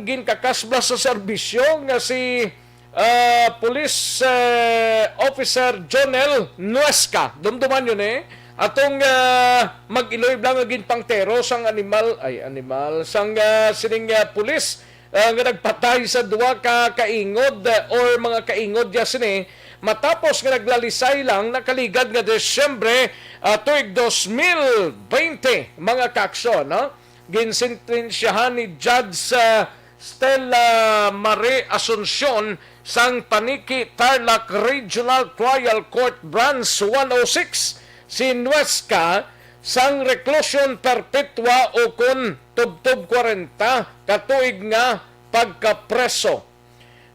ginkakasbla sa serbisyo nga si, ah, Police, eh, Officer Jonel Nuesca. Dumduman yun, eh. Atong, ah, mag-iloy bala nga ginpangtero sang animal, ay, animal, sang, ah, sining, ah, pulis, ah, nga nagpatay sa duha ka kaingod, ah, or mga kaingod ya sini, matapos nga naglalisay lang nakaligad nga Disyembre, ah, tuig dos mil bente, mga kaaksyon, no? Ginsentensyahan ni Judge, ah, Stella Marie Asuncion sang Paniki Tarlac Regional Trial Court Branch one oh six si Nuesca sang reclusion perpetua o kon tubtob kwarenta ka tuig nga pagkapreso.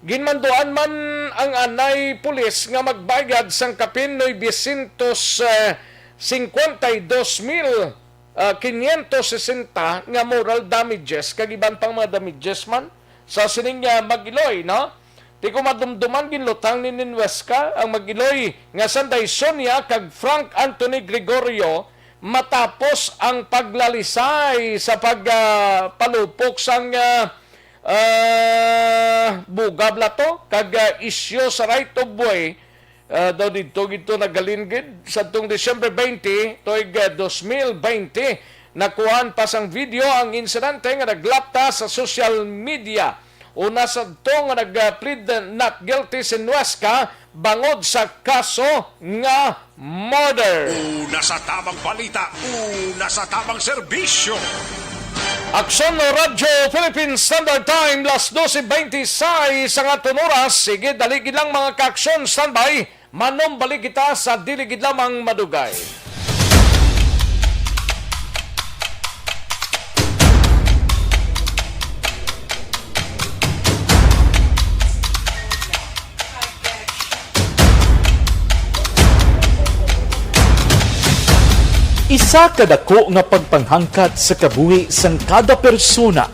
Ginmanduan man ang anay pulis nga magbayad sang kapin nuebesientos singkwenta y dos mil, ah, quinientos sesenta nga moral damages kag iban pang mga damages man sa sining, ah, mag-iloy, no? Ti ko madumduman, ginluthang ni Nuesca ang mag-iloy nga sanday Sonia kag Frank Anthony Gregorio matapos ang paglalisay sa pag, ah, palupok sang, ah, ah, bugab la to kag, ah, isyu sa right of way, ah, daw didto gid to naghalin gid sadtong Disyembre twenty, tuig, ah, dos mil bente. Nakuhaan pa sang video ang insidente nga naglapta sa social media. Una sadto nga nag-plead not guilty si Nuesca bangod sa kaso nga murder. Una sa tamang balita, una sa tamang serbisyo. Aksyon Radyo Philippine Standard Time, las doce veintiséis ang aton oras. Sige, dali gid lang, mga kaaksyon, standby. Manumbalik kita sa dili gid lamang madugay. Isa ka dako nga pagpanghangkat sa kabuhi sang kada persona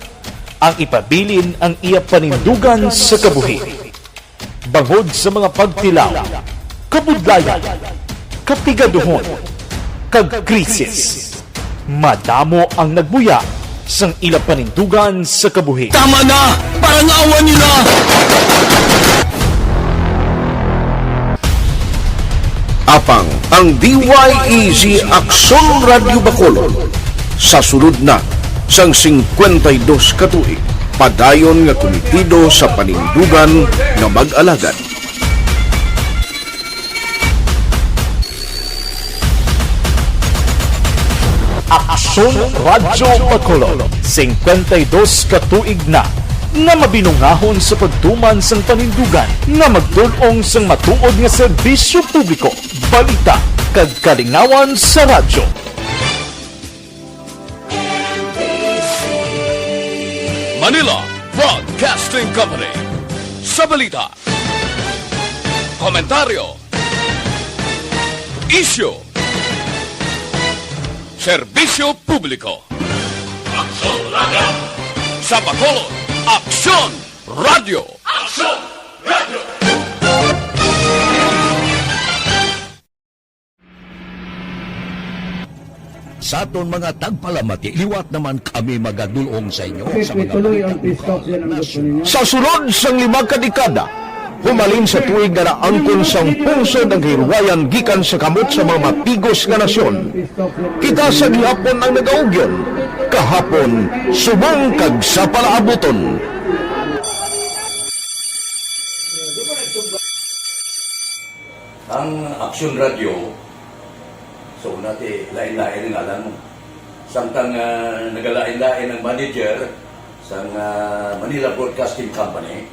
ang ipabilin ang iya panindugan sa kabuhi. Bangod sa mga pagtilaw, kabudlayan, kapigaduhon, kag krisis, madamo ang nagbuya sang ila panindugan sa kabuhi. Tama na! Parangawan niyo na! Apang ang D Y E G Aksyon Radyo Bacolod sa sulod na sang singkwenta y dos ka tuig, padayon nga kumitido sa panindugan nga mag-alagad. Radyo Bacolod, singkwenta y dos ka tuig na nga mabinungahon sa pagtuman sang panindugan nga magdul-ong sang matuod nga serbisyo publiko, balita, kag kalingawan sa radyo. Manila Broadcasting Company. Sa balita, komentaryo, isyu, serbisyo publiko. Aksyon Radio! Sa Bacolod, Aksyon Radio! Aksyon Radio! Sa aton mga tagpalamati, liwat naman kami magadulong sa inyo sa mga balita lokal, nasyonal. Sa sulod sang lima ka dekada, humalin sa tuig nga naangkon sang pungsod ang kahilwayan gikan sa kamot sa mga matigos nga nasyon. Kita sa gihapon ang nagaugyon, kahapon, subong kag sa palaabuton. Ang Aksyon Radio, so, una ti, lain-lain ang ngalan mo. Samtang, ah, nagalain-lain ang manager sang, ah, Manila Broadcasting Company,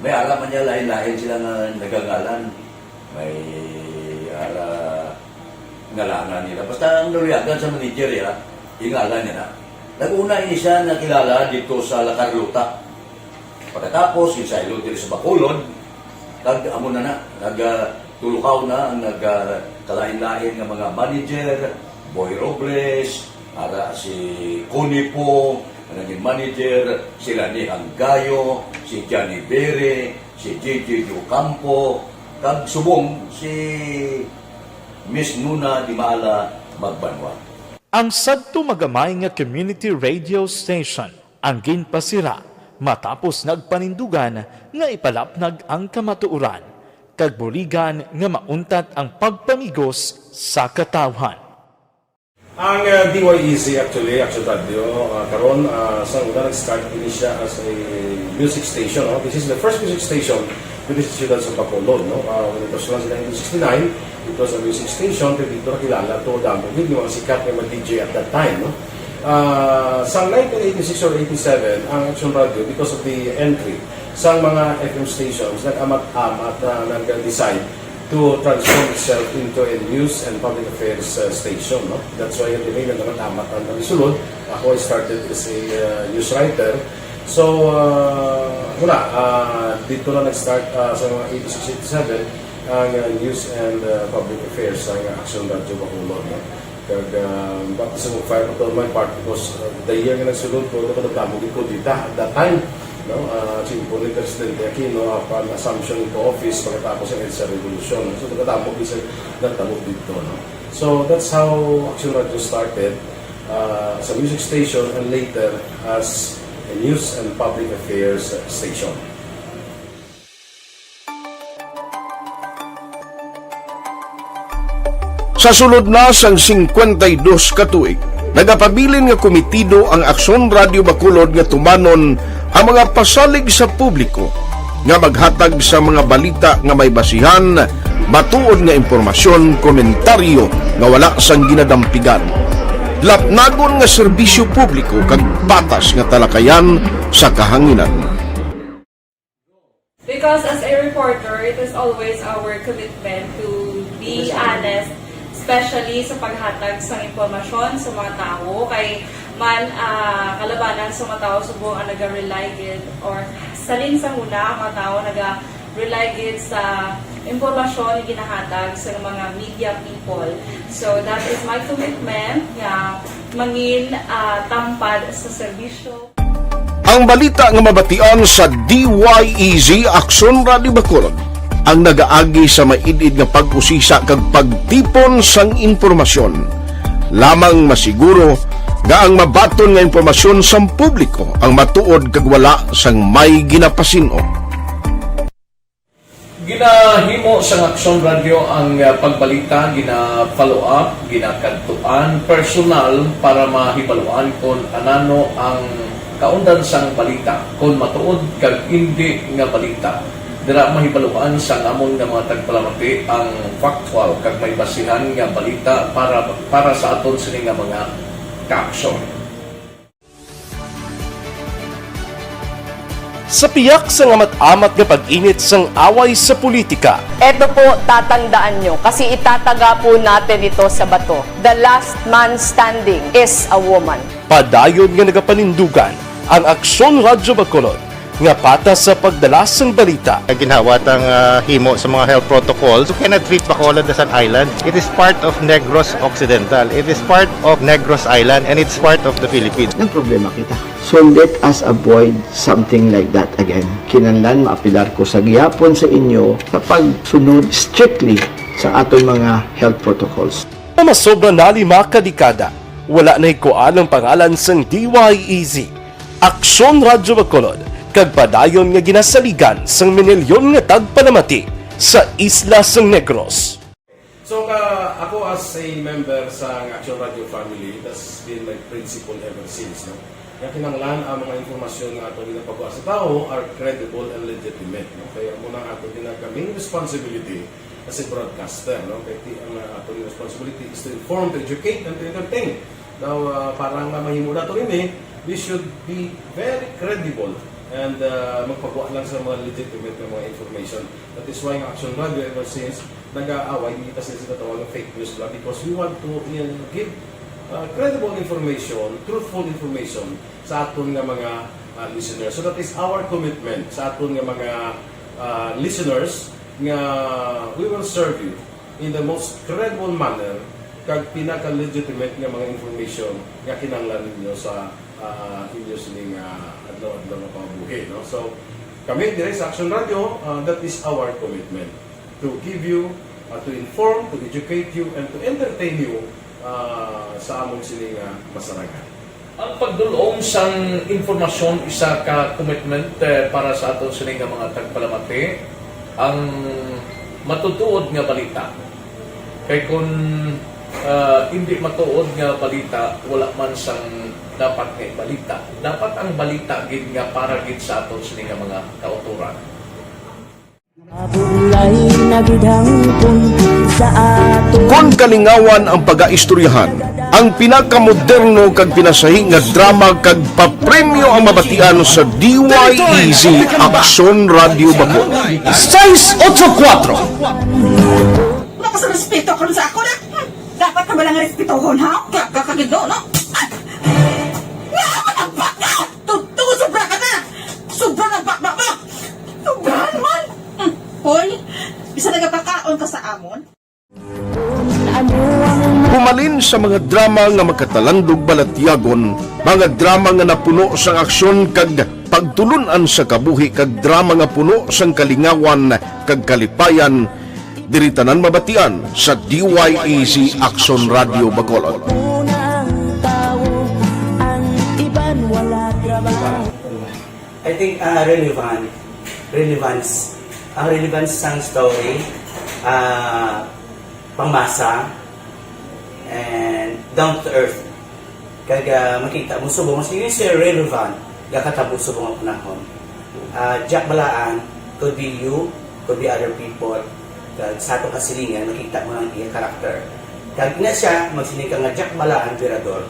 may ara man niya lain-lain sila nga nagangalan. May ara ngalanan nila. Basta ang naluyagan sa manager, ya, ingalan niya na. Nag-una ini siya nakilala dito sa La Carlota. Pagkatapos, yung sa Ilog diri sa Bacolod, kag amo na na, nag, ah, tulukaw na ang nag, ah, kalain-lain nga mga manager, Boy Robles, ara si Connie Pong, ang naging manager, sila ni Hanggayo, si Johnny Bere, si J J Ocampo, kag subong si Miss Nuna Dimala Magbanwa. Ang sadto magamay nga community radio station ang ginpasira matapos nagpanindugan nga ipalapnag ang kamatuoran, kag buligan nga mauntat ang pagpamigos sa katawhan. Ang, ah, D Y E Z, actually, Action Radio, ah, karon, ah, sa una, nag-start ini siya as a music station, no? This is the first music station diri sa siyudad sa Bacolod, no? Ah, when it was launched in nineteen sixty-nine, it was a music station, pero dito nakilala to, damo gid yung mga sikat nga mga D J at that time, no? Ah, sa nineteen eighty-six or eighty-seven, ang Action Radio, because of the entry sa mga F M stations, nag-amat-amat na nag-decide to transform itself into a news and public affairs, uh, station, no? That's why the name naman Amat ang Sulod. Ako, I started as a, uh, news writer. So, uh, wala, uh, dito na nag-start, uh, sa mga eighty-six, eighty-seven, ang, uh, news and, uh, public affairs sa Action Radio Bacolod, no? Kag, ah, back sa mong fire ko to my part because, ah, the year nga nagsulod ko, nagkadamo gid ko dita at that time, no? Ah, simple ni Presidente Aquino, upon assumption into office pagkatapos ng EDSA Revolution. So, nagkadamo gid sa nagtabo dito, no? So, that's how Action Radio started, ah, as a music station and later as a news and public affairs station. Sa sulod na sang singkwenta y dos ka tuig, nagapabilin nga komitido ang Aksyon Radio Bacolod nga tumanon ang mga pasalig sa publiko nga maghatag sa mga balita nga may basihan, matuod nga impormasyon, komentaryo nga wala sang ginadampigan, lapnagon nga serbisyo publiko kag patas nga talakayan sa kahanginan. Because as a reporter, it is always our commitment to be honest, especially sa paghatag sa impormasyon sa mga tawo. Kay man, ah, kalabanan sa mga tawo subong ang naga-rely gid, or salin sa huna ang mga tawo naga-rely gid sa impormasyon nga ginahatag sa mga media people. So that is my commitment nga mangin, ah, tampad sa serbisyo. Ang balita nga mabatian sa D Y E Z Aksyon Radio Bacolod ang nagaagi sa maid-id nga pag-usisa kag pagtipon sang impormasyon. Lamang masiguro nga ang mabaton nga impormasyon sang publiko ang matuod kag wala sang may ginapasin-o. Ginahimo sang Aksyon Radio ang, ah, pagbalita, gina-follow up, ginakadtuan personal para mahibaluan kon anano ang kaundan sang balita, kon matuod kag indi nga balita. Dira mahibaluan sang amon nga mga tagpalamati ang factual kag may basihan nga balita para, para sa aton sini nga mga Aksyon. Sa piyak sang amat-amat nga pag-init sang away sa politika, Eto po, tatandaan nyo, kasi itataga po natin ito sa bato. The last man standing is a woman. Padayon nga nagapanindugan ang Aksyon Radyo Bacolod nga patas sa pagdala sang balita. Ginhawa tang ah, himo sa mga health protocols. You cannot treat Bacolod as an island. It is part of Negros Occidental. It is part of Negros Island and it's part of the Philippines. Nagproblema kita. So let us avoid something like that again. Kinahanglan maapelar ko sa gihapon sa inyo sa pagsunod strictly sa aton mga health protocols. Nga masobra na lima ka dekada, wala nahikuan ang pangalan sang D Y E Z, Aksyon Radyo Bacolod, kag padayon nga ginasaligan sang minilyon nga tagpalamati sa isla sang Negros. So, ka, ako as a member sa Action Radio family, that's been my principle ever since, no? Nga kinahanglan ang mga impormasyon nga ato ginapagawa sa tawo are credible and legitimate, no? Kaya mo na ato gina-, main responsibility as a broadcaster, no? Kaya ti-, ang uh, ato responsibility is to inform, to educate, and to entertain. Now, uh, para nga mahimo nato ini, we should be very credible and uh, magpagawa lang sa mga legitimate nga mga information. That is why ang Action Radio ever since nag-aaway, hindi kasi sila tawag ng fake news lang because we want to uh, give uh, credible information, truthful information sa aton nga mga uh, listeners. So that is our commitment sa aton nga mga uh, listeners nga we will serve you in the most credible manner kag pinaka-legitimate nga mga information nga kinahanglan ninyo sa uh, inyo sining uh, adlaw-adlaw nga pambuhi, no? So kami dire sa Action Radio, uh, that is our commitment to give you, uh, to inform, to educate you, and to entertain you uh, sa among sini nga masarangan. Ang pagdul-ong sang impormasyon isa ka commitment eh, para sa aton sini nga mga tagpalamati, ang matutuod nga balita. Kay kun ah, indi matuod nga balita, wala man sang dapat nga ibalita. Dapat ang balita gid nga para gid sa aton sini nga mga kautoran. Mabulay na gid hangpon sa ato. Kon kalingawan ang pagaistoryahan, ang pinakamoderno kag pinasahi nga drama kag papremyo ang mabatian sa D Y E Z Aksyon Radyo Bacolod. Sais otso kuwatro. Wala ka sa respeto karon sa ako na. Hmm, dapat ka ba lang respetohon, ha? Gaga ka gid, no? Ay! Nga, ang baka! Tuto, sobra ka na! Sobra na baba mo! Sobra naman! Hmm. Hoy, bisa nagapakaon ka sa amon? Humalin sa mga drama nga magkatalandog balatyagon, mga drama nga napuno sang aksyon kag pagtulun-an sa kabuhi kag drama nga puno sang kalingawan kag kalipayan, diri tanan mabatian sa D Y E Z Aksyon Radyo Bacolod. Una ang tawo, ang iban wala trabaho. I think uh, relevant, relevance, ang relevance sang story, uh, pangmasa, and down to earth. Kag uh, makita mo subong, mas yun siya relevant, gakatabo subong ang panahon. Uh, Jack Balaan, could be you, could be other people, kag sa atong kasilingan, makita mo ang iya character. Kag ina siya, magsiling ka nga Jack Balaan, Virador,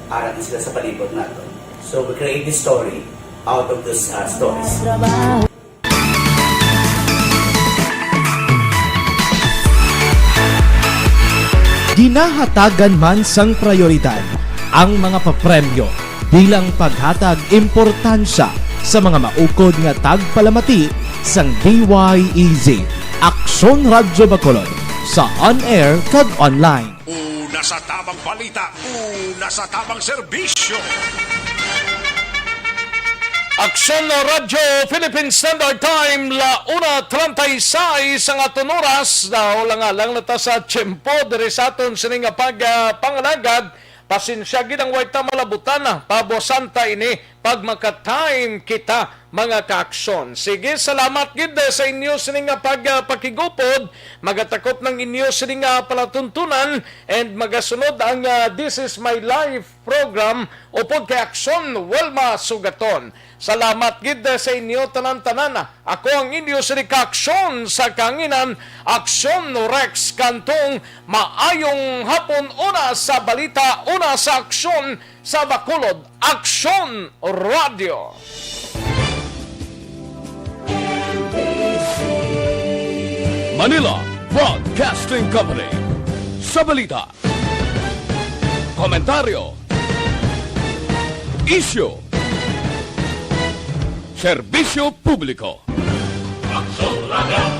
arat na sila sa palibot nato. So we create this story out of those uh, stories. Ginahatagan man sang prayoridad ang mga papremyo bilang paghatag importansya sa mga maukod nga tagpalamati sang D Y E Z, Aksyon Radyo Bacolod, sa on-air kag online. Una sa tamang balita, una sa tamang serbisyo. Aksyon Radyo Philippine Standard Time, la una treinta y seis ang aton oras. Daw lang alang na ta sa tiyempo diri sa aton sini nga pag, ah, pangalagad. Pasensya gid ang way ta malabutan na. Pabuasan ta ini. pag maka-time kita, mga kaaksyon. Sige, salamat gid, eh, sa inyo sini nga pag, ah, pakigupod. Magatakop ng inyo sini nga palatuntunan and magasunod ang, ah, This Is My Life program upod kay Aksyon Wilma Sugaton. Salamat gid, eh, sa inyo tanan-tanan. Ako ang inyo sini ka Aksyon sa Kanginan, Aksyon Rex Cantong. Maayong hapon, una sa balita, una sa aksyon, sa Bacolod, Aksyon Radio. Manila Broadcasting Company. Sa balita, komentaryo, isyu, serbisyo publiko. Aksyon Radio.